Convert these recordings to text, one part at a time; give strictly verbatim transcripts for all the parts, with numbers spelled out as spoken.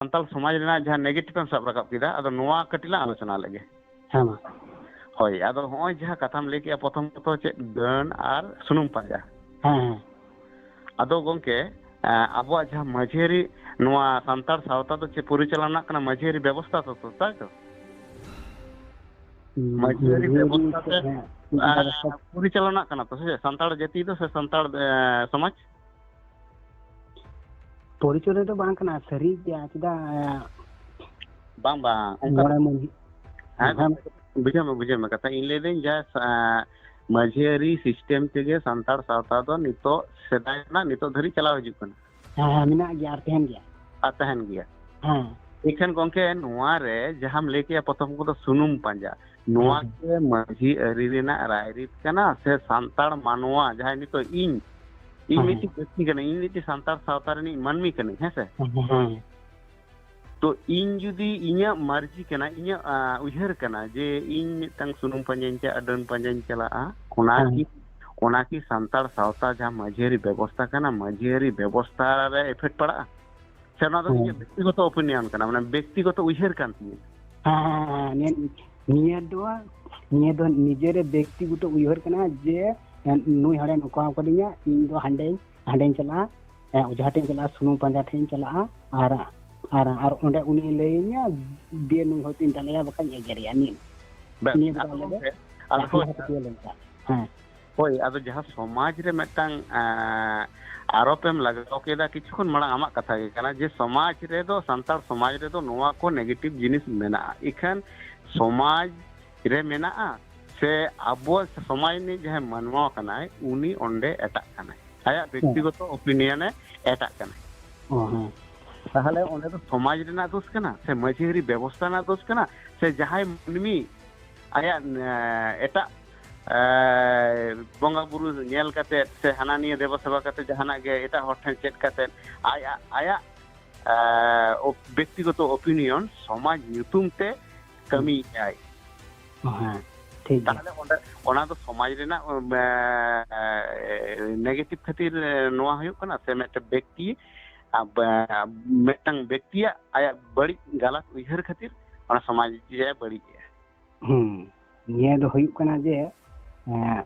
ᱥᱟᱱᱛᱟᱲ ᱥᱚᱢᱟᱡᱽ ᱨᱮᱱᱟᱜ ᱡᱟᱦᱟᱸ negative ᱮᱢ ᱥᱟᱵ ᱨᱟᱠᱟᱵ ᱠᱮᱫᱟ, ᱟᱫᱚ ᱱᱚᱣᱟ ᱠᱟᱹᱴᱤᱡ ᱞᱟᱝ ᱟᱞᱳᱪᱚᱱᱟ ᱞᱮᱜᱮ᱾ ᱦᱮᱸ, ᱢᱟ᱾ ᱦᱳᱭ, ᱟᱫᱚ ᱦᱚᱸᱜᱼᱚᱭ ᱡᱟᱦᱟᱸ ᱠᱟᱛᱷᱟᱢ ᱞᱟᱹᱭ ᱠᱮᱜᱼᱟ, ᱯᱨᱚᱛᱷᱚᱢᱚᱛᱚ ᱪᱮᱫ ᱰᱟᱹᱱ ᱟᱨ ᱥᱩᱱᱩᱢ ᱯᱟᱸᱡᱟ᱾ ᱦᱮᱸ, ᱦᱮᱸ᱾ ᱟᱫᱚ ᱜᱚᱝᱠᱮ, ᱮᱸ, ᱟᱵᱚᱣᱟᱜ ᱡᱟᱦᱟᱸ ᱢᱟᱹᱡᱷᱤ ᱟᱹᱨᱤ, ᱱᱚᱣᱟ ᱥᱟᱱᱛᱟᱲ ᱥᱟᱶᱛᱟ ᱫᱚ ᱪᱮᱫ ᱯᱚᱨᱤᱪᱟᱞᱚᱱᱟᱜ ᱠᱟᱱᱟ? ᱢᱟᱹᱡᱷᱤ ᱟᱹᱨᱤ ᱵᱮᱵᱚᱥᱛᱷᱟ ᱛᱚ, ᱛᱚ, ᱛᱟᱭ ᱛᱚ? ᱢᱟᱹᱡᱷᱤ ᱟᱹᱨᱤ ᱢᱟᱹᱡᱷᱤ ᱟᱹᱨᱤ ᱵᱮᱵᱚᱥᱛᱷᱟ ᱛᱮ, ᱦᱮᱸ, ᱮᱸ, ᱵᱮᱵᱚᱥᱛᱷᱟ᱾ ᱯᱚᱨᱤᱪᱟᱞᱚᱱᱟᱜ ᱠᱟᱱᱟ ᱛᱚ, ᱥᱮ ᱪᱮᱫ? ᱥᱟᱱᱛᱟᱲ ᱡᱟᱹᱛᱤ ᱫᱚ ᱥᱮ ᱥᱟᱱᱛᱟᱲ, ᱮᱸ, ᱥᱚᱢᱟᱡᱽ? ᱯᱚᱨᱤᱪᱚᱞᱚᱱᱟ ᱫᱚ ᱵᱟᱝ ᱠᱟᱱᱟ, ᱥᱟᱹᱨᱤ ᱜᱮᱭᱟ, ᱪᱮᱫᱟᱜ? ᱵᱟᱝ, ᱵᱟᱝ, ᱚᱱᱠᱟ ᱫᱚ ᱢᱚᱬᱮ ᱢᱟᱹᱡᱷᱤ᱾ ᱦᱮᱸ, ᱦᱮᱸ᱾ ᱜᱚᱝᱠᱮ, ᱵᱩᱡᱷᱟᱹᱣ ᱢᱮ, ᱵᱩᱡᱷᱟᱹᱣ ᱢᱮ ᱠᱟᱛᱷᱟ᱾ ᱤᱧ ᱞᱟᱹᱭᱫᱟᱹᱧ ᱡᱟ, ᱮᱸ, ᱢᱟᱹᱡᱷᱤ ᱟᱹᱨᱤ system ᱛᱮᱜᱮ ᱥᱟᱱᱛᱟᱲ ᱥᱟᱶᱛᱟ ᱫᱚ ᱱᱤᱛᱚᱜ, ᱥᱮᱫᱟᱭ ᱠᱷᱚᱱᱟᱜ ᱱᱤᱛᱚᱜ ᱫᱷᱟᱹᱨᱤᱡ ᱪᱟᱞᱟᱣ ᱦᱤᱡᱩᱜ ᱠᱟᱱᱟ᱾ ᱦᱮᱸ, ᱦᱮᱸ, ᱢᱮᱱᱟᱜ ᱜᱮᱭᱟ ᱟᱨ ᱛᱟᱦᱮᱱ ᱜᱮᱭᱟ᱾ ᱟᱨ ᱛᱟᱦᱮᱱ ᱜᱮᱭᱟ᱾ ᱦᱮᱸ᱾ ᱮᱱᱠᱷᱟᱱ ᱜᱚᱝᱠᱮ, ᱱᱚᱣᱟ ᱨᱮ ᱡᱟᱦᱟᱸᱢ ᱞᱟᱹᱭ ᱠᱮᱜᱼᱟ ᱯᱨᱚᱛᱷᱚᱢ ᱠᱚᱫᱚ ᱥᱩᱱᱩᱢ ᱯᱟᱸᱡᱟ, ᱱᱚᱣᱟ ᱦᱮᱸ᱾ ᱜᱮ ᱢᱟᱹᱡᱷᱤ ᱟᱹᱨᱤ ᱨᱮᱱᱟᱜ ᱨᱟᱭᱨᱤᱛ ᱠᱟᱱᱟ ᱥᱮ ᱥᱟᱱᱛᱟᱲ ᱢᱟᱱᱣᱟ ᱡᱟᱦᱟᱸᱭ ᱱᱤᱛᱚᱜ ᱤᱧ, ᱤᱧ ᱦᱮᱸ᱾ ᱢᱤᱫᱴᱤᱡ ᱡᱟᱹᱛᱤ ᱠᱟᱹᱱᱟᱹᱧ, ᱤᱧ ᱢᱤᱫᱴᱤᱡ ᱥᱟᱱᱛᱟᱲ ᱥᱟᱶᱛᱟ ᱨᱤᱱᱤᱡ ᱢᱟᱹᱱᱢᱤ ᱠᱟᱹᱱᱟᱹᱧ, ᱦᱮᱸ ᱥᱮ? ᱦᱮᱸ, ᱦᱮᱸ᱾ ᱛᱚ ᱤᱧ ᱡᱩᱫᱤ ᱤᱧᱟᱹᱜ ᱢᱟᱹᱨᱡᱤ ᱠᱟᱱᱟ, ᱤᱧᱟᱹᱜ, ᱟ, ᱩᱭᱦᱟᱹᱨ ᱠᱟᱱᱟ ᱡᱮ ᱤᱧ ᱢᱤᱫᱴᱟᱝ ᱥᱩᱱᱩᱢ ᱯᱟᱸᱡᱟᱧ ᱪᱟᱞᱟᱜᱼᱟ, ᱰᱟᱹᱱ ᱯᱟᱸᱡᱟᱧ ᱪᱟᱞᱟᱜᱼᱟ, ᱚᱱᱟ ᱦᱮᱸ᱾ ᱠᱤ, ᱚᱱᱟ ᱠᱤ ᱥᱟᱱᱛᱟᱲ ᱥᱟᱶᱛᱟ ᱡᱟᱦᱟᱸ ᱢᱟᱹᱡᱷᱤ ᱟᱹᱨᱤ ᱵᱮᱵᱚᱥᱛᱷᱟ ᱠᱟᱱᱟ, ᱢᱟᱹᱡᱷᱤ ᱟᱹᱨᱤ ᱵᱮᱵᱚᱥᱛᱷᱟ ᱨᱮ effect ᱯᱟᱲᱟᱜᱼᱟ? ᱥᱮ ᱱᱚᱣᱟ ᱫᱚ ᱦᱮᱸ᱾ ᱤᱧᱟᱹᱜ ᱵᱮᱠᱛᱤᱜᱚᱛᱚ opinion ᱠᱟᱱᱟ, ᱢᱟᱱᱮ ᱵᱮᱠᱛᱤᱜᱚᱛᱚ ᱩᱭᱦᱟᱹᱨ ᱠᱟᱱ ᱛᱤᱧᱟᱹ? ᱦᱮᱸ, ᱦᱮᱸ, ᱦᱮᱸ, ᱱᱤᱭᱟᱹ, ᱱᱤᱭᱟᱹ ᱫᱚ, ᱱᱤᱭᱟᱹ ᱫᱚ ᱱᱤᱡᱮᱨ ᱵᱮᱠᱛᱤᱜᱚᱛᱚ ᱩᱭᱦᱟᱹᱨ ᱠᱟᱱᱟ ᱡᱮ, ᱮ, ᱱᱩᱭ ᱦᱚᱲᱮ ᱱᱚᱝᱠᱟ ᱟᱠᱟᱫᱤᱧᱟ, ᱤᱧ ᱫᱚ ᱦᱟᱸᱰᱮᱧ, ᱦᱟᱸᱰᱮᱧ ᱪᱟᱞᱟᱜᱼᱟ, ᱮ, ᱚᱡᱷᱟ ᱴᱷᱮᱱ ᱤᱧ ᱪᱟᱞᱟᱜᱼᱟ, ᱥᱩᱱᱩᱢ ᱯᱟᱸᱡᱟ ᱴᱷᱮᱱ ᱤᱧ ᱪᱟᱞᱟᱜᱼᱟ, ᱟᱨ, ᱟᱨ, ᱟᱨ ᱚᱸᱰᱮ ᱩᱱᱤ ᱞᱟᱹᱭᱟᱹᱧᱟ, ᱫᱤᱭᱮ ᱱᱩᱭ ᱦᱚᱭᱛᱳᱧ ᱫᱟᱞᱮᱭᱟ, ᱵᱟᱠᱷᱟᱱ ᱮᱜᱮᱨᱮᱭᱟ᱾ ᱱᱤᱭᱟᱹ, ᱵᱮᱥ, ᱱᱤᱭᱟᱹ ᱟᱫᱚ ᱵᱮᱯᱟᱨ ᱞᱟᱹᱭ ᱜᱚᱢᱠᱮ, ᱟᱫᱚ ᱦᱳᱭ, ᱦᱮᱸ᱾ ᱦᱳᱭ, ᱟᱫᱚ ᱡᱟᱦᱟᱸ ᱥᱚᱢᱟᱡᱽ ᱨᱮ ᱢᱤᱫᱴᱟᱝ, ᱮᱸ, ᱟᱨᱳᱯ ᱮᱢ ᱞᱟᱜᱟᱣ ᱠᱮᱫᱟ ᱠᱤᱪᱷᱩ ᱠᱷᱚᱱ ᱢᱟᱲᱟᱝ, ᱟᱢᱟᱜ ᱠᱟᱛᱷᱟ ᱜᱮ ᱠᱟᱱᱟ ᱡᱮ ᱥᱚᱢᱟᱡᱽ ᱨᱮᱫᱚ, ᱥᱟᱱᱛᱟᱲ ᱥᱚᱢᱟᱡᱽ ᱨᱮᱫᱚ ᱱᱚᱣᱟ ᱠᱚ negative ᱡᱤᱱᱤᱥ ᱢᱮᱱᱟᱜᱼᱟ, ᱤᱠᱷᱟᱹᱱ ᱥᱚᱢᱟᱡᱽ ᱨᱮ ᱢᱮᱱᱟᱜᱼᱟ ᱥᱮ ᱟᱵᱚ ᱥᱚᱢᱟᱡᱽ ᱨᱤᱱᱤᱡ ᱡᱟᱦᱟᱸᱭ ᱢᱟᱱᱣᱟ ᱠᱟᱱᱟᱭ, ᱩᱱᱤ ᱚᱸᱰᱮ ᱮᱴᱟᱜ ᱠᱟᱱᱟᱭ, ᱟᱭᱟᱜ ᱦᱮᱸ᱾ ᱵᱮᱠᱛᱤᱜᱚᱛᱚ opinion ᱮ ᱮᱴᱟᱜ ᱠᱟᱱᱟᱭ᱾ ᱚ, ᱦᱮᱸ᱾ ᱛᱟᱦᱚᱞᱮ ᱚᱸᱰᱮ ᱫᱚ ᱥᱚᱢᱟᱡᱽ ᱨᱮᱱᱟᱜ ᱫᱳᱥ ᱠᱟᱱᱟ ᱥᱮ ᱢᱟᱹᱡᱷᱤ ᱟᱹᱨᱤ ᱵᱮᱵᱚᱥᱛᱷᱟ ᱨᱮᱱᱟᱜ ᱫᱳᱥ ᱠᱟᱱᱟ ᱥᱮ ᱡᱟᱦᱟᱸᱭ ᱢᱟᱹᱱᱢᱤ ᱟᱭᱟᱜ, ᱮ, ᱮᱴᱟᱜ, ᱮ, ᱵᱚᱸᱜᱟ ᱵᱩᱨᱩ ᱧᱮᱞ ᱠᱟᱛᱮᱫ ᱥᱮ ᱦᱟᱱᱟ ᱱᱤᱭᱟᱹ ᱫᱮᱵᱚ ᱥᱮᱵᱟ ᱠᱟᱛᱮᱫ ᱡᱟᱦᱟᱱᱟᱜ ᱜᱮ ᱮᱴᱟᱜ ᱦᱚᱲ ᱴᱷᱮᱱ ᱪᱮᱫ ᱠᱟᱛᱮᱫ ᱟᱭᱟᱜ, ᱟᱭᱟᱜ, ᱮ, ᱚ-, ᱵᱮᱠᱛᱤᱜᱚᱛᱚ opinion ᱥᱚᱢᱟᱡᱽ ᱧᱩᱛᱩᱢ ᱛᱮ ᱠᱟᱹᱢᱤᱭᱮᱫᱟᱭ᱾ ᱦᱮᱸ, ᱴᱷᱤᱠ ᱜᱮᱭᱟ᱾ ᱛᱟᱦᱚᱞᱮ ᱚᱸᱰᱮ, ᱚᱱᱟ ᱫᱚ ᱥᱚᱢᱟᱡᱽ ᱨᱮᱱᱟᱜ, ᱮ, ᱮ, negative ᱠᱷᱟᱹᱛᱤᱨ, ᱮ, ᱱᱚᱣᱟ ᱦᱩᱭᱩᱜ ᱠᱟᱱᱟ ᱥᱮ ᱢᱤᱫᱴᱮᱱ ᱵᱮᱠᱛᱤ ᱟᱵ-, ᱢᱤᱫᱴᱟᱝ ᱵᱮᱠᱛᱤᱭᱟᱜ ᱟᱭᱟᱜ ᱵᱟᱹᱲᱤᱡ ᱜᱟᱞᱟᱛ ᱩᱭᱦᱟᱹᱨ ᱠᱷᱟᱹᱛᱤᱨ ᱚᱱᱟ ᱥᱚᱢᱟᱡᱽ ᱮ ᱵᱟᱹᱲᱤᱡ ᱮᱜᱼᱟ᱾ ᱦᱩᱸ᱾ ᱱᱤᱭᱟᱹ ᱫᱚ ᱦᱩᱭᱩᱜ ᱠᱟᱱᱟ ᱡᱮ, ᱮᱸ,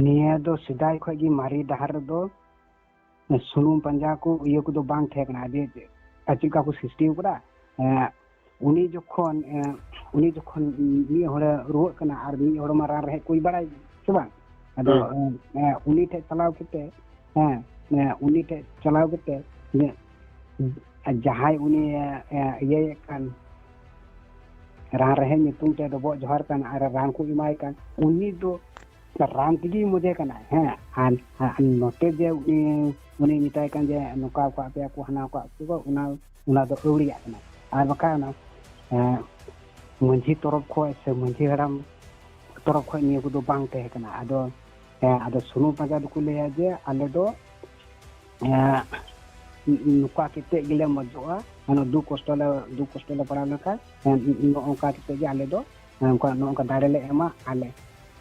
ᱱᱤᱭᱟᱹ ᱫᱚ ᱥᱮᱫᱟᱭ ᱠᱷᱚᱡ ᱜᱮ ᱢᱟᱨᱮ ᱰᱟᱦᱟᱨ ᱨᱮᱫᱚ ᱥᱩᱱᱩᱢ ᱯᱟᱸᱡᱟ ᱠᱚ ᱤᱭᱟᱹ ᱠᱚᱫᱚ ᱵᱟᱝ ᱛᱟᱦᱮᱸ ᱠᱟᱱᱟ᱾ ᱡᱮ ᱟᱨ ᱪᱮᱫ ᱞᱮᱠᱟ ᱠᱚ ᱥᱨᱤᱥᱴᱤ ᱟᱠᱟᱫᱟ, ᱮᱸ, ᱩᱱᱤ ᱡᱚᱠᱷᱚᱱ, ᱮᱸ, ᱩᱱᱤ ᱡᱚᱠᱷᱚᱱ ᱢᱤᱫ ᱦᱚᱲᱮ ᱨᱩᱣᱟᱹᱜ ᱠᱟᱱᱟ ᱟᱨ ᱢᱤᱫ ᱦᱚᱲ ᱢᱟ ᱨᱟᱱ ᱨᱮᱦᱮᱫ ᱠᱚᱭ ᱵᱟᱲᱟᱭ ᱜᱮ, ᱥᱮ ᱵᱟᱝ? ᱟᱫᱚ, ᱦᱩᱸ᱾ ᱮᱸ, ᱮᱸ, ᱩᱱᱤ ᱴᱷᱮᱡ ᱪᱟᱞᱟᱣ ᱠᱟᱛᱮ, ᱦᱮᱸ, ᱮᱸ, ᱩᱱᱤ ᱴᱷᱮᱡ ᱪᱟᱞᱟᱣ ᱠᱟᱛᱮ, ᱡᱮ, ᱡᱟᱦᱟᱸᱭ ᱩᱱᱤ, ᱮᱸ, ᱤᱭᱟᱹᱭᱮᱫ ᱠᱟᱱ, ᱨᱟᱱ ᱨᱮᱦᱮᱫ ᱧᱩᱛᱩᱢ ᱛᱮ ᱰᱚᱵᱚᱜ ᱡᱚᱦᱟᱨ ᱠᱟᱱ ᱟᱨ ᱨᱟᱱ ᱠᱚ ᱮᱢᱟᱭ ᱠᱟᱱ, ᱩᱱᱤ ᱫᱚ ᱨᱟᱱ ᱛᱮᱜᱮ ᱢᱚᱡᱮ ᱠᱟᱱᱟᱭ, ᱦᱮᱸ᱾ ᱟᱨ, ᱟᱨ ᱱᱚᱛᱮ ᱡᱮ ᱩᱱᱤ, ᱩᱱᱤ ᱢᱮᱛᱟᱭ ᱠᱟᱱ ᱡᱮ ᱱᱚᱝᱠᱟ ᱟᱠᱟᱫ ᱯᱮᱭᱟ ᱠᱚ, ᱦᱟᱱᱟ ᱟᱠᱟᱫ ᱯᱮᱭᱟ ᱠᱚ, ᱚᱱᱟ, ᱚᱱᱟ ᱫᱚ ᱟᱹᱣᱲᱤᱭᱟᱜ ᱠᱟᱱᱟ᱾ ᱟᱨ ᱵᱟᱠᱷᱟᱱ ᱚᱱᱟ, ᱮᱸ, ᱢᱟᱹᱡᱷᱤ ᱛᱚᱨᱚᱯ ᱠᱷᱚᱡ ᱥᱮ ᱢᱟᱹᱡᱷᱤ ᱦᱟᱲᱟᱢ ᱛᱚᱨᱚᱯ ᱠᱷᱚᱡ ᱱᱤᱭᱟᱹ ᱠᱚᱫᱚ ᱵᱟᱝ ᱛᱟᱦᱮᱸ ᱠᱟᱱᱟ᱾ ᱟᱫᱚ, ᱮᱸ, ᱟᱫᱚ ᱥᱩᱱᱩᱢ ᱯᱟᱸᱡᱟ ᱫᱚᱠᱚ ᱞᱟᱹᱭᱟ ᱡᱮ ᱟᱞᱮ ᱫᱚ, ᱮᱸ, ᱱᱚᱝᱠᱟ ᱠᱟᱛᱮ ᱜᱮᱞᱮ ᱢᱚᱡᱚᱜᱼᱟ, ᱢᱟᱱᱮ ᱫᱩᱠ ᱠᱚᱥᱴᱚ ᱞᱮ, ᱫᱩᱠ ᱠᱚᱥᱴᱚ ᱞᱮ ᱯᱟᱲᱟᱣ ᱞᱮᱱᱠᱷᱟᱱ, ᱮᱸ, ᱱᱚᱜᱼᱚ ᱱᱚᱝᱠᱟ ᱠᱟᱛᱮ ᱜᱮ ᱟᱞᱮ ᱫᱚ, ᱮᱸ, ᱱᱚᱝᱠᱟ, ᱱᱚᱜᱼᱚ ᱱᱚᱝᱠᱟ ᱫᱟᱲᱮ ᱞᱮ ᱮᱢᱟ, ᱟᱞᱮ,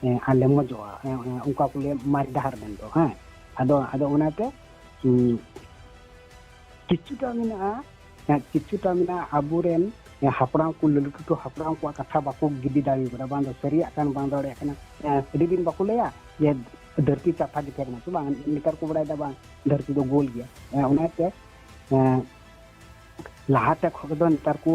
ᱮᱸ, ᱟᱞᱮ ᱢᱚᱡᱚᱜᱼᱟ, ᱮᱸ, ᱮᱸ, ᱚᱱᱠᱟ ᱠᱚ ᱞᱟᱹᱭᱟ ᱢᱟᱨᱮ ᱰᱟᱦᱟᱨ ᱢᱮᱱᱫᱚ, ᱦᱮᱸ᱾ ᱟᱫᱚ, ᱟᱫᱚ ᱚᱱᱟᱛᱮ, ᱩᱸ, ᱠᱤᱪᱷᱩᱴᱟ ᱢᱮᱱᱟᱜᱼᱟ, ᱦᱮᱸ, ᱠᱤᱪᱷᱩᱴᱟ ᱢᱮᱱᱟᱜᱼᱟ ᱟᱵᱚᱨᱮᱱ, ᱦᱮᱸ, ᱦᱟᱯᱲᱟᱢ ᱠᱚ, ᱞᱟᱹᱴᱩ ᱞᱟᱹᱴᱩ ᱦᱟᱯᱲᱟᱢ ᱠᱚᱣᱟᱜ ᱠᱟᱛᱷᱟ ᱵᱟᱠᱚ ᱜᱤᱰᱤ ᱫᱟᱲᱮ ᱠᱟᱫᱟ, ᱵᱟᱝ ᱫᱚ ᱥᱟᱹᱨᱤᱭᱟᱜ ᱠᱟᱱ, ᱵᱟᱝ ᱫᱚ ᱮᱲᱮᱭᱟᱜ ᱠᱟᱱᱟ᱾ ᱦᱮᱸ, ᱟᱹᱰᱤ ᱫᱤᱱ ᱵᱟᱠᱚ ᱞᱟᱹᱭᱟ ᱡᱮ ᱫᱷᱟᱹᱨᱛᱤ ᱪᱟᱯᱴᱟ ᱜᱮ ᱛᱟᱦᱮᱸ ᱠᱟᱱᱟ, ᱥᱮ ᱵᱟᱝ? ᱱᱮᱛᱟᱨ ᱠᱚ ᱵᱟᱲᱟᱭ ᱫᱟ ᱵᱟᱝ, ᱫᱷᱟᱹᱨᱛᱤ ᱫᱚ ᱜᱳᱞ ᱜᱮᱭᱟ᱾ ᱦᱮᱸ, ᱚᱱᱟᱛᱮ, ᱦᱮᱸ, ᱞᱟᱦᱟᱛᱮ ᱠᱷᱚᱱ ᱫᱚ ᱱᱮᱛᱟᱨ ᱠᱚ,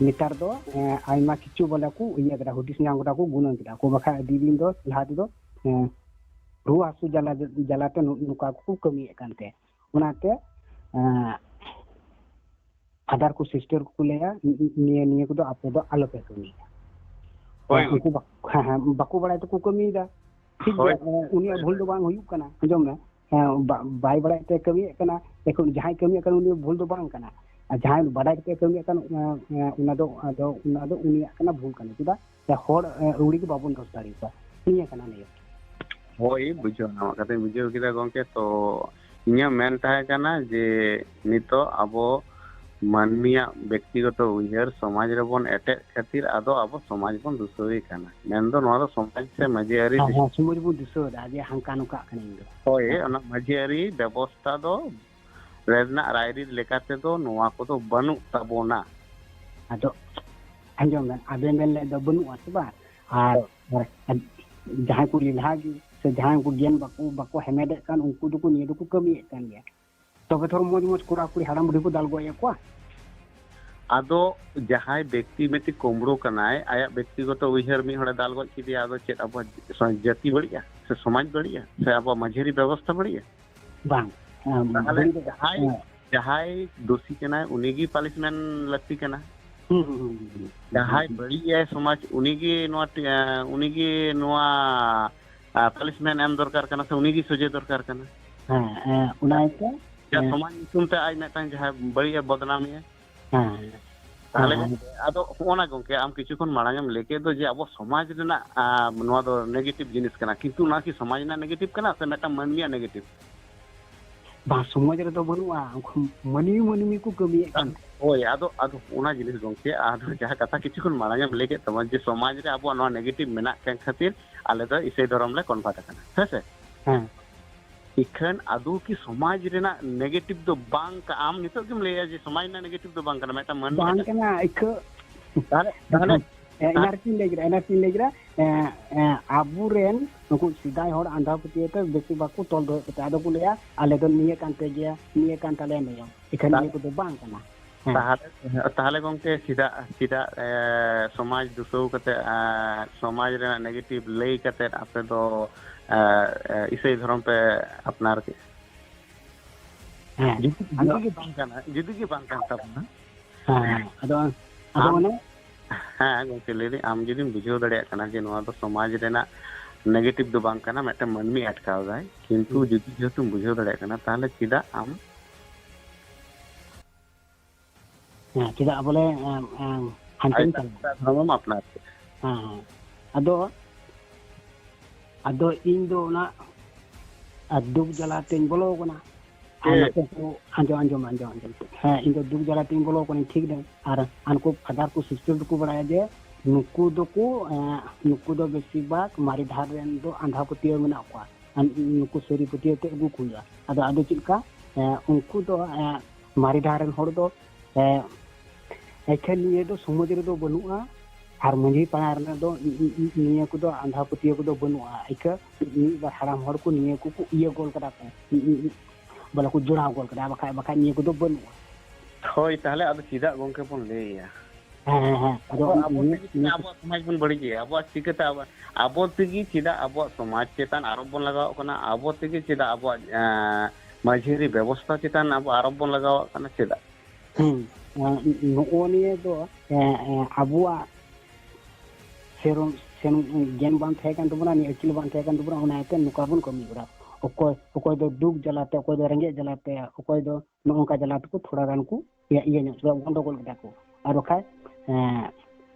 ᱱᱮᱛᱟᱨ ᱫᱚ, ᱦᱮᱸ, ᱟᱭᱢᱟ ᱠᱤᱪᱷᱩ ᱵᱚᱞᱮ ᱠᱚ ᱤᱭᱟᱹ ᱠᱮᱫᱟ, ᱦᱩᱫᱤᱥ ᱧᱟᱢ ᱠᱮᱫᱟ ᱠᱚ, ᱜᱩᱱᱟᱹᱱ ᱠᱮᱫᱟ ᱠᱚ᱾ ᱵᱟᱠᱷᱟᱡ ᱟᱹᱰᱤ ᱫᱤᱱ ᱫᱚ ᱞᱟᱦᱟ ᱛᱮᱫᱚ, ᱦᱮᱸ, ᱨᱩᱣᱟᱹ ᱦᱟᱹᱥᱩ ᱡᱟᱞᱟ, ᱡᱟᱞᱟᱛᱮ ᱱᱚ-, ᱱᱚᱝᱠᱟ ᱠᱚ ᱠᱟᱹᱢᱤᱭᱮᱫ ᱠᱟᱱ ᱛᱟᱦᱮᱸᱫ᱾ ᱚᱱᱟᱛᱮ, ᱮᱸ, ᱯᱷᱟᱫᱟᱨ ᱠᱚ ᱥᱤᱥᱴᱟᱨ ᱠᱚᱠᱚ ᱞᱟᱹᱭᱟ, ᱱ-, ᱱ-, ᱱᱤᱭᱟᱹ, ᱱᱤᱭᱟᱹ ᱠᱚᱫᱚ ᱟᱯᱮ ᱫᱚ ᱟᱞᱚ ᱯᱮ ᱠᱟᱹᱢᱤᱭᱟ᱾ ᱦᱳᱭ, ᱦᱮᱸ, ᱩᱱᱠᱩ ᱵᱟ-, ᱦᱮᱸ, ᱦᱮᱸ, ᱵᱟᱠᱚ ᱵᱟᱲᱟᱭ ᱛᱮᱠᱚ ᱠᱟᱹᱢᱤᱭᱮᱫᱟ᱾ ᱴᱷᱤᱠ ᱦᱳᱭ᱾ ᱜᱮᱭᱟ, ᱮᱸ, ᱩᱱᱤᱭᱟᱜ ᱵᱷᱩᱞ ᱫᱚ ᱵᱟᱝ ᱦᱩᱭᱩᱜ ᱠᱟᱱᱟ᱾ ᱟᱸᱡᱚᱢ ᱢᱮ, ᱦᱮᱸ, ᱵᱟ-, ᱵᱟᱭ ᱵᱟᱲᱟᱭ ᱛᱮ ᱠᱟᱹᱢᱤᱭᱮᱫ ᱠᱟᱱᱟ᱾ ᱮᱠᱷᱚᱱ ᱡᱟᱦᱟᱸᱭ ᱠᱟᱹᱢᱤᱭᱮᱫ ᱠᱟᱱᱟ, ᱩᱱᱤᱭᱟᱜ ᱵᱷᱩᱞ ᱫᱚ ᱵᱟᱝ ᱠᱟᱱᱟ᱾ ᱟᱨ ᱡᱟᱦᱟᱸᱭ ᱵᱟᱰᱟᱭ ᱠᱟᱛᱮ ᱠᱟᱹᱢᱤᱭᱮᱫ ᱠᱟᱱ, ᱚᱱᱟ, ᱚᱱᱟ ᱫᱚ, ᱟᱫᱚ ᱚᱱᱟ ᱫᱚ ᱩᱱᱤᱭᱟᱜ ᱠᱟᱱᱟ, ᱵᱷᱩᱞ ᱠᱟᱱᱟ᱾ ᱪᱮᱫᱟᱜ? ᱥᱮ ᱦᱚᱲ, ᱮ, ᱟᱹᱣᱲᱤ ᱜᱮ ᱵᱟᱵᱚᱱ ᱫᱳᱥ ᱫᱟᱲᱮ ᱟᱠᱚᱣᱟ᱾ ᱱᱤᱭᱟᱹ ᱠᱟᱱᱟ ᱱᱤᱭᱟᱹ᱾ ᱦᱳᱭ, ᱵᱩᱡᱷᱟᱹᱣ ᱧᱟᱢᱚᱜ ᱠᱟᱛᱮᱧ ᱵᱩᱡᱷᱟᱹᱣ ᱠᱮᱫᱟ ᱜᱚᱢᱠᱮ᱾ ᱛᱚ ᱤᱧᱟᱹᱜ ᱢᱮᱱ ᱛᱟᱦᱮᱸ ᱠᱟᱱᱟ ᱡᱮ ᱱᱤᱛᱚᱜ ᱟᱵᱚ ᱢᱟᱹᱱᱢᱤᱭᱟᱜ ᱵᱮᱠᱛᱤᱜᱚᱛᱚ ᱩᱭᱦᱟᱹᱨ ᱥᱚᱢᱟᱡᱽ ᱨᱮᱵᱚᱱ ᱮᱴᱮᱫ ᱠᱷᱟᱹᱛᱤᱨ ᱟᱫᱚ ᱟᱵᱚ ᱥᱚᱢᱟᱡᱽ ᱵᱚᱱ ᱫᱩᱥᱟᱹᱣᱮ ᱠᱟᱱᱟ᱾ ᱢᱮᱱᱫᱚ ᱱᱚᱣᱟ ᱫᱚ ᱥᱚᱢᱟᱡᱽ ᱥᱮ ᱢᱟᱹᱡᱷᱤ ᱟᱹᱨᱤ ᱦᱮᱸ, ᱵᱤᱥ-, ᱦᱮᱸ, ᱥᱚᱢᱟᱡᱽ ᱵᱚᱱ ᱫᱩᱥᱟᱹᱣ ᱮᱫᱟ ᱡᱮ ᱦᱟᱱᱠᱟ ᱱᱚᱝᱠᱟᱜ ᱠᱟᱱᱟ ᱤᱧ ᱫᱚ᱾ ᱦᱳᱭ, ᱦᱮᱸ᱾ ᱚᱱᱟ ᱢᱟᱹᱡᱷᱤ ᱟᱹᱨᱤ ᱵᱮᱵᱚᱥᱛᱷᱟ ᱫᱚ ᱨᱮᱱᱟᱜ ᱨᱟᱭᱨᱤᱛ ᱞᱮᱠᱟ ᱛᱮᱫᱚ ᱱᱚᱣᱟ ᱠᱚᱫᱚ ᱵᱟᱹᱱᱩᱜ ᱛᱟᱵᱚᱱᱟ᱾ ᱟᱫᱚ ᱟᱸᱡᱚᱢ ᱵᱮᱱ, ᱟᱵᱮᱱ ᱵᱮᱱ ᱞᱟᱹᱭ ᱫᱚ ᱵᱟᱹᱱᱩᱜᱼᱟ ᱥᱮ ᱵᱟᱝ? ᱟᱨ, ᱟᱨ ᱡᱟᱦᱟᱸᱭ ᱠᱚ ᱞᱮᱞᱦᱟ ᱜᱮ ᱥᱮ ᱡᱟᱦᱟᱸᱭ ᱩᱱᱠᱩ ᱜᱮᱱ ᱵᱟᱠᱚ, ᱵᱟᱠᱚ ᱦᱮᱢᱮᱫᱮᱜ ᱠᱟᱱ, ᱩᱱᱠᱩ ᱫᱚᱠᱚ ᱱᱤᱭᱟᱹ ᱫᱚᱠᱚ ᱠᱟᱹᱢᱤᱭᱮᱫ ᱠᱟᱱ ᱜᱮᱭᱟ᱾ ᱛᱚᱵᱮ ᱛᱷᱚᱨ ᱢᱚᱡᱽ ᱢᱚᱡᱽ ᱠᱚᱲᱟ ᱠᱩᱲᱤ ᱦᱟᱲᱟᱢ ᱵᱩᱰᱷᱤ ᱠᱚ ᱫᱟᱞ ᱜᱚᱡ ᱮᱫ ᱠᱚᱣᱟ᱾ ᱟᱫᱚ ᱡᱟᱦᱟᱸᱭ ᱵᱮᱠᱛᱤ ᱢᱤᱫᱴᱤᱡ ᱠᱩᱢᱵᱽᱲᱩ ᱠᱟᱱᱟᱭ, ᱟᱭᱟᱜ ᱵᱮᱠᱛᱤᱜᱚᱛᱚ ᱩᱭᱦᱟᱹᱨ ᱢᱤᱫ ᱦᱚᱲᱮ ᱫᱟᱞ ᱜᱚᱡ ᱠᱮᱫᱮᱭᱟ, ᱟᱫᱚ ᱪᱮᱫ ᱟᱵᱚᱣᱟᱜ ᱡᱟᱹᱛᱤ ᱵᱟᱹᱲᱤᱡᱼᱟ ᱥᱮ ᱥᱚᱢᱟᱡᱽ ᱵᱟᱹᱲᱤᱡᱼᱟ ᱥᱮ ᱟᱵᱚᱣᱟᱜ ᱢᱟᱹᱡᱷᱤᱭᱟᱹᱨᱤ ᱵᱮᱵᱚᱥᱛᱷᱟ ᱵᱟᱹᱲᱤᱡᱼᱟ? ᱵᱟᱝ, ᱟᱢ, ᱛᱟᱦᱚᱞᱮ ᱵᱟᱹᱲᱤᱡ ᱫᱚ ᱵᱟᱝ᱾ ᱡᱟᱦᱟᱸᱭ, ᱦᱮᱸ᱾ ᱡᱟᱦᱟᱸᱭ ᱫᱳᱥᱤ ᱠᱟᱱᱟᱭ, ᱩᱱᱤᱜᱮ punishment ᱞᱟᱹᱠᱛᱤ ᱠᱟᱱᱟ᱾ ᱦᱩᱸ, ᱦᱩᱸ, ᱦᱩᱸ, ᱦᱩᱸ, ᱦᱩᱸ᱾ ᱡᱟᱦᱟᱸᱭ ᱵᱟᱹᱲᱤᱡ ᱮ ᱥᱚᱢᱟᱡᱽ, ᱩᱱᱤᱜᱮ ᱱᱚᱣᱟ ᱴᱤ-, ᱮ, ᱩᱱᱤᱜᱮ ᱱᱚᱣᱟ, ᱟ, punishment ᱮᱢ ᱫᱚᱨᱠᱟᱨ ᱠᱟᱱᱟ ᱥᱮ ᱩᱱᱤᱜᱮ ᱥᱚᱡᱷᱮ ᱫᱚᱨᱠᱟᱨ ᱠᱟᱱᱟ? ᱦᱮᱸ, ᱦᱮᱸ, ᱚᱱᱟ ᱜᱮᱛᱚ᱾ ᱡᱟ ᱦᱮᱸ᱾ ᱥᱚᱢᱟᱡᱽ ᱧᱩᱛᱩᱢ ᱛᱮ ᱟᱡ ᱢᱤᱫᱴᱟᱝ ᱡᱟᱦᱟᱸᱭ ᱵᱟᱹᱲᱤᱡ ᱮ ᱵᱚᱫᱱᱟᱢᱮᱭᱟ᱾ ᱦᱮᱸ᱾ ᱛᱟᱦᱚᱞᱮ ᱦᱮᱸ᱾ ᱟᱫᱚ ᱦᱚᱸᱜᱼᱚ ᱱᱟ ᱜᱚᱝᱠᱮ, ᱟᱢ ᱠᱤᱪᱷᱩ ᱠᱷᱚᱱ ᱢᱟᱲᱟᱝ ᱮᱢ ᱞᱟᱹᱭ ᱠᱮᱫ ᱫᱚ ᱡᱮ ᱟᱵᱚ ᱥᱚᱢᱟᱡᱽ ᱨᱮᱱᱟᱜ, ᱟ, ᱱᱚᱣᱟ ᱫᱚ negative ᱡᱤᱱᱤᱥ ᱠᱟᱱᱟ, ᱠᱤᱱᱛᱩ ᱱᱚᱣᱟ ᱠᱤ ᱥᱚᱢᱟᱡᱽ ᱨᱮᱱᱟᱜ negative ᱠᱟᱱᱟ ᱥᱮ ᱢᱤᱫᱴᱟᱝ ᱢᱟᱹᱱᱢᱤᱭᱟᱜ negative? ᱵᱟᱝ, ᱥᱚᱢᱟᱡᱽ ᱨᱮᱫᱚ ᱵᱟᱹᱱᱩᱜᱼᱟ, ᱩᱱᱠᱩ ᱢᱟᱹᱱᱢᱤ, ᱢᱟᱹᱱᱢᱤ ᱠᱚ ᱠᱟᱹᱢᱤᱭᱮᱫ ᱠᱟᱱ᱾ ᱦᱳᱭ, ᱟᱫᱚ, ᱟᱫᱚ ᱚᱱᱟ ᱡᱤᱱᱤᱥ ᱜᱚᱝᱠᱮ, ᱟᱫᱚ ᱡᱟᱦᱟᱸ ᱠᱟᱛᱷᱟ ᱠᱤᱪᱷᱩ ᱠᱷᱚᱱ ᱢᱟᱲᱟᱝ ᱮᱢ ᱞᱟᱹᱭ ᱠᱮᱫ ᱛᱟᱵᱚᱱ ᱡᱮ ᱥᱚᱢᱟᱡᱽ ᱨᱮ ᱟᱵᱚᱣᱟᱜ ᱱᱚᱣᱟ negative ᱢᱮᱱᱟᱜ ᱠᱟᱱ ᱠᱷᱟᱹᱛᱤᱨ ᱟᱞᱮ ᱫᱚ ᱤᱥᱟᱹᱭ ᱫᱷᱚᱨᱚᱢ ᱞᱮ convert ᱟᱠᱟᱱᱟ, ᱦᱮᱸ ᱥᱮ? ᱦᱮᱸ᱾ ᱤᱠᱷᱟᱹᱱ ᱟᱫᱚ ᱠᱤ ᱥᱚᱢᱟᱡᱽ ᱨᱮᱱᱟᱜ negative ᱫᱚ ᱵᱟᱝ ᱠᱟ-, ᱟᱢ ᱱᱤᱛᱚᱜ ᱜᱮᱢ ᱞᱟᱹᱭᱟ ᱡᱮ ᱥᱚᱢᱟᱡᱽ ᱨᱮᱱᱟᱜ negative ᱫᱚ ᱵᱟᱝ ᱠᱟᱱᱟ, ᱢᱤᱫᱴᱟᱝ ᱢᱟᱹᱱᱢᱤ ᱵᱟᱝ ᱠᱟᱱᱟ᱾ ᱠᱟᱱᱟ, ᱤᱠᱷᱟᱹ᱾ ᱛᱟᱦᱞᱮ, ᱛᱟᱦᱞᱮ, ᱦᱮᱸ, ᱮᱱᱟᱨᱡᱤᱧ ᱞᱟᱹᱭ ᱠᱮᱫᱟ, ᱮᱱᱟᱨᱡᱤᱧ ᱞᱟᱹᱭ ᱠᱮᱫᱟ, ᱮᱸ, ᱮᱸ, ᱟᱵᱚᱨᱮᱱ ᱱᱩᱠᱩ ᱥᱮᱫᱟᱭ ᱦᱚᱲ ᱟᱸᱫᱷᱟ ᱯᱟᱹᱛᱭᱟᱹᱣ ᱛᱮ ᱵᱮᱥᱤ ᱵᱟᱠᱚ ᱛᱚᱞ ᱫᱚᱦᱚᱭᱮᱫ ᱠᱚ ᱛᱟᱦᱮᱸᱫ᱾ ᱟᱫᱚ ᱠᱚ ᱞᱟᱹᱭᱟ, "ᱟᱞᱮ ᱫᱚ ᱱᱤᱭᱟᱹ ᱠᱟᱱ ᱛᱮ ᱜᱮᱭᱟ, ᱱᱤᱭᱟᱹ ᱠᱟᱱ ᱛᱟᱞᱮᱭᱟ ᱱᱤᱭᱚᱢ, ᱮᱠᱷᱟᱱ ᱛᱟ-, ᱱᱤᱭᱟᱹ ᱠᱚᱫᱚ ᱵᱟᱝ ᱠᱟᱱᱟ᱾" ᱦᱮᱸ᱾ ᱛᱟᱦᱞᱮ, ᱛᱟᱦᱞᱮ ᱜᱚᱝᱠᱮ, ᱪᱮᱫᱟᱜ, ᱪᱮᱫᱟᱜ, ᱮ, ᱥᱚᱢᱟᱡᱽ ᱫᱩᱥᱟᱹᱣ ᱠᱟᱛᱮ, ᱮ, ᱥᱚᱢᱟᱡᱽ ᱨᱮᱱᱟᱜ negative ᱞᱟᱹᱭ ᱠᱟᱛᱮ ᱟᱯᱮ ᱫᱚ, ᱮ, ᱮ, ᱤᱥᱟᱹᱭ ᱫᱷᱚᱨᱚᱢ ᱯᱮ ᱟᱯᱱᱟᱨ ᱠᱮᱫᱼᱟ? ᱦᱮᱸ᱾ ᱡᱩᱫᱤ, ᱟᱫᱚ ᱡᱩᱫᱤ ᱜᱮ ᱵᱟᱝ ᱠᱟᱱᱟ, ᱡᱩᱫᱤ ᱜᱮ ᱵᱟᱝ ᱠᱟᱱ ᱛᱟᱵᱚᱱᱟ᱾ ᱦᱮᱸ, ᱦᱮᱸ᱾ ᱟᱫᱚ, ᱟᱫᱚ ᱟᱢ ᱚᱱᱮ ᱦᱮᱸ, ᱜᱚᱝᱠᱮ, ᱞᱟᱹᱭ ᱫᱟᱹᱧ, ᱟᱢ ᱡᱩᱫᱤᱢ ᱵᱩᱡᱷᱟᱹᱣ ᱫᱟᱲᱮᱭᱟᱜ ᱠᱟᱱᱟ ᱡᱮ ᱱᱚᱣᱟ ᱫᱚ ᱥᱚᱢᱟᱡᱽ ᱨᱮᱱᱟᱜ negative ᱫᱚ ᱵᱟᱝ ᱠᱟᱱᱟ, ᱢᱤᱫᱴᱮᱱ ᱢᱟᱹᱱᱢᱤ ᱟᱴᱠᱟᱣ ᱫᱟᱭ, ᱠᱤᱱᱛᱩ ᱦᱩᱸ᱾ ᱡᱩᱫᱤ ᱡᱮᱦᱮᱛᱩᱢ ᱵᱩᱡᱷᱟᱹᱣ ᱫᱟᱲᱮᱭᱟᱜ ᱠᱟᱱᱟ, ᱛᱟᱦᱞᱮ ᱪᱮᱫᱟᱜ ᱟᱢ ᱦᱮᱸ, ᱪᱮᱫᱟᱜ ᱵᱚᱞᱮ, ᱮᱸ, ᱮᱸ, ᱦᱟᱱᱛᱮᱢ ᱟᱭ-, ᱪᱟᱞᱟᱜᱼᱟ? ᱮᱴᱟᱜ ᱫᱷᱚᱨᱚᱢᱮᱢ ᱟᱯᱱᱟᱨ ᱠᱮᱫᱟ᱾ ᱦᱮᱸ, ᱦᱮᱸ᱾ ᱟᱫᱚ, ᱟᱫᱚ ᱤᱧ ᱫᱚ ᱚᱱᱟ, ᱟᱨ ᱫᱩᱠ ᱡᱟᱞᱟ ᱛᱮᱧ ᱵᱚᱞᱚ ᱟᱠᱟᱱᱟ᱾ ᱟᱨ ᱪᱮᱫ? ᱱᱚᱛᱮ ᱠᱚ, ᱟᱸᱡᱚᱢ, ᱟᱸᱡᱚᱢ, ᱟᱸᱡᱚᱢ, ᱟᱸᱡᱚᱢ᱾ ᱦᱮᱸ, ᱤᱧ ᱫᱚ ᱫᱩᱠ ᱡᱟᱞᱟ ᱛᱮᱧ ᱵᱚᱞᱚ ᱟᱠᱟᱱᱟ, ᱴᱷᱤᱠ ᱫᱚ᱾ ᱟᱨ ᱦᱟᱱᱠᱩ ᱯᱷᱟᱫᱟᱨ ᱠᱚ, ᱥᱤᱥᱴᱟᱨ ᱫᱚᱠᱚ ᱵᱟᱲᱟᱭᱟ ᱡᱮ ᱱᱩᱠᱩ ᱫᱚᱠᱚ, ᱮᱸ, ᱱᱩᱠᱩ ᱫᱚ ᱵᱮᱥᱤᱨ ᱵᱷᱟᱜᱽ ᱢᱟᱨᱮ ᱫᱷᱟᱨ ᱨᱮᱱ ᱫᱚ ᱟᱸᱫᱷᱟ ᱯᱟᱹᱛᱭᱟᱹᱣ ᱢᱮᱱᱟᱜ ᱠᱚᱣᱟ᱾ ᱟᱨ ᱱᱩᱠᱩ ᱥᱟᱹᱨᱤ ᱯᱟᱹᱛᱭᱟᱹᱣ ᱛᱮ ᱟᱹᱜᱩ ᱠᱚ ᱦᱩᱭᱩᱜᱼᱟ᱾ ᱟᱫᱚ, ᱟᱫᱚ ᱪᱮᱫ ᱞᱮᱠᱟ? ᱮᱸ, ᱩᱱᱠᱩ ᱫᱚ, ᱮᱸ, ᱢᱟᱨᱮ ᱰᱟᱦᱟᱨ ᱨᱮᱱ ᱦᱚᱲ ᱫᱚ, ᱮᱸ, ᱮᱠᱷᱮᱱ ᱱᱤᱭᱟᱹ ᱫᱚ ᱥᱚᱢᱟᱡᱽ ᱨᱮᱫᱚ ᱵᱟᱹᱱᱩᱜᱼᱟ, ᱟᱨ ᱢᱟᱹᱡᱷᱤ ᱯᱟᱲᱟ ᱨᱮᱱᱟᱜ ᱫᱚ ᱱᱤ-, ᱱᱤ-, ᱱᱤᱭᱟᱹ ᱠᱚᱫᱚ ᱟᱸᱫᱷᱟ ᱯᱟᱹᱛᱭᱟᱹᱣ ᱠᱚᱫᱚ ᱵᱟᱹᱱᱩᱜᱼᱟ᱾ ᱤᱠᱟᱹ ᱢᱤᱫ ᱵᱟᱨ ᱦᱟᱲᱟᱢ ᱦᱚᱲ ᱠᱚ ᱱᱤᱭᱟᱹ ᱠᱚᱠᱚ ᱤᱭᱟᱹ ᱜᱚᱞ ᱠᱟᱫᱟ ᱠᱚ, ᱵᱚᱞᱮ ᱠᱚ ᱡᱚᱲᱟᱣ ᱜᱚᱞ ᱠᱟᱫᱟ, ᱵᱟᱠᱷᱟᱡ, ᱵᱟᱠᱷᱟᱡ ᱱᱤᱭᱟᱹ ᱠᱚᱫᱚ ᱵᱟᱹᱱᱩᱜᱼᱟ᱾ ᱦᱳᱭ, ᱛᱟᱦᱞᱮ ᱟᱫᱚ ᱪᱮᱫᱟᱜ ᱜᱚᱝᱠᱮ ᱵᱚᱱ ᱞᱟᱹᱭᱮᱜᱼᱟ? ᱦᱮᱸ, ᱦᱮᱸ, ᱦᱮᱸ᱾ ᱟᱫᱚ ᱟᱵᱚ, ᱟᱵᱚ ᱱᱤᱭᱟᱹ, ᱛᱮᱜᱮ ᱪᱮᱫᱟᱜ ᱱᱤᱭᱟᱹ ᱠᱚ ᱟᱵᱚᱣᱟᱜ ᱥᱚᱢᱟᱡᱽ ᱵᱚᱱ ᱵᱟᱹᱲᱤᱡᱮᱜᱼᱟ? ᱟᱵᱚᱣᱟᱜ ᱪᱤᱠᱟᱹᱛᱮ ᱟᱵᱚ, ᱟᱵᱚ ᱛᱮᱜᱮ ᱪᱮᱫᱟᱜ ᱟᱵᱚᱣᱟᱜ ᱥᱚᱢᱟᱡᱽ ᱪᱮᱛᱟᱱ ᱟᱨᱚᱯ ᱵᱚᱱ ᱞᱟᱜᱟᱣᱟᱜ ᱠᱟᱱᱟ? ᱟᱵᱚ ᱛᱮᱜᱮ ᱪᱮᱫᱟᱜ ᱟᱵᱚᱣᱟᱜ, ᱮᱸ, ᱢᱟᱹᱡᱷᱤ ᱟᱹᱨᱤ ᱵᱮᱵᱚᱥᱛᱷᱟ ᱪᱮᱛᱟᱱ ᱟᱵᱚ ᱟᱨᱚᱯ ᱵᱚᱱ ᱞᱟᱜᱟᱣᱟᱜ ᱠᱟᱱᱟ? ᱪᱮᱫᱟᱜ? ᱦᱩᱸ, ᱮᱸ, ᱱᱚᱜᱼᱚ ᱱᱤᱭᱟᱹ ᱫᱚ, ᱮᱸ, ᱮᱸ, ᱟᱵᱚᱣᱟᱜ ᱥᱮᱨᱚᱢ, ᱥᱮᱨᱚᱢ ᱜᱮᱭᱟᱱ ᱵᱟᱝ ᱛᱟᱦᱮᱸ ᱠᱟᱱ ᱛᱟᱵᱚᱱᱟ, ᱱᱤᱭᱟᱹ ᱟᱹᱠᱤᱞ ᱵᱟᱝ ᱛᱟᱦᱮᱸ ᱠᱟᱱ ᱛᱟᱵᱚᱱᱟ, ᱚᱱᱟ ᱤᱭᱟᱹᱛᱮ ᱱᱚᱝᱠᱟ ᱵᱚᱱ ᱠᱟᱹᱢᱤ ᱠᱟᱫᱟ᱾ ᱚᱠᱚᱭ, ᱚᱠᱚᱭ ᱫᱚ ᱫᱩᱠ ᱡᱟᱞᱟᱛᱮ, ᱚᱠᱚᱭ ᱫᱚ ᱨᱮᱸᱜᱮᱡ ᱡᱟᱞᱟᱛᱮ, ᱚᱠᱚᱭ ᱫᱚ ᱱᱚᱜᱼᱚ ᱱᱚᱝᱠᱟ ᱡᱟᱞᱟ ᱛᱮᱠᱚ ᱛᱷᱚᱲᱟ ᱜᱟᱱ ᱠᱚ ᱤᱭᱟᱹ, ᱤᱭᱟᱹ ᱧᱚᱜ ᱠᱮᱫᱟ, ᱜᱚᱱᱰᱚᱜᱳᱞ ᱠᱮᱫᱟ ᱠᱚ᱾ ᱟᱨ ᱵᱟᱠᱷᱟᱡ, ᱮᱸ,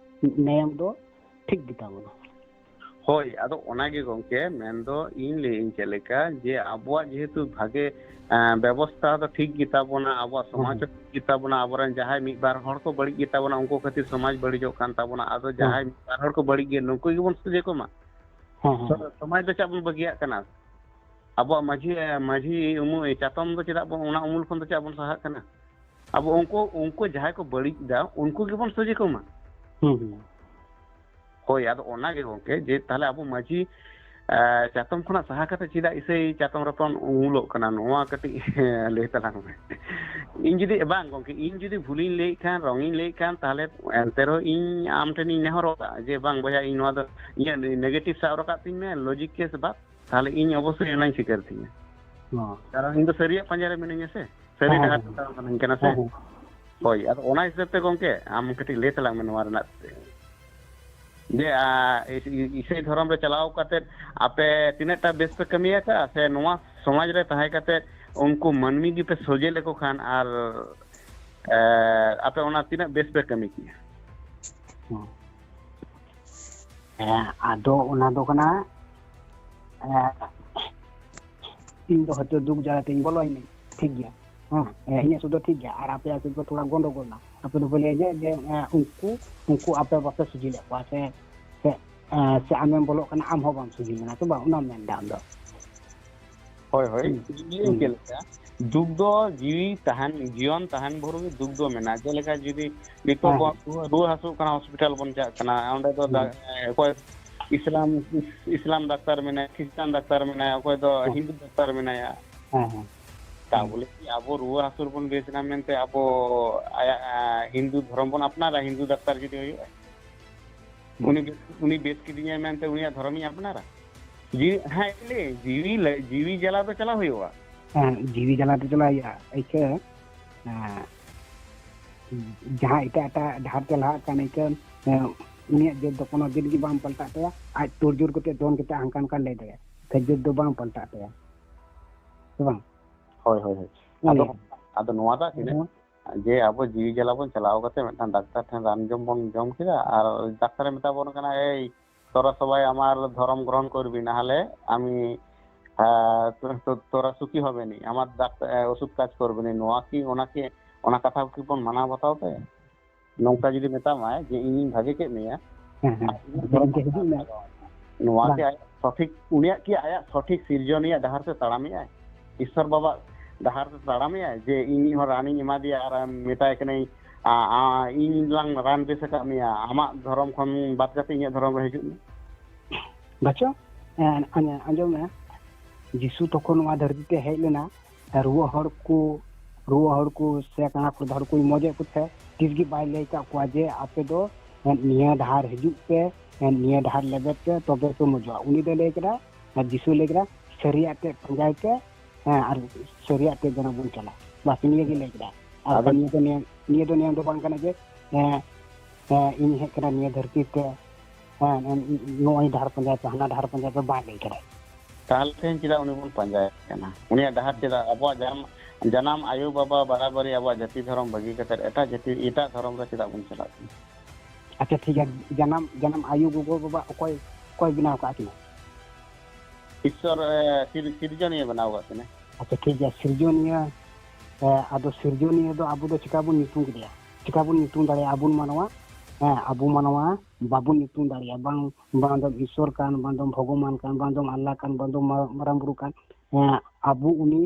ᱱᱮᱭᱟᱢ ᱫᱚ ᱴᱷᱤᱠ ᱜᱮᱛᱟ ᱵᱚᱱᱟ᱾ ᱦᱳᱭ, ᱟᱫᱚ ᱚᱱᱟᱜᱮ ᱜᱚᱝᱠᱮ, ᱢᱮᱱᱫᱚ ᱤᱧ ᱞᱟᱹᱭᱟᱹᱧ ᱪᱮᱫ ᱞᱮᱠᱟ, ᱡᱮ ᱟᱵᱚᱣᱟᱜ ᱡᱮᱦᱮᱛᱩ ᱵᱷᱟᱜᱮ, ᱮᱸ, ᱵᱮᱵᱚᱥᱛᱷᱟ ᱫᱚ ᱴᱷᱤᱠ ᱜᱮᱛᱟ ᱵᱚᱱᱟ, ᱟᱵᱚᱣᱟᱜ ᱥᱚᱢᱟᱡᱽ ᱦᱮᱸ, ᱦᱚᱸ ᱴᱷᱤᱠ ᱜᱮᱛᱟ ᱵᱚᱱᱟ, ᱟᱵᱚᱨᱮᱱ ᱡᱟᱦᱟᱸᱭ ᱢᱤᱫ ᱵᱟᱨ ᱦᱚᱲ ᱠᱚ ᱵᱟᱹᱲᱤᱡ ᱜᱮᱛᱟ ᱵᱚᱱᱟ, ᱩᱱᱠᱩ ᱠᱷᱟᱹᱛᱤᱨ ᱥᱚᱢᱟᱡᱽ ᱵᱟᱹᱲᱤᱡᱚᱜ ᱠᱟᱱ ᱛᱟᱵᱚᱱᱟ᱾ ᱟᱫᱚ ᱦᱮᱸ, ᱡᱟᱦᱟᱸᱭ ᱢᱤᱫ ᱵᱟᱨ ᱦᱚᱲ ᱠᱚ ᱵᱟᱹᱲᱤᱡ ᱜᱮᱭᱟ, ᱱᱩᱠᱩ ᱜᱮᱵᱚᱱ ᱥᱚᱡᱷᱮ ᱠᱚᱢᱟ᱾ ᱦᱮᱸ, ᱦᱮᱸ, ᱛᱚ ᱦᱮᱸ᱾ ᱥᱚᱢᱟᱡᱽ ᱫᱚ ᱪᱮᱫᱟᱜ ᱵᱚᱱ ᱵᱟᱹᱜᱤᱭᱟᱜ ᱠᱟᱱᱟ? ᱟᱵᱚᱣᱟᱜ ᱢᱟᱹᱡᱷᱤ, ᱢᱟᱹᱡᱷᱤ ᱩᱢᱩᱞ, ᱪᱟᱛᱚᱢ ᱫᱚ ᱪᱮᱫᱟᱜ ᱵᱚᱱ, ᱚᱱᱟ ᱩᱢᱩᱞ ᱠᱷᱚᱱ ᱫᱚ ᱪᱮᱫᱟᱜ ᱵᱚᱱ ᱥᱟᱦᱟᱜ ᱠᱟᱱᱟ? ᱟᱵᱚ ᱩᱱᱠᱩ, ᱩᱱᱠᱩ ᱡᱟᱦᱟᱸᱭ ᱠᱚ ᱵᱟᱹᱲᱤᱡ ᱫᱟ, ᱩᱱᱠᱩ ᱜᱮᱵᱚᱱ ᱥᱚᱡᱷᱮ ᱠᱚᱢᱟ᱾ ᱦᱩᱸ, ᱦᱩᱸ᱾ ᱦᱳᱭ, ᱟᱫᱚ ᱚᱱᱟᱜᱮ ᱜᱚᱝᱠᱮ, ᱡᱮ ᱛᱟᱦᱞᱮ ᱟᱵᱚ ᱢᱟᱹᱡᱷᱤ, ᱮ, ᱪᱟᱛᱚᱢ ᱠᱷᱚᱱᱟᱜ ᱥᱟᱦᱟ ᱠᱟᱛᱮ ᱪᱮᱫᱟᱜ ᱤᱥᱟᱹᱭ ᱪᱟᱛᱚᱢ ᱨᱮᱵᱚᱱ ᱩᱢᱩᱞᱚᱜ ᱠᱟᱱᱟ? ᱱᱚᱣᱟ ᱠᱟᱹᱴᱤᱡ ᱞᱟᱹᱭ ᱛᱟᱞᱟᱝ ᱢᱮ᱾ ᱤᱧ ᱡᱩᱫᱤ, ᱵᱟᱝ ᱜᱚᱝᱠᱮ, ᱤᱧ ᱡᱩᱫᱤ ᱵᱷᱩᱞᱤᱧ ᱞᱟᱹᱭᱮᱫ ᱠᱷᱟᱱ, ᱨᱚᱝᱤᱧ ᱞᱟᱹᱭᱮᱫ ᱠᱷᱟᱱ, ᱛᱟᱦᱞᱮ ᱮᱱᱛᱮ ᱨᱮᱦᱚᱸ ᱤᱧ ᱟᱢ ᱴᱷᱮᱱᱤᱧ ᱱᱮᱦᱚᱨᱚᱜᱼᱟ ᱡᱮ, ᱵᱟᱝ ᱵᱚᱭᱦᱟ, ᱤᱧ ᱱᱚᱣᱟ ᱫᱚ ᱤᱧᱟᱹᱜ negative ᱥᱟᱵ ᱨᱟᱠᱟᱵ ᱛᱤᱧ ᱢᱮ, logic ᱠᱮᱥ ᱵᱟᱫ, ᱛᱟᱦᱞᱮ ᱤᱧ ᱚᱵᱚᱥᱥᱳᱭ ᱚᱱᱟᱧ ᱥᱤᱠᱟᱹᱨ ᱛᱤᱧᱟ᱾ ᱦᱚᱸ᱾ ᱠᱟᱨᱚᱱ ᱤᱧ ᱫᱚ ᱥᱟᱹᱨᱤᱭᱟᱜ ᱯᱟᱸᱡᱟ ᱨᱮ ᱢᱤᱱᱟᱹᱧᱟ ᱥᱮ, ᱥᱟᱹᱨᱤ ᱦᱮᱸ, ᱰᱟᱦᱟᱨ ᱦᱮᱸ, ᱛᱮ ᱛᱟᱲᱟᱢ ᱥᱟᱱᱟᱧ ᱠᱟᱱᱟ ᱥᱮ᱾ ᱦᱮᱸ, ᱦᱮᱸ᱾ ᱦᱳᱭ, ᱟᱫᱚ ᱚᱱᱟ ᱦᱤᱥᱟᱹᱵ ᱛᱮ ᱜᱚᱝᱠᱮ, ᱟᱢ ᱠᱟᱹᱴᱤᱡ ᱞᱟᱹᱭ ᱛᱟᱞᱟᱝ ᱢᱮ ᱱᱚᱣᱟ ᱨᱮᱱᱟᱜ ᱛᱮ᱾ ᱡᱮ, ᱟ, ᱤᱥ-, ᱤ-, ᱤᱥᱟᱹᱭ ᱫᱷᱚᱨᱚᱢ ᱨᱮ ᱪᱟᱞᱟᱣ ᱠᱟᱛᱮ ᱟᱯᱮ ᱛᱤᱱᱟᱹᱜ ᱴᱟ ᱵᱮᱥ ᱯᱮ ᱠᱟᱹᱢᱤ ᱟᱠᱟᱫᱼᱟ, ᱥᱮ ᱱᱚᱣᱟ ᱥᱚᱢᱟᱡᱽ ᱨᱮ ᱛᱟᱦᱮᱸ ᱠᱟᱛᱮ ᱩᱱᱠᱩ ᱢᱟᱹᱱᱢᱤ ᱜᱮᱯᱮ ᱥᱚᱡᱷᱮ ᱞᱮᱠᱚ ᱠᱷᱟᱱ, ᱟᱨ, ᱮ, ᱟᱯᱮ ᱚᱱᱟ ᱛᱤᱱᱟᱹᱜ ᱵᱮᱥ ᱯᱮ ᱠᱟᱹᱢᱤ ᱠᱮᱭᱟ? ᱦᱮᱸ᱾ ᱦᱮᱸ, ᱟᱫᱚ ᱚᱱᱟ ᱫᱚ ᱠᱟᱱᱟ, ᱮᱸ, ᱤᱧ ᱫᱚ ᱦᱚᱭᱛᱳ ᱫᱩᱠ ᱡᱟᱞᱟ ᱛᱮᱧ ᱵᱚᱞᱚᱭᱮᱱᱟᱹᱧ, ᱴᱷᱤᱠ ᱜᱮᱭᱟ, ᱦᱮᱸ, ᱮᱸ, ᱤᱧᱟᱹᱜ ᱥᱩᱫ ᱫᱚ ᱴᱷᱤᱠ ᱜᱮᱭᱟ, ᱟᱨ ᱟᱯᱮᱭᱟᱜ ᱥᱩᱫ ᱫᱚ ᱛᱷᱚᱲᱟ ᱜᱚᱱᱰᱚᱜᱳᱞ ᱱᱟ᱾ ᱟᱯᱮ ᱫᱚᱯᱮ ᱞᱟᱹᱭᱟ ᱡᱮ, ᱡᱮ, ᱮᱸ, ᱩᱱᱠᱩ, ᱩᱱᱠᱩ ᱟᱯᱮ ᱵᱟᱯᱮ ᱥᱚᱡᱷᱮ ᱞᱮᱫ ᱠᱚᱣᱟ, ᱥᱮ, ᱥᱮ, ᱮᱸ, ᱥᱮ ᱟᱢᱮᱢ ᱵᱚᱞᱚᱜ ᱠᱟᱱᱟ, ᱟᱢ ᱦᱚᱸ ᱵᱟᱢ ᱥᱚᱡᱷᱮ ᱞᱮᱱᱟ, ᱥᱮ ᱵᱟᱝ? ᱚᱱᱟᱢ ᱢᱮᱱᱫᱟ ᱟᱢ ᱫᱚ᱾ ᱦᱳᱭ, ᱦᱳᱭ᱾ ᱦᱩᱸ᱾ ᱤᱧ ᱞᱟᱹᱭ ᱦᱩᱸ᱾ ᱪᱮᱫ ᱞᱮᱠᱟ, ᱫᱩᱠ ᱫᱚ ᱡᱤᱣᱤ ᱛᱟᱦᱮᱱ, ᱡᱤᱭᱚᱱ ᱛᱟᱦᱮᱱ ᱵᱷᱳᱨ ᱜᱮ ᱫᱩᱠ ᱫᱚ ᱢᱮᱱᱟᱜᱼᱟ᱾ ᱡᱮᱞᱮᱠᱟ ᱡᱩᱫᱤ ᱱᱤᱛᱚᱜ ᱦᱮᱸ, ᱵᱚᱱ ᱦᱮᱸ᱾ ᱨᱩᱣᱟᱹ, ᱨᱩᱣᱟᱹ ᱦᱟᱹᱥᱩᱜ ᱠᱟᱱᱟ, ᱦᱚᱥᱯᱤᱴᱟᱞ ᱵᱚᱱ ᱪᱟᱜ ᱠᱟᱱᱟ, ᱚᱸᱰᱮ ᱫᱚ ᱫᱟ-, ᱦᱩᱸ᱾ ᱚᱠᱚᱭ ᱤᱥᱞᱟᱢ, ᱤᱥᱞᱟᱢ ᱰᱟᱠᱛᱟᱨ ᱢᱮᱱᱟᱭᱟ, ᱠᱷᱨᱤᱥᱴᱟᱱ ᱰᱟᱠᱛᱟᱨ ᱢᱮᱱᱟᱭᱟ, ᱚᱠᱚᱭ ᱫᱚ ᱦᱮᱸ᱾ ᱦᱤᱱᱫᱩ ᱰᱟᱠᱛᱟᱨ ᱢᱮᱱᱟᱭᱟ᱾ ᱦᱮᱸ, ᱦᱮᱸ᱾ ᱛᱟ ᱦᱩᱸ᱾ ᱵᱚᱞᱮ ᱠᱤ ᱟᱵᱚ ᱨᱩᱣᱟᱹ ᱦᱟᱹᱥᱩ ᱨᱮᱵᱚᱱ ᱵᱮᱥ ᱮᱱᱟ ᱢᱮᱱᱛᱮ ᱟᱵᱚ ᱟᱭᱟᱜ, ᱟ, ᱦᱤᱱᱫᱩ ᱫᱷᱚᱨᱚᱢ ᱵᱚᱱ ᱟᱯᱱᱟᱨᱟ, ᱦᱤᱱᱫᱩ ᱰᱟᱠᱛᱟᱨ ᱡᱩᱫᱤ ᱦᱩᱭᱩᱜᱼᱟ? ᱦᱩᱸ᱾ ᱩᱱᱤ ᱵᱮᱥ, ᱩᱱᱤ ᱵᱮᱥ ᱠᱤᱫᱤᱧᱟᱭ ᱢᱮᱱᱛᱮ ᱩᱱᱤᱭᱟᱜ ᱫᱷᱚᱨᱚᱢᱤᱧ ᱟᱯᱱᱟᱨᱟ? ᱡᱤᱣᱤ, ᱦᱮᱸ, ᱞᱟᱹᱭ, ᱡᱤᱣᱤ ᱞᱟᱹ-, ᱡᱤᱣᱤ ᱡᱟᱞᱟ ᱫᱚ ᱪᱟᱞᱟᱣ ᱦᱩᱭᱩᱜᱼᱟ᱾ ᱦᱮᱸ, ᱡᱤᱣᱤ ᱡᱟᱞᱟ ᱫᱚ ᱪᱟᱞᱟᱣ ᱦᱩᱭᱩᱜᱼᱟ᱾ ᱤᱠᱟᱹ, ᱦᱮᱸ, ᱡᱟᱦᱟᱸ ᱮᱴᱟᱜ ᱮᱴᱟᱜ ᱰᱟᱦᱟᱨ ᱛᱮ ᱞᱟᱦᱟᱜ ᱠᱟᱱ, ᱤᱠᱟᱹ, ᱦᱮᱸ, ᱩᱱᱤᱭᱟᱜ ᱡᱟᱹᱛ ᱫᱚ ᱠᱳᱱᱳ ᱫᱤᱱ ᱜᱮ ᱵᱟᱝ ᱯᱟᱞᱴᱟᱜ ᱛᱟᱭᱟ᱾ ᱟᱡ ᱛᱳᱲ ᱡᱳᱲ ᱠᱟᱛᱮ ᱫᱚᱱ ᱠᱟᱛᱮ ᱦᱟᱱᱠᱟ ᱱᱟᱝᱠᱟ ᱞᱟᱹᱭ ᱫᱟᱲᱮᱭᱟᱜᱼᱟ᱾ ᱤᱠᱟᱹ ᱡᱟᱹᱛ ᱫᱚ ᱵᱟᱝ ᱯᱟᱞᱴᱟᱜ ᱛᱟᱭᱟ᱾ ᱥᱮ ᱵᱟᱝ? ᱦᱳᱭ, ᱦᱳᱭ, ᱦᱳᱭ᱾ ᱚᱱᱟ ᱟᱫᱚ, ᱜᱮ᱾ ᱟᱫᱚ ᱱᱚᱣᱟ ᱫᱚ ᱛᱤᱱᱟᱹᱜ ᱦᱮᱸ᱾ ᱡᱮ ᱟᱵᱚ ᱡᱤᱣᱤ ᱡᱟᱞᱟ ᱵᱚᱱ ᱪᱟᱞᱟᱣ ᱠᱟᱛᱮ ᱢᱤᱫᱴᱟᱝ ᱰᱟᱠᱛᱟᱨ ᱴᱷᱮᱱ ᱨᱟᱱ ᱡᱚᱢ ᱵᱚᱱ ᱡᱚᱢ ᱠᱮᱫᱟ, ᱟᱨ ᱰᱟᱠᱛᱟᱨᱮ ᱢᱮᱛᱟ ᱵᱚᱱ ᱠᱟᱱᱟ, "ᱮᱭ, তোরা সবাই আমার ধর্ম গ্রহণ করবি, না হলে আমি, আহ, তো-, তো-, তোরা সুখী হবে নি, আমার ডাক্তার, আহ, ওষুধ কাজ করবে নি।" ᱱᱚᱣᱟ ᱠᱤ, ᱚᱱᱟ ᱠᱤ, ᱚᱱᱟ ᱠᱟᱛᱷᱟ ᱠᱤ ᱵᱚᱱ ᱢᱟᱱᱟᱣ ᱵᱟᱛᱟᱣ ᱛᱟᱭᱟ? ᱱᱚᱝᱠᱟ ᱡᱩᱫᱤ ᱢᱮᱛᱟᱢᱟᱭ ᱡᱮ, "ᱤᱧᱤᱧ ᱵᱷᱟᱜᱮ ᱠᱮᱫ ᱢᱮᱭᱟ, ᱦᱮᱸ, ᱦᱮᱸ᱾ ᱟᱨ ᱤᱧᱟᱹᱜ ᱟᱫᱚ ᱫᱷᱚᱨᱚᱢ ᱤᱧ ᱴᱷᱮᱱ ᱦᱤᱡᱩᱜ ᱢᱮ᱾ ᱱᱚᱣᱟ ᱵᱟᱝ᱾ ᱠᱤ ᱟᱭᱟᱜ ᱥᱚᱴᱷᱤᱠ, ᱩᱱᱤᱭᱟᱜ ᱠᱤ ᱟᱭᱟᱜ ᱥᱚᱴᱷᱤᱠ ᱥᱤᱨᱡᱚᱱᱤᱭᱟᱜ ᱰᱟᱦᱟᱨ ᱛᱮ ᱛᱟᱲᱟᱢᱮᱜᱼᱟᱭ? ᱤᱥᱥᱚᱨ ᱵᱟᱵᱟᱜ ᱰᱟᱦᱟᱨ ᱛᱮ ᱛᱟᱲᱟᱢᱮᱜᱼᱟᱭ ᱡᱮ ᱤᱧ ᱢᱤᱫ ᱦᱚᱲ ᱨᱟᱱᱤᱧ ᱮᱢᱟ ᱫᱮᱭᱟ ᱟᱨ ᱢᱮᱛᱟᱭ ᱠᱟᱹᱱᱟᱹᱧ, ᱟ, ᱟ, ᱤᱧ ᱞᱟᱝ ᱨᱟᱱ ᱵᱮᱥ ᱟᱠᱟᱫ ᱢᱮᱭᱟ, ᱟᱢᱟᱜ ᱫᱷᱚᱨᱚᱢ ᱠᱷᱚᱱ ᱵᱟᱫ ᱠᱟᱛᱮ ᱤᱧᱟᱹᱜ ᱫᱷᱚᱨᱚᱢ ᱨᱮ ᱦᱤᱡᱩᱜ ᱢᱮ"? ᱵᱟᱪᱚ, ᱮᱸ, ᱟᱸᱡ-, ᱟᱸᱡᱚᱢ ᱢᱮ, ᱡᱤᱥᱩ ᱛᱚᱠᱷᱚᱱ ᱱᱚᱣᱟ ᱫᱷᱟᱹᱨᱛᱤ ᱛᱮ ᱦᱮᱡ ᱞᱮᱱᱟ, ᱨᱩᱣᱟᱹ ᱦᱚᱲ ᱠᱚ, ᱨᱩᱣᱟᱹ ᱦᱚᱲ ᱠᱚ ᱥᱮ ᱠᱟᱬᱟ ᱠᱚ ᱦᱚᱲ ᱠᱚᱭ ᱢᱚᱡᱮᱫ ᱠᱚ ᱛᱟᱦᱮᱸᱫ, ᱛᱤᱥ ᱜᱮ ᱵᱟᱭ ᱞᱟᱹᱭ ᱟᱠᱟᱫ ᱠᱚᱣᱟ ᱡᱮ, "ᱟᱯᱮ ᱫᱚ, ᱮᱸ, ᱱᱤᱭᱟᱹ ᱰᱟᱦᱟᱨ ᱦᱤᱡᱩᱜ ᱯᱮ, ᱮᱸ, ᱱᱤᱭᱟᱹ ᱰᱟᱦᱟᱨ ᱞᱮᱵᱮᱫ ᱯᱮ, ᱛᱚᱵᱮ ᱯᱮ ᱢᱚᱡᱚᱜᱼᱟ"᱾ ᱩᱱᱤ ᱫᱚᱭ ᱞᱟᱹᱭ ᱠᱮᱫᱟ, ᱟᱨ ᱡᱤᱥᱩᱭ ᱞᱟᱹᱭ ᱠᱮᱫᱟ, "ᱥᱟᱹᱨᱤᱭᱟᱜ ᱛᱮ ᱯᱟᱸᱡᱟᱭ ᱯᱮ, ᱦᱮᱸ, ᱟᱨ ᱥᱟᱹᱨᱤᱭᱟᱜ ᱛᱮ ᱡᱮᱱᱚ ᱵᱚᱱ ᱪᱟᱞᱟᱜ᱾" ᱵᱟᱥ, ᱱᱤᱭᱟᱹ ᱜᱮ ᱞᱟᱹᱭ ᱠᱮᱫᱟ᱾ ᱟᱨ ᱟᱫᱚ ᱱᱤᱭᱟᱹ ᱫᱚ ᱱᱤᱭᱟᱹ, ᱱᱤᱭᱟᱹ ᱫᱚ ᱱᱤᱭᱟᱹ ᱫᱚ ᱵᱟᱝ ᱠᱟᱱᱟ ᱡᱮ, ᱮᱸ, ᱮᱸ, ᱤᱧ ᱦᱮᱡ ᱠᱟᱱᱟ ᱱᱤᱭᱟᱹ ᱫᱷᱟᱹᱨᱛᱤ ᱛᱮ, ᱦᱮᱸ, ᱮᱸ, ᱱᱚᱜᱼᱚᱭ ᱰᱟᱦᱟᱨ ᱯᱟᱸᱡᱟᱭ ᱯᱮ, ᱦᱟᱱᱟ ᱰᱟᱦᱟᱨ ᱯᱟᱸᱡᱟᱭ ᱯᱮ, ᱵᱟᱭ ᱞᱟᱹᱭ ᱠᱟᱫᱟ᱾ ᱛᱟᱦᱚᱞᱮ ᱛᱮᱦᱮᱧ ᱪᱮᱫᱟᱜ ᱩᱱᱤ ᱵᱚᱱ ᱯᱟᱸᱡᱟᱭᱮ ᱠᱟᱱᱟ? ᱩᱱᱤᱭᱟᱜ ᱰᱟᱦᱟᱨ ᱪᱮᱫᱟᱜ ᱟᱵᱚᱣᱟᱜ ᱡᱟᱱᱟᱢ, ᱡᱟᱱᱟᱢ ᱟᱭᱳ ᱵᱟᱵᱟ ᱵᱟᱨᱟᱵᱟᱨᱤ ᱟᱵᱚᱣᱟᱜ ᱡᱟᱹᱛᱤ ᱫᱷᱚᱨᱚᱢ ᱵᱟᱹᱜᱤ ᱠᱟᱛᱮ ᱮᱴᱟᱜ ᱡᱟᱹᱛᱤ, ᱮᱴᱟᱜ ᱫᱷᱚᱨᱚᱢ ᱨᱮ ᱪᱮᱫᱟᱜ ᱵᱚᱱ ᱪᱟᱞᱟᱜ ᱠᱟᱱᱟ? ᱟᱪᱪᱷᱟ, ᱴᱷᱤᱠ ᱜᱮᱭᱟ᱾ ᱡᱟᱱᱟᱢ, ᱡᱟᱱᱟᱢ ᱟᱭᱳ ᱜᱚᱜᱚ ᱵᱟᱵᱟ ᱚᱠᱚᱭ, ᱚᱠᱚᱭ ᱵᱮᱱᱟᱣ ᱟᱠᱟᱫ ᱠᱤᱱᱟ? ᱤᱥᱥᱚᱨ, ᱮ, ᱥᱤᱨ-, ᱥᱤᱨᱡᱚᱱᱤᱭᱟᱹ ᱵᱮᱱᱟᱣ ᱟᱠᱟᱫ ᱠᱤᱱᱟ᱾ ᱟᱪᱪᱷᱟ, ᱴᱷᱤᱠ ᱜᱮᱭᱟ᱾ ᱥᱤᱨᱡᱚᱱᱤᱭᱟᱹ, ᱮ, ᱟᱫᱚ ᱥᱤᱨᱡᱚᱱᱤᱭᱟᱹ ᱫᱚ ᱟᱵᱚ ᱫᱚ ᱪᱤᱠᱟ ᱵᱚᱱ ᱧᱩᱛᱩᱢ ᱠᱮᱫᱮᱭᱟ? ᱪᱤᱠᱟ ᱵᱚᱱ ᱧᱩᱛᱩᱢ ᱫᱟᱲᱮᱭᱟᱜᱼᱟ ᱟᱵᱚ ᱢᱟᱱᱣᱟ? ᱦᱮᱸ, ᱟᱵᱚ ᱢᱟᱱᱣᱟ ᱵᱟᱵᱚᱱ ᱧᱩᱛᱩᱢ ᱫᱟᱲᱮᱭᱟᱜᱼᱟ᱾ ᱵᱟᱝ, ᱵᱟᱝ ᱫᱚᱢ ᱤᱥᱥᱚᱨ ᱠᱟᱱ, ᱵᱟᱝ ᱫᱚᱢ ᱵᱷᱚᱜᱚᱵᱟᱱ ᱠᱟᱱ, ᱵᱟᱝ ᱫᱚᱢ ᱢᱟ-, ᱢᱟᱨᱟᱝ ᱵᱩᱨᱩ ᱠᱟᱱ᱾ ᱦᱮᱸ, ᱟᱵᱚ ᱩᱱᱤ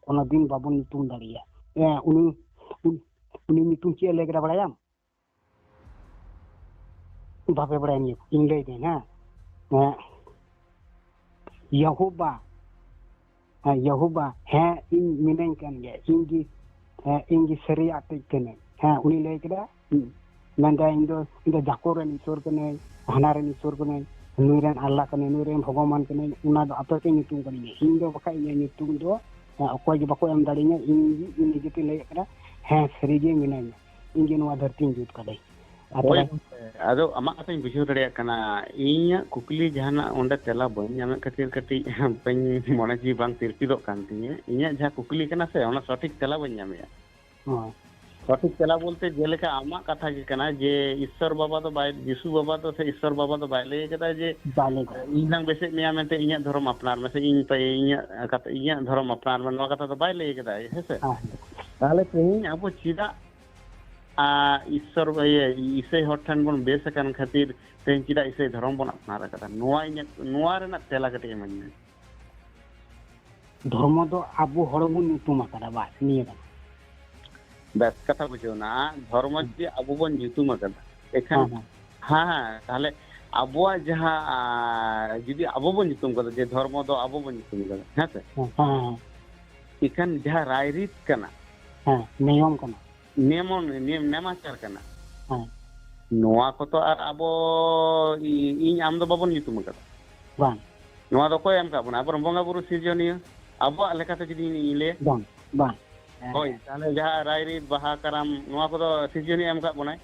ᱠᱳᱱᱳ ᱫᱤᱱ ᱵᱟᱵᱚᱱ ᱧᱩᱛᱩᱢ ᱫᱟᱲᱮᱭᱟᱭᱟ᱾ ᱦᱮᱸ, ᱩᱱᱤ, ᱩᱱ-, ᱩᱱᱤ ᱧᱩᱛᱩᱢ ᱪᱮᱫ ᱮ ᱞᱟᱹᱭ ᱠᱮᱫᱟ ᱵᱟᱲᱟᱭᱟᱢ? ᱵᱟᱯᱮ ᱵᱟᱲᱟᱭᱟ ᱱᱤᱭᱟᱹ ᱠᱚ? ᱤᱧ ᱞᱟᱹᱭ ᱫᱟᱹᱧ, ᱦᱮᱸ? ᱦᱮᱸ᱾ ᱭᱮᱦᱳᱵᱟ, ᱦᱮᱸ, ᱭᱮᱦᱳᱵᱟ, ᱦᱮᱸ, ᱤᱧ ᱢᱤᱱᱟᱹᱧ ᱠᱟᱱ ᱜᱮᱭᱟ, ᱤᱧ ᱜᱮ, ᱦᱮᱸ, ᱤᱧ ᱜᱮ ᱥᱟᱹᱨᱤᱭᱟᱜ ᱛᱮᱡ ᱠᱟᱹᱱᱟᱹᱧ᱾ ᱦᱮᱸ, ᱩᱱᱤ ᱞᱟᱹᱭ ᱠᱮᱫᱟ, ᱦᱩᱸ, ᱢᱮᱱᱫᱟ, "ᱤᱧ ᱫᱚ, ᱤᱧ ᱫᱚ ᱡᱟᱠᱚᱵ ᱨᱮᱱ ᱤᱥᱚᱨ ᱠᱟᱹᱱᱟᱹᱧ, ᱦᱟᱱᱟ ᱨᱮᱱ ᱤᱥᱚᱨ ᱠᱟᱹᱱᱟᱹᱧ, ᱱᱩᱭ ᱨᱮᱱ ᱟᱞᱞᱟ ᱠᱟᱹᱱᱟᱹᱧ, ᱱᱩᱭ ᱨᱮᱱ ᱵᱷᱚᱜᱚᱵᱟᱱ ᱠᱟᱹᱱᱟᱹᱧ, ᱚᱱᱟ ᱫᱚ ᱟᱯᱮ ᱯᱮ ᱧᱩᱛᱩᱢ ᱠᱟᱹᱫᱤᱧᱟ, ᱤᱧ ᱫᱚ ᱵᱟᱠᱷᱟᱡ ᱤᱧᱟᱹᱜ ᱧᱩᱛᱩᱢ ᱫᱚ, ᱦᱮᱸ, ᱚᱠᱚᱭ ᱜᱮ ᱵᱟᱠᱚ ᱮᱢ ᱫᱟᱲᱮᱧᱟ, ᱤᱧ ᱜᱮ, ᱤᱧ ᱱᱤᱡᱮ ᱛᱮᱧ ᱞᱟᱹᱭᱮᱫ ᱠᱟᱱᱟ, ᱦᱮᱸ, ᱥᱟᱹᱨᱤ ᱜᱮ ᱢᱤᱱᱟᱹᱧᱟ, ᱤᱧ ᱜᱮ ᱱᱚᱣᱟ ᱫᱷᱟᱹᱨᱛᱤᱧ ᱡᱩᱛ ᱠᱟᱹᱫᱟᱹᱧ᱾" ᱟᱨ ᱦᱳᱭ ᱛᱚᱵᱮ ᱜᱚᱢᱠᱮ, ᱟᱫᱚ ᱟᱢᱟᱜ ᱠᱟᱛᱷᱟᱧ ᱵᱩᱡᱷᱟᱹᱣ ᱫᱟᱲᱮᱭᱟᱜ ᱠᱟᱱᱟ, ᱤᱧᱟᱹᱜ ᱠᱩᱠᱞᱤ ᱡᱟᱦᱟᱱᱟᱜ ᱚᱸᱰᱮ ᱛᱮᱞᱟ ᱵᱟᱹᱧ ᱧᱟᱢᱮᱫ ᱠᱷᱟᱹᱛᱤᱨ ᱠᱟᱹᱴᱤᱡ ᱵᱟᱹᱧ, ᱢᱚᱱᱮ ᱡᱤᱣᱤ ᱵᱟᱝ ᱛᱤᱨᱯᱤᱫᱚᱜ ᱠᱟᱱ ᱛᱤᱧᱟᱹ᱾ ᱤᱧᱟᱹᱜ ᱡᱟᱦᱟᱸ ᱠᱩᱠᱞᱤ ᱠᱟᱱᱟ ᱥᱮ, ᱚᱱᱟ ᱥᱚᱴᱷᱤᱠ ᱛᱮᱞᱟ ᱵᱟᱹᱧ ᱧᱟᱢᱮᱫᱼᱟ᱾ ᱦᱮᱸ᱾ ᱥᱚᱴᱷᱤᱠ ᱛᱮᱞᱟ ᱵᱚᱞᱛᱮ ᱡᱮᱞᱮᱠᱟ ᱟᱢᱟᱜ ᱠᱟᱛᱷᱟ ᱜᱮ ᱠᱟᱱᱟ ᱡᱮ ᱤᱥᱥᱚᱨ ᱵᱟᱵᱟ ᱫᱚ ᱵᱟᱭ, ᱡᱤᱥᱩ ᱵᱟᱵᱟ ᱫᱚ ᱥᱮ ᱤᱥᱥᱚᱨ ᱵᱟᱵᱟ ᱫᱚ ᱵᱟᱭ ᱞᱟᱹᱭ ᱠᱟᱫᱟ ᱡᱮ ᱵᱟᱭ ᱞᱟᱹᱭ ᱠᱟᱫᱟ᱾ ᱤᱧ ᱞᱟᱝ ᱵᱮᱥᱮᱫ ᱢᱮᱭᱟ ᱢᱮᱱᱛᱮ ᱤᱧᱟᱹᱜ ᱫᱷᱚᱨᱚᱢ ᱟᱯᱱᱟᱨ ᱢᱮ ᱥᱮ ᱤᱧ ᱯᱮ-, ᱤᱧᱟᱹᱜ ᱠᱟᱛᱷᱟ, ᱤᱧᱟᱹᱜ ᱫᱷᱚᱨᱚᱢ ᱟᱯᱱᱟᱨ ᱢᱮ, ᱱᱚᱣᱟ ᱠᱟᱛᱷᱟ ᱫᱚ ᱵᱟᱭ ᱞᱟᱹᱭ ᱠᱟᱫᱟ, ᱦᱮᱸ ᱥᱮ? ᱦᱮᱸ, ᱦᱮᱸ᱾ ᱛᱟᱦᱚᱞᱮ ᱛᱮᱦᱮᱧ ᱟᱵᱚ ᱪᱮᱫᱟᱜ, ᱟ, ᱤᱥᱥᱚᱨ, ᱤᱭᱟᱹ, ᱤᱥᱟᱹᱭ ᱦᱚᱲ ᱴᱷᱮᱱ ᱵᱚᱱ ᱵᱮᱥ ᱟᱠᱟᱱ ᱠᱷᱟᱹᱛᱤᱨ ᱛᱮᱦᱮᱧ ᱪᱮᱫᱟᱜ ᱤᱥᱟᱹᱭ ᱫᱷᱚᱨᱚᱢ ᱵᱚᱱ ᱟᱯᱱᱟᱨ ᱟᱠᱟᱫᱟ? ᱱᱚᱣᱟ ᱤᱧᱟᱹᱜ, ᱱᱚᱣᱟ ᱨᱮᱱᱟᱜ ᱛᱮᱞᱟ ᱠᱟᱹᱴᱤᱡ ᱤᱢᱟᱹᱧ ᱢᱮ᱾ ᱫᱷᱚᱨᱢᱚ ᱫᱚ ᱟᱵᱚ ᱦᱚᱲ ᱵᱚᱱ ᱧᱩᱛᱩᱢ ᱟᱠᱟᱫᱟ, ᱵᱟᱥ, ᱱᱤᱭᱟᱹ ᱠᱟᱱᱟ᱾ ᱵᱮᱥ ᱠᱟᱛᱷᱟ ᱵᱩᱡᱷᱟᱹᱣ ᱮᱱᱟ, ᱫᱷᱚᱨᱢᱚ ᱦᱮᱸ᱾ ᱡᱩᱫᱤ ᱟᱵᱚ ᱵᱚᱱ ᱧᱩᱛᱩᱢ ᱟᱠᱟᱫᱟ, ᱮᱠᱷᱟᱱ ᱦᱮᱸ, ᱦᱮᱸ᱾ ᱦᱮᱸ, ᱦᱮᱸ, ᱛᱟᱦᱞᱮ ᱟᱵᱚᱣᱟᱜ ᱡᱟᱦᱟᱸ, ᱟᱨ, ᱡᱩᱫᱤ ᱟᱵᱚ ᱵᱚᱱ ᱧᱩᱛᱩᱢ ᱟᱠᱟᱫᱟ, ᱡᱮ ᱫᱷᱚᱨᱢᱚ ᱫᱚ ᱟᱵᱚ ᱵᱚᱱ ᱧᱩᱛᱩᱢ ᱟᱠᱟᱫᱟ, ᱦᱮᱸ ᱥᱮ? ᱦᱮᱸ, ᱦᱮᱸ, ᱦᱮᱸ᱾ ᱮᱠᱷᱟᱱ ᱡᱟᱦᱟᱸ ᱨᱟᱭᱨᱤᱛ ᱠᱟᱱᱟ, ᱦᱮᱸ, ᱱᱤᱭᱚᱢ ᱠᱟᱱᱟ᱾ ᱱᱮᱢᱚᱱ-, ᱱᱮᱢ-, ᱱᱮᱢᱟᱪᱟᱨ ᱠᱟᱱᱟ᱾ ᱦᱮᱸ᱾ ᱱᱚᱣᱟ ᱠᱚᱛᱚ ᱟᱨ ᱟᱵᱚ, ᱤ-, ᱤᱧ ᱟᱢ ᱫᱚ ᱵᱟᱵᱚᱱ ᱧᱩᱛᱩᱢ ᱟᱠᱟᱫᱟ᱾ ᱵᱟᱝ᱾ ᱱᱚᱣᱟ ᱫᱚ ᱚᱠᱚᱭ ᱮᱢ ᱠᱟᱜ ᱵᱚᱱᱟ? ᱟᱵᱚᱨᱮᱱ ᱵᱚᱸᱜᱟ ᱵᱩᱨᱩ ᱥᱤᱨᱡᱚᱱᱤᱭᱟᱹ᱾ ᱟᱵᱚᱣᱟᱜ ᱞᱮᱠᱟᱛᱮ ᱡᱩᱫᱤ ᱤᱧ ᱞᱟᱹᱭᱟ᱾ ᱵᱟᱝ, ᱵᱟᱝ᱾ ᱦᱳᱭ, ᱛᱟᱦᱞᱮ ᱡᱟᱦᱟᱸ ᱨᱟᱭᱨᱤᱛ, ᱵᱟᱦᱟ, ᱠᱟᱨᱟᱢ, ᱱᱚᱣᱟ ᱠᱚᱫᱚ ᱥᱤᱨᱡᱚᱱᱤᱭᱟᱹ ᱮᱢ ᱠᱟᱜ ᱵᱚᱱᱟᱭ?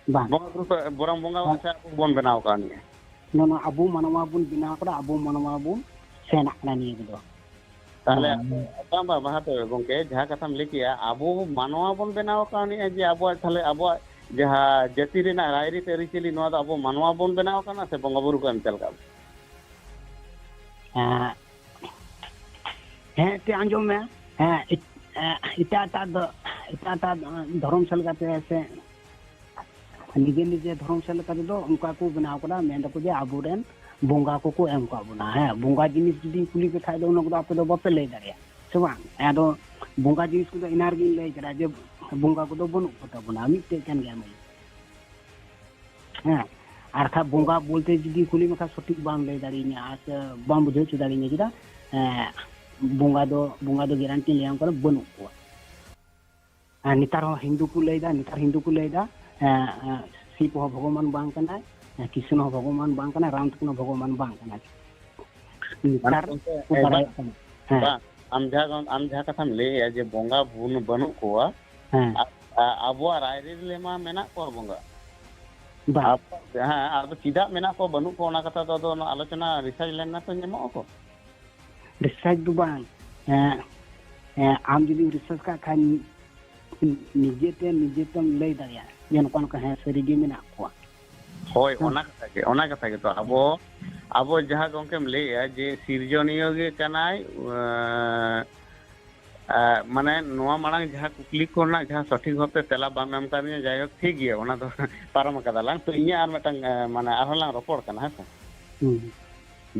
ᱵᱟᱝ᱾ ᱵᱚᱸᱜᱟ ᱵᱩᱨᱩ ᱠᱚ, ᱵᱚᱨᱚᱝ ᱵᱚᱸᱜᱟ ᱵᱟᱝ᱾ ᱥᱮ ᱟᱵᱚ ᱵᱚᱱ ᱵᱮᱱᱟᱣ ᱟᱠᱟᱫ ᱱᱤᱭᱟᱹ? ᱱᱚᱣᱟ, ᱱᱚᱣᱟ ᱟᱵᱚ ᱢᱟᱱᱣᱟ ᱵᱚᱱ ᱵᱮᱱᱟᱣ ᱠᱟᱫᱟ, ᱟᱵᱚ ᱢᱟᱱᱣᱟ ᱵᱚᱱ ᱥᱮᱱᱟᱜ ᱠᱟᱱᱟ ᱱᱤᱭᱟᱹ ᱠᱚᱫᱚ᱾ ᱛᱟᱦᱞᱮ ᱦᱮᱸ᱾ ᱵᱟᱝ, ᱵᱟᱝ, ᱵᱟᱝ, ᱦᱟᱯᱮ ᱜᱚᱝᱠᱮ, ᱡᱟᱦᱟᱸ ᱠᱟᱛᱷᱟᱢ ᱞᱟᱹᱭ ᱠᱮᱜᱼᱟ, ᱟᱵᱚ ᱢᱟᱱᱣᱟ ᱵᱚᱱ ᱵᱮᱱᱟᱣ ᱟᱠᱟᱣᱱᱤᱡᱼᱟ ᱡᱮ ᱟᱵᱚᱣᱟᱜ, ᱛᱟᱦᱞᱮ ᱟᱵᱚᱣᱟᱜ ᱡᱟᱦᱟᱸ ᱡᱟᱹᱛᱤ ᱨᱮᱱᱟᱜ ᱨᱟᱭᱨᱤᱛ ᱟᱹᱨᱤᱪᱟᱹᱞᱤ, ᱱᱚᱣᱟ ᱫᱚ ᱟᱵᱚ ᱢᱟᱱᱣᱟ ᱵᱚᱱ ᱵᱮᱱᱟᱣ ᱟᱠᱟᱱᱟ ᱥᱮ ᱵᱚᱸᱜᱟ ᱵᱩᱨᱩ ᱠᱚ ᱮᱢ ᱪᱟᱞ ᱠᱟᱜ ᱵᱚᱱᱟ? ᱦᱮᱸ᱾ ᱦᱮᱸ, ᱮᱱᱛᱮ ᱟᱸᱡᱚᱢ ᱢᱮ᱾ ᱦᱮᱸ, ᱮᱴ-, ᱮ, ᱮᱴᱟᱜ, ᱮᱴᱟᱜ ᱫᱚ, ᱮᱴᱟᱜ, ᱮᱴᱟᱜ ᱫᱷᱚᱨᱚᱢ ᱥᱮᱫ ᱞᱮᱠᱟᱛᱮ ᱥᱮ ᱱᱤᱡᱮ ᱱᱤᱡᱮ ᱫᱷᱚᱨᱚᱢ ᱥᱮᱫ ᱞᱮᱠᱟ ᱛᱮᱫᱚ ᱚᱱᱠᱟ ᱠᱚ ᱵᱮᱱᱟᱣ ᱠᱟᱫᱟ, ᱢᱮᱱ ᱫᱟᱠᱚ ᱡᱮ ᱟᱵᱚᱨᱮᱱ ᱵᱚᱸᱜᱟ ᱠᱚᱠᱚ ᱮᱢ ᱠᱟᱜ ᱵᱚᱱᱟ᱾ ᱦᱮᱸ, ᱵᱚᱸᱜᱟ ᱡᱤᱱᱤᱥ ᱡᱩᱫᱤᱧ ᱠᱩᱞᱤ ᱯᱮ ᱠᱷᱟᱡ ᱫᱚ ᱚᱱᱟ ᱠᱚᱫᱚ ᱟᱯᱮ ᱫᱚ ᱵᱟᱯᱮ ᱞᱟᱹᱭ ᱫᱟᱲᱮᱭᱟᱜᱼᱟ, ᱥᱮ ᱵᱟᱝ? ᱟᱫᱚ ᱵᱚᱸᱜᱟ ᱡᱤᱱᱤᱥ ᱠᱚᱫᱚ ᱮᱱᱟᱝ ᱨᱮᱜᱤᱧ ᱞᱟᱹᱭ ᱠᱮᱫᱟ ᱡᱮ ᱵᱚᱸᱜᱟ ᱠᱚᱫᱚ ᱵᱟᱹᱱᱩᱜ ᱠᱚ ᱛᱟᱵᱚᱱᱟ, ᱢᱤᱫᱴᱮᱡ ᱠᱟᱱ ᱜᱮᱭᱟ ᱢᱟᱹᱭ᱾ ᱦᱮᱸ, ᱟᱨ ᱠᱷᱟᱡ ᱵᱚᱸᱜᱟ ᱵᱚᱞᱛᱮ ᱡᱩᱫᱤ ᱠᱩᱞᱤ ᱢᱮᱠᱷᱟᱱ ᱥᱚᱴᱷᱤᱠ ᱵᱟᱢ ᱞᱟᱹᱭ ᱫᱟᱲᱮᱭᱟᱹᱧᱟ, ᱟᱨ ᱥᱮ ᱵᱟᱢ ᱵᱩᱡᱷᱟᱹᱣ ᱦᱚᱪᱚ ᱫᱟᱲᱮᱭᱟᱹᱧᱟ, ᱪᱮᱫᱟᱜ? ᱦᱮᱸ, ᱵᱚᱸᱜᱟ ᱫᱚ, ᱵᱚᱸᱜᱟ ᱫᱚ ᱜᱮᱨᱮᱱᱴᱤ ᱞᱟᱹᱭᱟᱢ ᱠᱟᱱᱟ, ᱵᱟᱹᱱᱩᱜ ᱠᱚᱣᱟ᱾ ᱟᱨ ᱱᱮᱛᱟᱨ ᱦᱚᱸ ᱦᱤᱱᱫᱩ ᱠᱚ ᱞᱟᱹᱭᱫᱟ, ᱱᱮᱛᱟᱨ ᱦᱤᱱᱫᱩ ᱠᱚ ᱞᱟᱹᱭᱫᱟ, ᱮᱸ, ᱮᱸ, ᱥᱤᱵ ᱦᱚᱸ ᱵᱷᱚᱜᱚᱵᱟᱱ ᱵᱟᱝ ᱠᱟᱱᱟᱭ, ᱮᱸ, ᱠᱨᱤᱥᱱᱚ ᱦᱚᱸ ᱵᱷᱚᱜᱚᱵᱟᱱ ᱵᱟᱝ ᱠᱟᱱᱟᱭ, ᱨᱟᱢ ᱛᱟᱹᱠᱤᱱ ᱦᱚᱸ ᱵᱷᱚᱜᱚᱵᱟᱱ ᱵᱟᱝ ᱠᱟᱱᱟᱭ᱾ ᱢᱟᱱᱮ ᱱᱮᱛᱟᱨ ᱜᱚᱢᱠᱮ, ᱠᱚ ᱮ, ᱵᱟᱰᱟᱭᱚᱜ ᱠᱟᱱᱟ᱾ ᱦᱮᱸ᱾ ᱵᱟᱝ, ᱟᱢ ᱡᱟᱦᱟᱸ ᱜᱚᱢ-, ᱟᱢ ᱡᱟᱦᱟᱸ ᱠᱟᱛᱷᱟᱢ ᱞᱟᱹᱭᱮᱜᱼᱟ ᱡᱮ ᱵᱚᱸᱜᱟ ᱵᱩᱱ ᱵᱟᱹᱱᱩᱜ ᱠᱚᱣᱟ, ᱦᱮᱸ᱾ ᱟ-, ᱟ-, ᱟᱵᱚᱣᱟᱜ ᱨᱟᱭᱨᱤᱛ ᱨᱮᱢᱟ ᱢᱮᱱᱟᱜ ᱠᱚᱣᱟ ᱵᱚᱸᱜᱟ᱾ ᱵᱟᱝ᱾ ᱟᱵᱚ, ᱦᱮᱸ, ᱟᱫᱚ ᱪᱮᱫᱟᱜ ᱢᱮᱱᱟᱜ ᱠᱚᱣᱟ ᱵᱟᱹᱱᱩᱜ ᱠᱚᱣᱟ ᱚᱱᱟ ᱠᱟᱛᱷᱟ ᱫᱚ ᱟᱫᱚ ᱚᱱᱟ ᱟᱞᱳᱪᱚᱱᱟ ᱨᱤᱥᱟᱨᱪ ᱞᱮᱱ ᱱᱟ ᱛᱚ ᱧᱟᱢᱚᱜ ᱟᱠᱚ᱾ ᱨᱤᱥᱟᱨᱪ ᱫᱚ ᱵᱟᱝ, ᱮᱸ, ᱮᱸ, ᱟᱢ ᱡᱩᱫᱤᱢ ᱨᱤᱥᱟᱨᱪ ᱠᱟᱜ ᱠᱷᱟᱱ ᱱᱤᱡᱮᱛᱮ, ᱱᱤᱡᱮᱛᱮᱢ ᱞᱟᱹᱭ ᱫᱟᱲᱮᱭᱟᱜᱼᱟ ᱡᱮ ᱱᱚᱝᱠᱟ ᱱᱚᱝᱠᱟ, ᱦᱮᱸ, ᱥᱟᱹᱨᱤᱜᱮ ᱢᱮᱱᱟᱜ ᱠᱚᱣᱟ᱾ ᱦᱳᱭ, ᱦᱮᱸ᱾ ᱚᱱᱟ ᱠᱟᱛᱷᱟ ᱜᱮ, ᱚᱱᱟ ᱠᱟᱛᱷᱟ ᱜᱮᱛᱚ᱾ ᱟᱵᱚ, ᱟᱵᱚ ᱡᱟᱦᱟᱸ ᱜᱚᱢᱠᱮᱢ ᱞᱟᱹᱭᱮᱜᱼᱟ ᱡᱮ ᱥᱤᱨᱡᱚᱱᱤᱭᱟᱹ ᱜᱮ ᱠᱟᱱᱟᱭ, ᱮᱸ, ᱮᱸ, ᱢᱟᱱᱮ ᱱᱚᱣᱟ ᱢᱟᱲᱟᱝ ᱡᱟᱦᱟᱸ ᱠᱩᱠᱞᱤ ᱠᱚ ᱨᱮᱱᱟᱜ ᱡᱟᱦᱟᱸ ᱥᱚᱴᱷᱤᱠ ᱵᱷᱟᱵᱛᱮ ᱛᱮᱞᱟ ᱵᱟᱢ ᱮᱢ ᱠᱟᱫᱤᱧᱟ, ᱡᱟᱭᱦᱳᱠ ᱴᱷᱤᱠ ᱜᱮᱭᱟ, ᱚᱱᱟ ᱫᱚ ᱯᱟᱨᱚᱢ ᱟᱠᱟᱫᱟ ᱞᱟᱝ᱾ ᱛᱚ ᱤᱧᱟᱹᱜ ᱟᱨ ᱢᱤᱫᱴᱟᱝ, ᱮᱸ, ᱢᱟᱱᱮ ᱟᱨᱦᱚᱸ ᱞᱟᱝ ᱨᱚᱯᱚᱲ ᱠᱟᱱᱟ, ᱦᱮᱸ ᱥᱮ? ᱦᱩᱸ᱾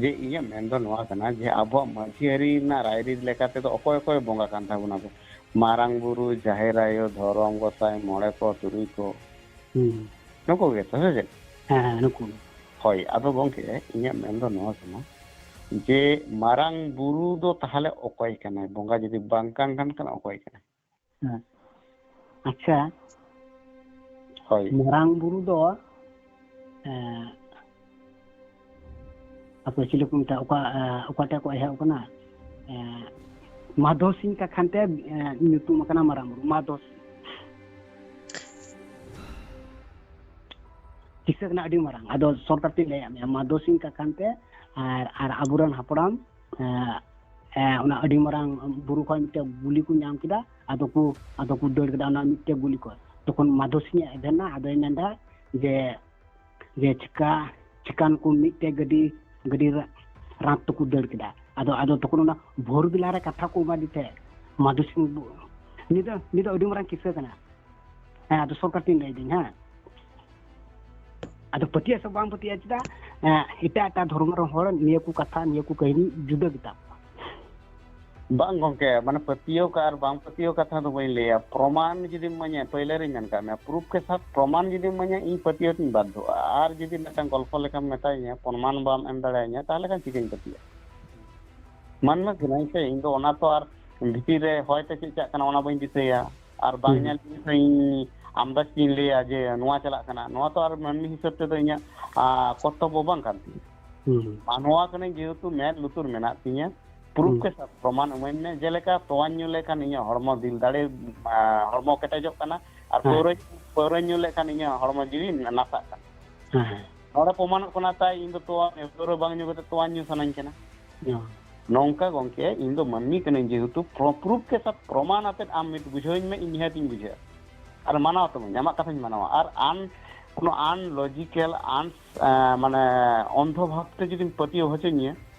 ᱡᱮ ᱤᱧᱟᱹᱜ ᱢᱮᱱ ᱫᱚ ᱱᱚᱣᱟ ᱠᱟᱱᱟ ᱡᱮ ᱟᱵᱚᱣᱟᱜ ᱢᱟᱹᱡᱷᱤ ᱟᱹᱨᱤ ᱨᱮᱱᱟᱜ ᱨᱟᱭᱨᱤᱛ ᱞᱮᱠᱟ ᱛᱮᱫᱚ ᱚᱠᱚᱭ ᱚᱠᱚᱭ ᱵᱚᱸᱜᱟ ᱠᱟᱱ ᱛᱟᱵᱚᱱᱟ ᱠᱚ? ᱢᱟᱨᱟᱝ ᱵᱩᱨᱩ, ᱡᱟᱦᱮᱨ ᱟᱭᱳ, ᱫᱷᱚᱨᱚᱢ ᱜᱚᱸᱥᱟᱭ, ᱢᱚᱬᱮ ᱠᱚ, ᱛᱩᱨᱩᱭ ᱠᱚ, ᱦᱩᱸ᱾ ᱱᱩᱠᱩ ᱜᱮ ᱛᱚ, ᱥᱮ ᱪᱮᱫ? ᱦᱮᱸ, ᱦᱮᱸ, ᱱᱩᱠᱩ ᱜᱮ᱾ ᱦᱳᱭ, ᱟᱫᱚ ᱜᱚᱢᱠᱮ, ᱤᱧᱟᱹᱜ ᱢᱮᱱ ᱫᱚ ᱱᱚᱣᱟ ᱠᱟᱱᱟ ᱡᱮ ᱢᱟᱨᱟᱝ ᱵᱩᱨᱩ ᱫᱚ ᱛᱟᱦᱚᱞᱮ ᱚᱠᱚᱭ ᱠᱟᱱᱟᱭ? ᱵᱚᱸᱜᱟ ᱡᱩᱫᱤ ᱵᱟᱝ ᱠᱟᱱ ᱠᱷᱟᱱ ᱚᱠᱚᱭ ᱠᱟᱱᱟᱭ? ᱦᱮᱸ᱾ ᱟᱪᱪᱷᱟ, ᱦᱳᱭ᱾ ᱢᱟᱨᱟᱝ ᱵᱩᱨᱩ ᱫᱚ, ᱮᱸ, ᱟᱯᱮ ᱪᱤᱞᱤ ᱠᱚ ᱢᱮᱛᱟᱜᱼᱟ? ᱚᱠᱟ, ᱮᱸ, ᱚᱠᱟᱴᱟᱜ ᱠᱚ ᱮᱦᱚᱵ ᱠᱟᱱᱟ? ᱮᱸ, ᱢᱟᱫᱷᱚ ᱥᱤᱝ ᱠᱟᱠᱷᱟᱱ ᱛᱮ, ᱮᱸ, ᱧᱩᱛᱩᱢ ᱟᱠᱟᱱᱟ ᱢᱟᱨᱟᱝ ᱵᱩᱨᱩ, ᱢᱟᱫᱷᱚ ᱥᱤᱝ᱾ ᱠᱤᱥᱟᱹ ᱠᱟᱱᱟ ᱟᱹᱰᱤ ᱢᱟᱨᱟᱝ᱾ ᱟᱫᱚ ᱥᱚᱨᱴᱠᱟᱴ ᱛᱤᱧ ᱞᱟᱹᱭᱟᱫ ᱢᱮᱭᱟ, ᱢᱟᱫᱷᱚ ᱥᱤᱝ ᱠᱟᱠᱷᱟᱱ ᱛᱮ ᱟᱨ, ᱟᱨ ᱟᱵᱚᱨᱮᱱ ᱦᱟᱯᱲᱟᱢ, ᱮᱸ, ᱮᱸ, ᱚᱱᱟ ᱟᱹᱰᱤ ᱢᱟᱨᱟᱝ ᱵᱩᱨᱩ ᱠᱷᱚᱱ ᱢᱤᱫᱴᱮᱡ ᱜᱩᱞᱤ ᱠᱚ ᱧᱟᱢ ᱠᱮᱫᱟ, ᱟᱫᱚ ᱠᱚ, ᱟᱫᱚ ᱠᱚ ᱫᱟᱹᱲ ᱠᱮᱫᱟ ᱚᱱᱟ ᱢᱤᱫᱴᱮᱡ ᱜᱩᱞᱤ ᱠᱷᱚᱱ᱾ ᱛᱚᱠᱷᱚᱱ ᱢᱟᱫᱷᱚ ᱥᱤᱝ ᱮ ᱮᱵᱷᱮᱱ ᱱᱟ, ᱟᱫᱚᱭ ᱢᱮᱱᱫᱟ ᱡᱮ, ᱡᱮ ᱪᱤᱠᱟ, ᱪᱤᱠᱟᱱ ᱠᱚ ᱢᱤᱫᱴᱮᱡ ᱜᱟᱹᱰᱤ, ᱜᱟᱹᱰᱤ ᱨᱟ-, ᱨᱟᱸᱛ ᱛᱮᱠᱚ ᱫᱟᱹᱲ ᱠᱮᱫᱟ᱾ ᱟᱫᱚ, ᱟᱫᱚ ᱛᱚᱠᱷᱚᱱ ᱚᱱᱟ ᱵᱷᱳᱨ ᱵᱮᱞᱟ ᱨᱮ ᱠᱟᱛᱷᱟ ᱠᱚ ᱮᱢᱟᱫᱮ ᱛᱟᱦᱮᱸᱫ ᱢᱟᱫᱷᱚ ᱥᱤᱝ ᱵᱩ-, ᱱᱤᱭᱟᱹ ᱫᱚ, ᱱᱤᱭᱟᱹ ᱫᱚ ᱟᱹᱰᱤ ᱢᱟᱨᱟᱝ ᱠᱤᱥᱟᱹ ᱠᱟᱱᱟ᱾ ᱦᱮᱸ, ᱟᱫᱚ ᱥᱚᱨᱴᱠᱟᱴ ᱛᱤᱧ ᱞᱟᱹᱭᱫᱟᱹᱧ, ᱦᱮᱸ᱾ ᱟᱫᱚ ᱯᱟᱹᱛᱭᱟᱹᱣ ᱥᱮ ᱵᱟᱝ ᱯᱟᱹᱛᱭᱟᱹᱣ, ᱪᱮᱫᱟᱜ ᱮᱴᱟᱜ ᱮᱴᱟᱜ ᱫᱷᱚᱨᱢᱚ ᱨᱮᱱ ᱦᱚᱲ ᱱᱤᱭᱟᱹ ᱠᱚ ᱠᱟᱛᱷᱟ, ᱱᱤᱭᱟᱹ ᱠᱚ ᱠᱟᱹᱦᱱᱤ ᱡᱩᱫᱟᱹ ᱜᱮᱛᱟ ᱠᱚᱣᱟ? ᱵᱟᱝ ᱜᱚᱢᱠᱮ, ᱢᱟᱱᱮ ᱯᱟᱹᱛᱭᱟᱹᱣ ᱠᱟᱜ ᱟᱨ ᱵᱟᱝ ᱯᱟᱹᱛᱭᱟᱹᱣ ᱠᱟᱛᱷᱟ ᱫᱚ ᱵᱟᱹᱧ ᱞᱟᱹᱭᱟ᱾ ᱯᱨᱚᱢᱟᱱ ᱡᱩᱫᱤᱢ ᱤᱢᱟᱹᱧᱟ, ᱯᱟᱹᱭᱞᱟᱹ ᱨᱤᱧ ᱢᱮᱱ ᱠᱟᱜ ᱢᱮᱭᱟ, ᱯᱨᱩᱯᱷ ᱠᱮ ᱥᱟᱛ ᱯᱨᱚᱢᱟᱱ ᱡᱩᱫᱤᱢ ᱤᱢᱟᱹᱧᱟ, ᱤᱧ ᱯᱟᱹᱛᱭᱟᱹᱣ ᱛᱤᱧ ᱵᱟᱫᱽᱫᱷᱚᱜᱼᱟ᱾ ᱟᱨ ᱡᱩᱫᱤ ᱢᱤᱫᱴᱟᱝ ᱜᱚᱞᱯᱷᱚ ᱞᱮᱠᱟᱢ ᱢᱮᱛᱟᱧᱟ, ᱯᱨᱚᱢᱟᱱ ᱵᱟᱢ ᱮᱢ ᱫᱟᱲᱮᱭᱟᱹᱧᱟ, ᱛᱟᱦᱚᱞᱮ ᱠᱷᱟᱱ ᱪᱤᱠᱟᱹᱧ ᱯᱟᱹᱛᱭᱟᱹᱜᱼᱟ? ᱢᱟᱱᱢᱤ ᱠᱟᱹᱱᱟᱹᱧ ᱥᱮ, ᱤᱧ ᱫᱚ ᱚᱱᱟ ᱛᱚ ᱟᱨ ᱵᱷᱤᱛᱤᱨ ᱨᱮ ᱦᱚᱭ ᱛᱮ ᱪᱮᱫ ᱪᱟᱜ ᱠᱟᱱᱟ, ᱚᱱᱟ ᱵᱟᱹᱧ ᱫᱤᱥᱟᱹᱭᱟ᱾ ᱟᱨ ᱵᱟᱝ ᱧᱮᱞ ᱛᱮ ᱤᱧ ᱟᱢᱫᱟᱡᱽ ᱛᱤᱧ ᱞᱟᱹᱭᱟ ᱡᱮ ᱱᱚᱣᱟ ᱪᱟᱞᱟᱜ ᱠᱟᱱᱟ, ᱱᱚᱣᱟ ᱛᱚ ᱟᱨ ᱢᱟᱹᱱᱢᱤ ᱦᱤᱥᱟᱹᱵ ᱛᱮᱫᱚ ᱤᱧᱟᱹᱜ ᱠᱚᱨᱛᱚᱵᱵᱚ ᱵᱟᱝ ᱠᱟᱱ ᱛᱤᱧᱟᱹ᱾ ᱢᱟᱱᱣᱟ ᱠᱟᱹᱱᱟᱹᱧ ᱡᱮᱦᱮᱛᱩ, ᱢᱮᱫ ᱞᱩᱛᱩᱨ ᱢᱮᱱᱟᱜ ᱛᱤᱧᱟᱹ, ᱯᱨᱩᱯᱷ ᱠᱮ ᱥᱟᱛ ᱯᱨᱚᱢᱟᱱ ᱤᱢᱟᱹᱧ ᱢᱮ᱾ ᱡᱮᱞᱮᱠᱟ ᱛᱚᱣᱟᱧ ᱧᱩ ᱞᱮᱠᱷᱟᱱ ᱤᱧᱟᱹᱜ ᱦᱚᱲᱢᱚ ᱫᱤᱞ ᱫᱟᱲᱮ, ᱦᱚᱲᱢᱚ ᱠᱮᱴᱮᱡᱚᱜ ᱠᱟᱱᱟ, ᱟᱨ ᱯᱟᱹᱣᱨᱟᱹ ᱯᱟᱹᱣᱨᱟᱹᱧ ᱧᱩ ᱞᱮᱠᱷᱟᱱ ᱤᱧᱟᱹᱜ ᱦᱚᱲᱢᱚ ᱡᱤᱣᱤ ᱱᱟᱥᱟᱜ ᱠᱟᱱᱟ᱾ ᱱᱚᱰᱮ ᱯᱨᱚᱢᱟᱱᱚᱜ ᱠᱟᱱᱟ, ᱛᱟᱭ ᱤᱧ ᱫᱚ ᱛᱚᱣᱟ ᱯᱟᱹᱣᱨᱟᱹ ᱵᱟᱝ ᱧᱩ ᱠᱟᱛᱮ ᱛᱚᱣᱟ ᱧᱩ ᱥᱟᱱᱟᱧ ᱠᱟᱱᱟ᱾ ᱱᱚᱝᱠᱟ ᱜᱚᱝᱠᱮ, ᱤᱧ ᱫᱚ ᱢᱟᱹᱱᱢᱤ ᱠᱟᱹᱱᱟᱹᱧ ᱡᱮᱦᱮᱛᱩ, ᱯᱨᱚ-, ᱯᱨᱩᱯᱷ ᱠᱮ ᱥᱟᱛ ᱯᱨᱚᱢᱟᱱ ᱟᱛᱮᱫ ᱟᱢ ᱢᱤᱫ ᱵᱩᱡᱷᱟᱹᱣᱟᱹᱧ ᱢᱮ, ᱤᱧ ᱱᱤᱦᱟᱹᱛᱤᱧ ᱵᱩᱡᱷᱟᱹᱣᱟ᱾ ᱟᱨ ᱢᱟᱱᱟᱣ ᱛᱟᱢᱟᱹᱧ, ᱟᱢᱟᱜ ᱠᱟᱛᱷᱟᱧ ᱢᱟᱱᱟᱣᱟ᱾ ᱟᱨ ᱟᱱ ᱠᱳᱱᱳ ᱟᱱᱞᱚᱡᱤᱠᱮᱞ, ᱟᱱ ᱢᱟᱱᱮ ᱚᱱᱫᱷᱚ ᱵᱷᱟᱵᱽ ᱛᱮ ᱡᱩᱫᱤᱢ ᱯᱟᱹᱛᱭᱟᱹᱣ ᱦᱚᱪᱚᱧᱟ,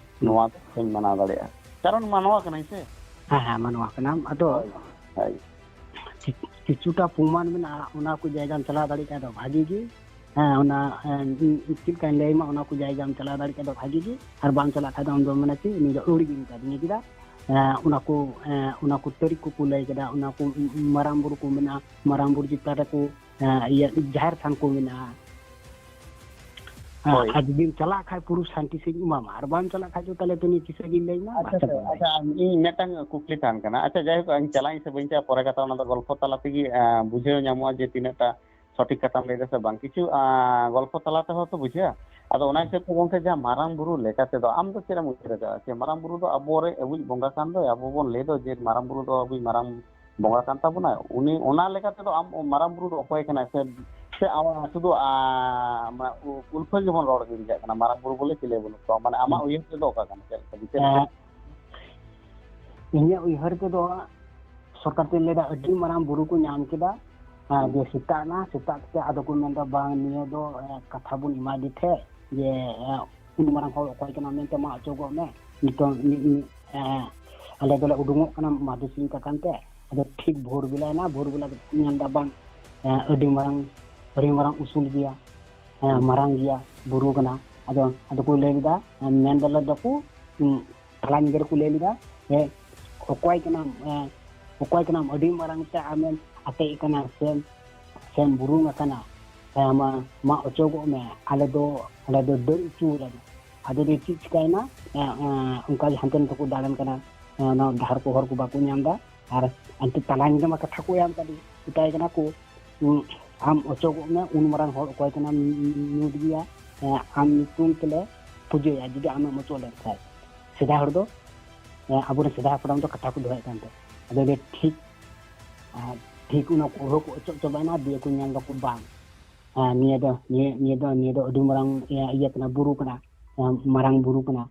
ᱱᱚᱣᱟ ᱫᱚ ᱵᱟᱹᱧ ᱢᱟᱱᱟᱣ ᱫᱟᱲᱮᱭᱟᱜᱼᱟ, ᱠᱟᱨᱚᱱ ᱢᱟᱱᱣᱟ ᱠᱟᱹᱱᱟᱹᱧ ᱥᱮ᱾ ᱦᱮᱸ ᱦᱮᱸ, ᱢᱟᱱᱣᱟ ᱠᱟᱱᱟᱢ᱾ ᱟᱫᱚ ᱦᱳᱭ᱾ ᱠᱤᱪᱷᱩᱴᱟ ᱯᱨᱚᱢᱟᱱ ᱢᱮᱱᱟᱜᱼᱟ, ᱚᱱᱟ ᱠᱚ ᱡᱟᱭᱜᱟᱢ ᱪᱟᱞᱟᱣ ᱫᱟᱲᱮᱭᱟᱜ ᱠᱷᱟᱱ ᱫᱚ ᱵᱷᱟᱜᱤ ᱜᱮ᱾ ᱦᱮᱸ, ᱚᱱᱟ ᱪᱮᱫ ᱞᱮᱠᱟᱧ ᱞᱟᱹᱭ ᱟᱢᱟ, ᱚᱱᱟ ᱠᱚ ᱡᱟᱭᱜᱟᱢ ᱪᱟᱞᱟᱣ ᱫᱟᱲᱮᱭᱟᱜ ᱠᱷᱟᱱ ᱫᱚ ᱵᱷᱟᱜᱤ ᱜᱮ, ᱟᱨ ᱵᱟᱢ ᱪᱟᱞᱟᱜ ᱠᱷᱟᱱ ᱫᱚ ᱟᱢ ᱫᱚ ᱢᱟᱱᱮ ᱪᱮᱫ, ᱩᱱᱤ ᱫᱚ ᱟᱹᱣᱲᱤ ᱜᱮ ᱢᱮᱛᱟ ᱫᱤᱧᱟ᱾ ᱪᱮᱫᱟᱜ? ᱚᱱᱟ ᱠᱚ ᱚᱱᱟ ᱠᱚ ᱛᱟᱹᱨᱤᱠᱷ ᱠᱚᱠᱚ ᱞᱟᱹᱭ ᱠᱮᱫᱟ, ᱚᱱᱟ ᱠᱚ ᱢᱟᱨᱟᱝ ᱵᱩᱨᱩ ᱠᱚ ᱢᱮᱱᱟᱜᱼᱟ, ᱢᱟᱨᱟᱝ ᱵᱩᱨᱩ ᱪᱮᱛᱟᱱ ᱨᱮᱠᱚ ᱤᱭᱟᱹ ᱡᱟᱦᱮᱨ ᱛᱷᱟᱱ ᱠᱚ ᱢᱮᱱᱟᱜᱼᱟ᱾ ᱦᱮᱸ, ᱦᱳᱭ᱾ ᱟᱨ ᱡᱩᱫᱤᱢ ᱪᱟᱞᱟᱜ ᱠᱷᱟᱡ ᱯᱩᱨᱟᱹ ᱥᱟᱱᱴᱤ ᱥᱮᱫ ᱤᱧ ᱮᱢᱟᱢᱟ, ᱟᱨ ᱵᱟᱢ ᱪᱟᱞᱟᱜ ᱠᱷᱟᱡ ᱫᱚ ᱛᱟᱦᱞᱮ ᱛᱚ ᱱᱤᱭᱟᱹ ᱠᱤᱥᱟᱹ ᱜᱤᱧ ᱞᱟᱹᱭ ᱟᱢᱟ, ᱟᱪᱪᱷᱟ, ᱵᱟᱥ, ᱪᱟᱵᱟ᱾ ᱟᱪᱪᱷᱟ, ᱤᱧ ᱢᱤᱫᱴᱟᱝ ᱠᱩᱠᱞᱤ ᱛᱟᱦᱮᱱ ᱠᱟᱱᱟ᱾ ᱟᱪᱪᱷᱟ, ᱡᱟᱭᱦᱳᱠ, ᱤᱧ ᱪᱟᱞᱟᱜ ᱤᱧ ᱥᱮ ᱵᱟᱹᱧ ᱪᱟᱞᱟᱜ, ᱯᱚᱨᱮ ᱠᱟᱛᱷᱟ ᱚᱱᱟ ᱫᱚ ᱜᱚᱞᱯᱚ ᱛᱟᱞᱟ ᱛᱮᱜᱮ, ᱮᱸ, ᱵᱩᱡᱷᱟᱹᱣ ᱧᱟᱢᱚᱜᱼᱟ ᱡᱮ ᱛᱤᱱᱟᱹᱜ ᱴᱟ ᱥᱚᱴᱷᱤᱠ ᱠᱟᱛᱷᱟᱢ ᱞᱟᱹᱭ ᱫᱟ ᱥᱮ ᱵᱟᱝ᱾ ᱠᱤᱪᱷᱩ, ᱮᱸ, ᱜᱚᱞᱯᱚ ᱛᱟᱞᱟ ᱛᱮᱦᱚᱸ ᱛᱚ ᱵᱩᱡᱷᱟᱹᱜᱼᱟ᱾ ᱟᱫᱚ ᱚᱱᱟ ᱦᱤᱥᱟᱹᱵ ᱛᱮ ᱜᱚᱝᱠᱮ, ᱡᱟᱦᱟᱸ ᱢᱟᱨᱟᱝ ᱵᱩᱨᱩ ᱞᱮᱠᱟ ᱛᱮᱫᱚ ᱟᱢ ᱫᱚ ᱪᱮᱫ ᱮᱢ ᱩᱭᱦᱟᱹᱨ ᱟᱠᱟᱫᱟ ᱡᱮ ᱢᱟᱨᱟᱝ ᱵᱩᱨᱩ ᱫᱚ ᱟᱵᱚᱨᱮ, ᱟᱵᱚᱭᱤᱡ ᱵᱚᱸᱜᱟ ᱠᱟᱱ ᱫᱚᱭ, ᱟᱵᱚ ᱵᱚᱱ ᱞᱟᱹᱭ ᱫᱚ ᱡᱮ ᱢᱟᱨᱟᱝ ᱵᱩᱨᱩ ᱫᱚ ᱟᱵᱚᱭᱤᱡ ᱢᱟᱨᱟᱝ ᱵᱚᱸᱜᱟ ᱠᱟᱱ ᱛᱟᱵᱚᱱᱟᱭ, ᱩᱱᱤ ᱚᱱᱟ ᱞᱮᱠᱟ ᱛᱮᱫᱚ ᱟᱢ ᱢᱟᱨᱟᱝ ᱵᱩᱨᱩ ᱫᱚ ᱚᱠᱚᱭ ᱠᱟᱱᱟᱭ? ᱥᱮ, ᱥᱮ ᱟᱢ ᱥᱩᱫᱷᱩ, ᱟ, ᱢᱟᱱᱮ ᱩ-, ᱩᱞᱯᱷᱟᱹ ᱜᱮᱵᱚᱱ ᱨᱚᱲ ᱜᱤᱰᱤ ᱠᱟᱜ ᱠᱟᱱᱟ, ᱢᱟᱨᱟᱝ ᱵᱩᱨᱩ ᱵᱚᱞᱮ ᱪᱤᱞᱤ ᱵᱟᱹᱱᱩᱜ ᱠᱚᱣᱟ? ᱢᱟᱱᱮ ᱟᱢᱟᱜ ᱩᱭᱦᱟᱹᱨ ᱛᱮᱫᱚ ᱚᱠᱟ ᱠᱟᱱᱟ, ᱪᱮᱫ ᱞᱮᱠᱟ ᱵᱤᱪᱟᱹᱨ ᱛᱮ? ᱮᱸ, ᱤᱧᱟᱹᱜ ᱩᱭᱦᱟᱹᱨ ᱛᱮᱫᱚ ᱥᱚᱨᱠᱟᱨ ᱛᱮᱧ ᱞᱟᱹᱭᱫᱟ, ᱟᱹᱰᱤ ᱢᱟᱨᱟᱝ ᱵᱩᱨᱩ ᱠᱚ ᱧᱟᱢ ᱠᱮᱫᱟ, ᱮᱸ, ᱡᱮ ᱥᱮᱛᱟᱜ ᱮᱱᱟ, ᱥᱮᱛᱟᱜ ᱠᱟᱛᱮ ᱟᱫᱚ ᱠᱚ ᱢᱮᱱᱫᱟ, "ᱵᱟᱝ, ᱱᱤᱭᱟᱹ ᱫᱚ, ᱮᱸ, ᱠᱟᱛᱷᱟ ᱵᱚᱱ ᱮᱢᱟᱫᱮ ᱛᱟᱦᱮᱸᱫ ᱡᱮ, ᱮᱸ, ᱩᱱ ᱢᱟᱨᱟᱝ ᱦᱚᱲ ᱚᱠᱚᱭ ᱠᱟᱱᱟ ᱢᱮᱱᱛᱮ ᱢᱟ ᱚᱪᱚᱜᱚᱜ ᱢᱮ, ᱱᱤᱛᱚᱝ ᱢᱤᱫ, ᱢᱤᱫ, ᱮᱸ, ᱟᱞᱮ ᱫᱚᱞᱮ ᱩᱰᱩᱝᱚᱜ ᱠᱟᱱᱟ ᱢᱟᱫᱷᱩ ᱥᱤᱝ ᱠᱟᱠᱟᱱ ᱛᱮ᱾" ᱟᱫᱚ ᱴᱷᱤᱠ ᱵᱷᱳᱨ ᱵᱮᱞᱟᱭᱮᱱᱟ, ᱵᱷᱳᱨ ᱵᱮᱞᱟ ᱠᱟᱛᱮ ᱧᱮᱞ ᱮᱫᱟ, ᱵᱟᱝ, ᱮᱸ, ᱟᱹᱰᱤ ᱢᱟᱨᱟᱝ, ᱟᱹᱰᱤ ᱢᱟᱨᱟᱝ ᱩᱥᱩᱞ ᱜᱮᱭᱟ᱾ ᱦᱮᱸ, ᱢᱟᱨᱟᱝ ᱜᱮᱭᱟ, ᱵᱩᱨᱩ ᱠᱟᱱᱟ᱾ ᱟᱫᱚ, ᱟᱫᱚ ᱠᱚ ᱞᱟᱹᱭ ᱞᱮᱫᱟ, ᱢᱮᱱ ᱫᱚᱞᱮ ᱫᱚᱠᱚ, ᱩᱸ, ᱛᱟᱞᱟ ᱧᱤᱫᱟᱹ ᱨᱮᱠᱚ ᱞᱟᱹᱭ ᱞᱮᱫᱟ, ᱦᱮᱸ, ᱚᱠᱚᱭ ᱠᱟᱱᱟᱢ, ᱮᱸ, ᱚᱠᱚᱭ ᱠᱟᱱᱟᱢ ᱟᱹᱰᱤ ᱢᱟᱨᱟᱝ ᱛᱮ ᱟᱢᱮᱢ ᱟᱴᱮᱡ ᱟᱠᱟᱱᱟ ᱥᱮᱢ, ᱥᱮᱢ ᱵᱩᱨᱩᱢ ᱟᱠᱟᱱᱟ? ᱦᱮᱸ, ᱢᱟ, ᱢᱟ ᱚᱪᱚᱜᱚᱜ ᱢᱮ, ᱟᱞᱮ ᱫᱚ, ᱟᱞᱮ ᱫᱚ ᱫᱟᱹᱲ ᱦᱚᱪᱚ ᱟᱞᱮ ᱢᱮ᱾ ᱟᱫᱚ ᱫᱚ ᱪᱮᱫ ᱪᱤᱠᱟᱭᱮᱱᱟ? ᱮᱸ, ᱮᱸ, ᱚᱱᱠᱟ ᱜᱮ ᱦᱟᱱᱛᱮ ᱱᱟᱛᱮ ᱠᱚ ᱫᱟᱬᱟᱱ ᱠᱟᱱᱟ᱾ ᱮᱸ, ᱚᱱᱟ ᱰᱟᱦᱟᱨ ᱠᱚ ᱦᱚᱨ ᱠᱚ ᱵᱟᱠᱚ ᱧᱟᱢ ᱮᱫᱟ᱾ ᱟᱨ ᱟᱱᱛᱮ ᱛᱟᱞᱟ ᱧᱤᱫᱟᱹ ᱢᱟ ᱠᱟᱛᱷᱟ ᱠᱚ ᱮᱢ ᱠᱟᱫᱮ, ᱢᱮᱛᱟᱭ ᱠᱟᱱᱟ ᱠᱚ, ᱩᱸ, ᱟᱢ ᱚᱪᱚᱜᱚᱜ ᱢᱮ, ᱩᱱ ᱢᱟᱨᱟᱝ ᱦᱚᱲ ᱚᱠᱚᱭ ᱠᱟᱱᱟᱢ, ᱧᱩᱛ ᱜᱮᱭᱟ, ᱮᱸ, ᱟᱢ ᱧᱩᱛᱩᱢ ᱛᱮᱞᱮ ᱯᱩᱡᱟᱹᱭᱟ ᱡᱩᱫᱤ ᱟᱢᱮᱢ ᱚᱪᱚᱜ ᱞᱮᱱᱠᱷᱟᱱ᱾ ᱥᱮᱫᱟᱭ ᱦᱚᱲ ᱫᱚ, ᱮᱸ, ᱟᱵᱚᱨᱮᱱ ᱥᱮᱫᱟᱭ ᱦᱟᱯᱲᱟᱢ ᱫᱚ ᱠᱟᱛᱷᱟ ᱠᱚ ᱫᱚᱦᱚᱭᱮᱫ ᱠᱟᱱ ᱛᱟᱦᱮᱸᱫ᱾ ᱟᱫᱚ ᱞᱟᱹᱭ ᱴᱷᱤᱠ, ᱟᱨ ᱴᱷᱤᱠ ᱚᱱᱟ ᱠᱩᱲᱦᱟᱹ ᱠᱚ ᱚᱪᱚᱜ ᱪᱟᱵᱟᱭᱮᱱᱟ, ᱫᱤᱭᱮ ᱠᱚ ᱧᱮᱞ ᱫᱟᱠᱚ ᱵᱟᱝ, ᱦᱮᱸ, ᱱᱤᱭᱟᱹ ᱫᱚ, ᱱᱤᱭᱟᱹ, ᱱᱤᱭᱟᱹ ᱫᱚ, ᱱᱤᱭᱟᱹ ᱫᱚ ᱟᱹᱰᱤ ᱢᱟᱨᱟᱝ ᱤᱭᱟᱹ, ᱤᱭᱟᱹ ᱠᱟᱱᱟ, ᱵᱩᱨᱩ ᱠᱟᱱᱟ, ᱦᱮᱸ, ᱢᱟᱨᱟᱝ ᱵᱩᱨᱩ ᱠᱟᱱᱟ,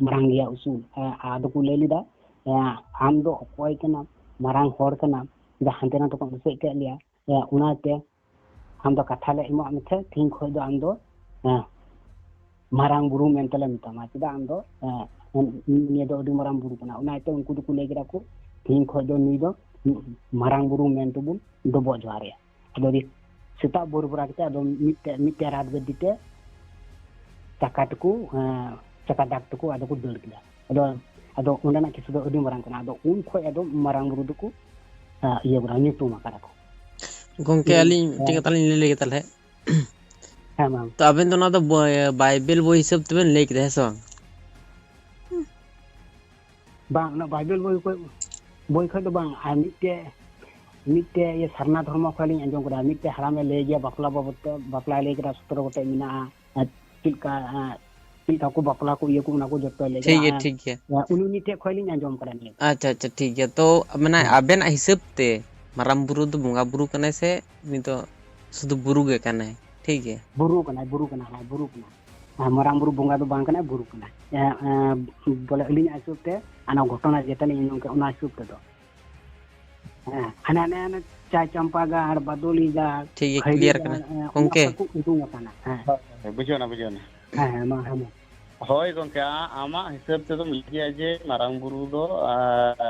ᱢᱟᱨᱟᱝ ᱜᱮᱭᱟ ᱩᱥᱩᱞ᱾ ᱦᱮᱸ, ᱟᱫᱚ ᱠᱚ ᱞᱟᱹᱭ ᱞᱮᱫᱟ, ᱦᱮᱸ, ᱟᱢ ᱫᱚ ᱚᱠᱚᱭ ᱠᱟᱱᱟᱢ? ᱢᱟᱨᱟᱝ ᱦᱚᱲ ᱠᱟᱱᱟᱢ, ᱡᱟᱦᱟᱸ ᱦᱟᱱᱛᱮ ᱱᱟᱛᱮ ᱠᱷᱚᱱ ᱮᱥᱮᱫ ᱠᱮᱫ ᱞᱮᱭᱟ, ᱦᱮᱸ, ᱚᱱᱟᱛᱮ ᱟᱢ ᱫᱚ ᱠᱟᱛᱷᱟ ᱞᱮ ᱮᱢᱟᱜ ᱢᱮ ᱛᱮ, ᱛᱮᱦᱮᱧ ᱠᱷᱚᱱ ᱫᱚ ᱟᱢ ᱫᱚ, ᱦᱮᱸ, ᱢᱟᱨᱟᱝ ᱵᱩᱨᱩ ᱢᱮᱱᱛᱮ ᱞᱮ ᱢᱮᱛᱟᱢᱟ᱾ ᱪᱮᱫᱟᱜ ᱟᱢ ᱫᱚ, ᱦᱮᱸ, ᱱᱤᱭᱟᱹ ᱫᱚ ᱟᱹᱰᱤ ᱢᱟᱨᱟᱝ ᱵᱩᱨᱩ ᱠᱟᱱᱟ᱾ ᱚᱱᱟ ᱤᱭᱟᱹᱛᱮ ᱩᱱᱠᱩ ᱫᱚᱠᱚ ᱞᱟᱹᱭ ᱠᱮᱫᱟ ᱠᱚ, ᱛᱮᱦᱮᱧ ᱠᱷᱚᱱ ᱫᱚ ᱱᱩᱭ ᱫᱚ ᱢᱟᱨᱟᱝ ᱵᱩᱨᱩ ᱢᱮᱱᱛᱮ ᱵᱚᱱ ᱰᱚᱵᱚᱜ ᱡᱚᱦᱟᱨ ᱟᱭᱟ᱾ ᱟᱫᱚ ᱟᱹᱰᱤ ᱥᱮᱛᱟᱜ ᱵᱷᱳᱨ ᱵᱷᱚᱨᱟ ᱠᱟᱛᱮ ᱟᱫᱚ ᱢᱤᱫᱴᱮᱡ, ᱢᱤᱫᱴᱮᱡ ᱨᱟᱛ ᱜᱟᱹᱰᱤ ᱛᱮ ᱪᱟᱠᱟ ᱛᱮᱠᱚ, ᱮᱸ, ᱪᱟᱠᱟ ᱫᱟᱜ ᱛᱮᱠᱚ ᱟᱫᱚ ᱠᱚ ᱫᱟᱹᱲ ᱠᱮᱫᱟ᱾ ᱟᱫᱚ, ᱟᱫᱚ ᱚᱸᱰᱮᱱᱟᱜ ᱠᱤᱥᱟᱹ ᱫᱚ ᱟᱹᱰᱤ ᱢᱟᱨᱟᱝ ᱠᱟᱱᱟ᱾ ᱟᱫᱚ ᱩᱱ ᱠᱷᱚᱡ ᱟᱫᱚ ᱢᱟᱨᱟᱝ ᱵᱩᱨᱩ ᱫᱚᱠᱚ, ᱮᱸ, ᱤᱭᱟᱹ ᱠᱟᱱᱟ, ᱧᱩᱛᱩᱢ ᱟᱠᱟᱫᱟ ᱠᱚ᱾ ᱜᱚᱢᱠᱮ, ᱦᱩᱸ, ᱟᱹᱞᱤᱧ ᱢᱤᱫᱴᱮᱱ ᱦᱮᱸ᱾ ᱠᱟᱛᱷᱟ ᱞᱤᱧ ᱞᱟᱹᱭ ᱞᱮᱜᱮ ᱛᱟᱦᱚᱞᱮ᱾ ᱦᱮᱸ, ᱢᱟ᱾ ᱛᱚ ᱟᱵᱮᱱ ᱫᱚ ᱚᱱᱟ ᱫᱚ ᱵᱚ-, ᱵᱟᱭᱵᱮᱞ ᱵᱳᱭ ᱦᱤᱥᱟᱹᱵ ᱛᱮᱵᱮᱱ ᱞᱟᱹᱭ ᱠᱮᱫᱟ, ᱦᱮᱸ ᱥᱮ ᱵᱟᱝ? ᱵᱟᱝ, ᱚᱱᱟ ᱵᱟᱭᱵᱮᱞ ᱵᱳᱭ ᱠᱷᱚᱡ, ᱵᱳᱭ ᱠᱷᱚᱡ ᱫᱚ ᱵᱟᱝ᱾ ᱟᱨ ᱢᱤᱫᱴᱮᱡ, ᱢᱤᱫᱴᱮᱡ ᱤᱭᱟᱹ ᱥᱟᱨᱱᱟ ᱫᱷᱚᱨᱢᱚ ᱠᱷᱚᱡ ᱞᱤᱧ ᱟᱸᱡᱚᱢ ᱠᱮᱫᱟ᱾ ᱢᱤᱫᱴᱮᱡ ᱦᱟᱲᱟᱢᱮ ᱞᱟᱹᱭ ᱜᱮᱭᱟ, ᱵᱟᱯᱞᱟ ᱵᱟᱵᱚᱫ ᱛᱮ, ᱵᱟᱯᱞᱟᱭ ᱞᱟᱹᱭ ᱠᱮᱫᱟ, ᱥᱚᱛᱨᱚ ᱜᱚᱴᱮᱡ ᱢᱮᱱᱟᱜᱼᱟ᱾ ᱟᱨ ᱪᱮᱫ ᱞᱮᱠᱟ, ᱮᱸ, ᱪᱮᱫ ᱞᱮᱠᱟ ᱠᱚ ᱵᱟᱯᱞᱟ ᱠᱚ ᱤᱭᱟᱹ ᱠᱚ, ᱚᱱᱟ ᱠᱚ ᱡᱚᱛᱚᱭ ᱞᱟᱹᱭ ᱴᱷᱤᱠ ᱠᱮᱫᱟ᱾ ᱜᱮᱭᱟ, ᱟᱨ, ᱴᱷᱤᱠ ᱜᱮᱭᱟ᱾ ᱮᱸ, ᱩᱱᱤ ᱢᱤᱫᱴᱮᱡ ᱠᱷᱚᱡ ᱞᱤᱧ ᱟᱸᱡᱚᱢ ᱠᱮᱫᱟ ᱱᱤᱭᱟᱹ᱾ ᱟᱪᱪᱷᱟ, ᱟᱪᱪᱷᱟ, ᱴᱷᱤᱠ ᱜᱮᱭᱟ᱾ ᱛᱚ, ᱢᱟᱱᱮ, ᱦᱮᱸ᱾ ᱟᱵᱮᱱᱟᱜ ᱦᱤᱥᱟᱹᱵ ᱛᱮ ᱢᱟᱨᱟᱝ ᱵᱩᱨᱩ ᱫᱚ ᱵᱚᱸᱜᱟ ᱵᱩᱨᱩ ᱠᱟᱱᱟᱭ ᱥᱮ ᱩᱱᱤ ᱫᱚ ᱥᱩᱫᱷᱩ ᱵᱩᱨᱩ ᱜᱮ ᱠᱟᱱᱟᱭ? ᱴᱷᱤᱠ ᱜᱮᱭᱟ᱾ ᱵᱩᱨᱩ ᱠᱟᱱᱟᱭ, ᱵᱩᱨᱩ ᱠᱟᱱᱟᱭ, ᱦᱮᱸ, ᱵᱩᱨᱩ ᱠᱟᱱᱟᱭ᱾ ᱦᱮᱸ, ᱢᱟᱨᱟᱝ ᱵᱩᱨᱩ ᱵᱚᱸᱜᱟ ᱫᱚ ᱵᱟᱝ ᱠᱟᱱᱟᱭ, ᱵᱩᱨᱩ ᱠᱟᱱᱟᱭ᱾ ᱮᱸ, ᱮᱸ, ᱵᱚᱞᱮ ᱟᱹᱞᱤᱧᱟᱜ ᱦᱤᱥᱟᱹᱵ ᱛᱮ, ᱚᱱᱟ ᱜᱷᱚᱴᱚᱱᱟ ᱡᱮᱴᱟ ᱞᱤᱧ ᱟᱸᱡᱚᱢ ᱠᱮᱫ, ᱚᱱᱟ ᱦᱤᱥᱟᱹᱵ ᱛᱮᱫᱚ᱾ ᱦᱮᱸ, ᱦᱟᱱᱮ, ᱦᱟᱱᱮ, ᱦᱟᱱᱮ ᱪᱟᱭ ᱪᱟᱢᱯᱟ ᱜᱟᱲ, ᱵᱟᱫᱚᱞᱤ ᱜᱟᱲ, ᱴᱷᱤᱠ ᱜᱮ, ᱠᱷᱟᱭᱨᱤ clear ᱜᱟᱲ, ᱠᱟᱱᱟ᱾ ᱮᱸ, ᱚᱱᱟ ᱜᱚᱝᱠᱮ᱾ ᱠᱚᱨᱮ ᱠᱚ ᱩᱰᱩᱝ ᱟᱠᱟᱱᱟ᱾ ᱦᱮᱸ᱾ ᱦᱳᱭ, ᱦᱳᱭ, ᱵᱩᱡᱷᱟᱹᱣ ᱮᱱᱟ, ᱵᱩᱡᱷᱟᱹᱣ ᱮᱱᱟ᱾ ᱦᱮᱸ, ᱦᱮᱸ, ᱢᱟ, ᱦᱮᱸ, ᱢᱟ᱾ ᱦᱳᱭ ᱜᱚᱢᱠᱮ, ᱟ-, ᱟᱢᱟᱜ ᱦᱤᱥᱟᱹᱵ ᱛᱮᱫᱚᱢ ᱞᱟᱹᱭ ᱠᱮᱜᱼᱟ ᱡᱮ ᱢᱟᱨᱟᱝ ᱵᱩᱨᱩ ᱫᱚ, ᱟ, ᱟ,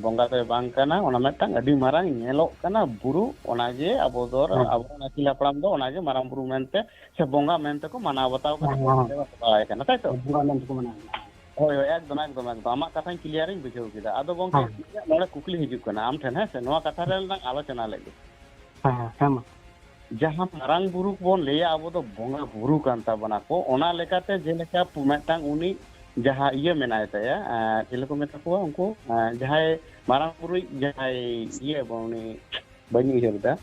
ᱵᱚᱸᱜᱟ ᱫᱚᱭ ᱵᱟᱝ ᱠᱟᱱᱟ, ᱚᱱᱟ ᱢᱤᱫᱴᱟᱝ ᱟᱹᱰᱤ ᱢᱟᱨᱟᱝ ᱧᱮᱞᱚᱜ ᱠᱟᱱᱟ ᱵᱩᱨᱩ, ᱚᱱᱟᱜᱮ ᱟᱵᱚ ᱫᱚ, ᱦᱮᱸ᱾ ᱟᱵᱚᱨᱮᱱ ᱟᱹᱜᱤᱞ ᱦᱟᱯᱲᱟᱢ ᱫᱚ ᱚᱱᱟᱜᱮ ᱢᱟᱨᱟᱝ ᱵᱩᱨᱩ ᱢᱮᱱᱛᱮ ᱥᱮ ᱵᱚᱸᱜᱟ ᱢᱮᱱᱛᱮ ᱠᱚ ᱢᱟᱱᱟᱣ ᱵᱟᱛᱟᱣ ᱠᱟᱛᱮ ᱦᱮᱸ, ᱠᱚ ᱦᱮᱸ᱾ ᱫᱮᱵᱟ ᱥᱮᱵᱟᱣᱟᱭ ᱠᱟᱱᱟ, ᱛᱟᱭ ᱛᱚ? ᱵᱚᱸᱜᱟ ᱢᱮᱱᱛᱮ ᱠᱚ ᱢᱟᱱᱟᱣ ᱠᱟᱱᱟ᱾ ᱦᱳᱭ, ᱦᱳᱭ, ᱮᱠᱫᱚᱢ, ᱮᱠᱫᱚᱢ, ᱮᱠᱫᱚᱢ᱾ ᱟᱢᱟᱜ ᱠᱟᱛᱷᱟᱧ clear ᱤᱧ ᱵᱩᱡᱷᱟᱹᱣ ᱠᱮᱫᱟ᱾ ᱟᱫᱚ ᱜᱚᱢᱠᱮ, ᱦᱮᱸ᱾ ᱤᱧᱟᱹᱜ ᱱᱚᱰᱮ ᱠᱩᱠᱞᱤ ᱦᱤᱡᱩᱜ ᱠᱟᱱᱟ ᱟᱢ ᱴᱷᱮᱱ, ᱦᱮᱸ ᱥᱮ? ᱱᱚᱣᱟ ᱠᱟᱛᱷᱟ ᱨᱮ ᱞᱟᱝ ᱟᱞᱳᱪᱚᱱᱟ ᱞᱮᱫ ᱜᱮ᱾ ᱦᱮᱸ, ᱦᱮᱸ, ᱦᱮᱸ, ᱢᱟ᱾ ᱡᱟᱦᱟᱸ ᱢᱟᱨᱟᱝ ᱵᱩᱨᱩ ᱵᱚᱱ ᱞᱟᱹᱭᱟ, ᱟᱵᱚ ᱫᱚ ᱵᱚᱸᱜᱟ ᱵᱩᱨᱩ ᱠᱟᱱ ᱛᱟᱵᱚᱱᱟ ᱠᱚ᱾ ᱚᱱᱟ ᱞᱮᱠᱟᱛᱮ ᱡᱮᱞᱮᱠᱟ ᱯᱩ-, ᱢᱤᱫᱴᱟᱝ ᱩᱱᱤ ᱡᱟᱦᱟᱸ ᱤᱭᱟᱹ ᱢᱮᱱᱟᱭ ᱛᱟᱭᱟ, ᱮᱸ, ᱪᱮᱫ ᱠᱚ ᱢᱮᱛᱟ ᱠᱚᱣᱟ ᱩᱱᱠᱩ, ᱮᱸ, ᱡᱟᱦᱟᱸᱭ ᱢᱟᱨᱟᱝ ᱵᱩᱨᱩᱭᱤᱡ ᱡᱟᱦᱟᱸᱭ ᱤᱭᱟᱹ ᱵᱚᱱ, ᱩᱱᱤ ᱵᱟᱹᱧ ᱩᱭᱦᱟᱹᱨ ᱮᱫᱟ᱾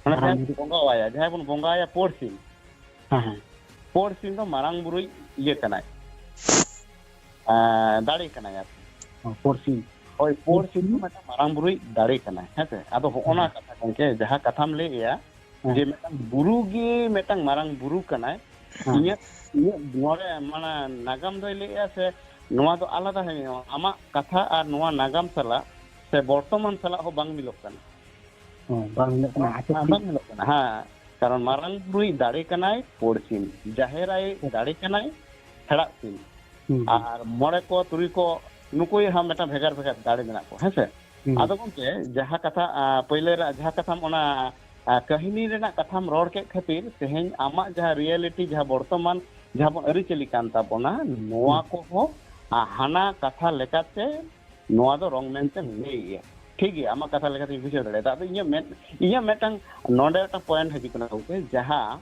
ᱚᱱᱟ ᱢᱟᱨᱟᱝ ᱡᱟᱦᱟᱸᱭ ᱵᱩᱨᱩ᱾ ᱵᱚᱸᱜᱟᱣᱟᱭᱟ, ᱡᱟᱦᱟᱸᱭ ᱵᱚᱱ ᱵᱚᱸᱜᱟᱣᱟᱭᱟ ᱯᱳᱲ ᱥᱤᱢ᱾ ᱦᱮᱸ, ᱦᱮᱸ᱾ ᱯᱳᱲ ᱥᱤᱢ ᱫᱚ ᱢᱟᱨᱟᱝ ᱵᱩᱨᱩᱭᱤᱡ ᱤᱭᱟᱹ ᱠᱟᱱᱟᱭ, ᱮᱸ, ᱫᱟᱲᱮ ᱠᱟᱱᱟᱭ ᱟᱨᱠᱤ᱾ ᱚ, ᱯᱳᱲ ᱥᱤᱢ᱾ ᱦᱳᱭ, ᱯᱳᱲ ᱯᱳᱲ ᱥᱤᱢ ᱫᱚ ᱥᱤᱢ᱾ ᱢᱤᱫᱴᱟᱝ ᱢᱟᱨᱟᱝ ᱵᱩᱨᱩᱭᱤᱡ ᱫᱟᱲᱮ ᱠᱟᱱᱟᱭ, ᱦᱮᱸ ᱥᱮ? ᱟᱫᱚ ᱦᱚᱸᱜᱼᱚ ᱱᱟ ᱦᱮᱸ᱾ ᱠᱟᱛᱷᱟ ᱜᱚᱝᱠᱮ, ᱡᱟᱦᱟᱸ ᱠᱟᱛᱷᱟᱢ ᱞᱟᱹᱭ ᱮᱜᱼᱟ, ᱦᱮᱸ᱾ ᱡᱮ ᱢᱤᱫᱴᱟᱝ ᱵᱩᱨᱩ ᱜᱮ ᱢᱤᱫᱴᱟᱝ ᱢᱟᱨᱟᱝ ᱵᱩᱨᱩ ᱠᱟᱱᱟᱭ, ᱦᱮᱸ᱾ ᱤᱧᱟᱹᱜ, ᱤᱧᱟᱹᱜ ᱱᱚᱰᱮ ᱢᱟᱱᱮ ᱱᱟᱜᱟᱢ ᱫᱚᱭ ᱞᱟᱹᱭᱮᱜᱼᱟ ᱥᱮ ᱱᱚᱣᱟ ᱫᱚ ᱟᱞᱟᱫᱟ ᱦᱩᱭᱩᱜᱼᱟ? ᱟᱢᱟᱜ ᱠᱟᱛᱷᱟ ᱟᱨ ᱱᱚᱣᱟ ᱱᱟᱜᱟᱢ ᱥᱟᱞᱟᱜ ᱥᱮ ᱵᱚᱨᱛᱚᱢᱟᱱ ᱥᱟᱞᱟᱜ ᱦᱚᱸ ᱵᱟᱝ ᱢᱤᱞᱚᱜ ᱠᱟᱱᱟ᱾ ᱦᱮᱸ, ᱵᱟᱝ ᱢᱤᱞᱚᱜ ᱠᱟᱱᱟ᱾ ᱟᱪᱪᱷᱟ, ᱦᱮᱸ, ᱴᱷᱤᱠ᱾ ᱵᱟᱝ ᱢᱤᱞᱚᱜ ᱠᱟᱱᱟ, ᱦᱮᱸ᱾ ᱠᱟᱨᱚᱱ ᱢᱟᱨᱟᱝ ᱵᱩᱨᱩᱭ ᱫᱟᱲᱮ ᱠᱟᱱᱟᱭ ᱯᱳᱲ ᱥᱤᱢ, ᱡᱟᱦᱮᱨ ᱟᱭᱳ ᱫᱟᱲᱮ ᱠᱟᱱᱟᱭ ᱦᱮᱲᱟᱜ ᱥᱤᱢ, ᱦᱩᱸ, ᱦᱩᱸ᱾ ᱟᱨ ᱢᱚᱬᱮ ᱠᱚ, ᱛᱩᱨᱩᱭ ᱠᱚ, ᱱᱩᱠᱩᱭᱟᱜ ᱦᱚᱸ ᱢᱤᱫᱴᱟᱝ ᱵᱷᱮᱜᱟᱨ ᱵᱷᱮᱜᱟᱨ ᱫᱟᱲᱮ ᱢᱮᱱᱟᱜ ᱠᱚᱣᱟ, ᱦᱮᱸ ᱥᱮ? ᱦᱩᱸ, ᱦᱩᱸ᱾ ᱟᱫᱚ ᱜᱚᱢᱠᱮ, ᱡᱟᱦᱟᱸ ᱠᱟᱛᱷᱟ, ᱟ, ᱯᱟᱹᱭᱞᱟᱹ ᱨᱮ ᱡᱟᱦᱟᱸ ᱠᱟᱛᱷᱟᱢ, ᱚᱱᱟ, ᱟ, ᱠᱟᱹᱦᱱᱤ ᱨᱮᱱᱟᱜ ᱠᱟᱛᱷᱟᱢ ᱨᱚᱲ ᱠᱮᱫ ᱠᱷᱟᱹᱛᱤᱨ, ᱛᱮᱦᱮᱧ ᱟᱢᱟᱜ ᱡᱟᱦᱟᱸ reality, ᱡᱟᱦᱟᱸ ᱵᱚᱨᱛᱚᱢᱟᱱ, ᱡᱟᱦᱟᱸ ᱵᱚᱱ ᱟᱹᱨᱤᱪᱟᱹᱞᱤ ᱠᱟᱱ ᱛᱟᱵᱚᱱᱟ, ᱱᱚᱣᱟ ᱦᱩᱸ᱾ ᱠᱚᱦᱚᱸ, ᱟ, ᱦᱟᱱᱟ ᱠᱟᱛᱷᱟ ᱞᱮᱠᱟᱛᱮ ᱱᱚᱣᱟ ᱫᱚ wrong ᱢᱮᱱᱛᱮᱢ ᱞᱟᱹᱭᱮᱜᱼᱟ᱾ ᱴᱷᱤᱠ ᱜᱮᱭᱟ, ᱟᱢᱟᱜ ᱠᱟᱛᱷᱟ ᱞᱮᱠᱟᱛᱤᱧ ᱵᱩᱡᱷᱟᱹᱣ ᱫᱟᱲᱮᱭᱟᱫᱟ᱾ ᱟᱫᱚ ᱤᱧᱟᱹᱜ ᱢᱮᱱ, ᱤᱧᱟᱹᱜ ᱢᱤᱫᱴᱟᱝ ᱱᱚᱰᱮ ᱢᱤᱫᱴᱟᱝ point ᱦᱤᱡᱩᱜ ᱠᱟᱱᱟ ᱜᱚᱢᱠᱮ, ᱡᱟᱦᱟᱸ,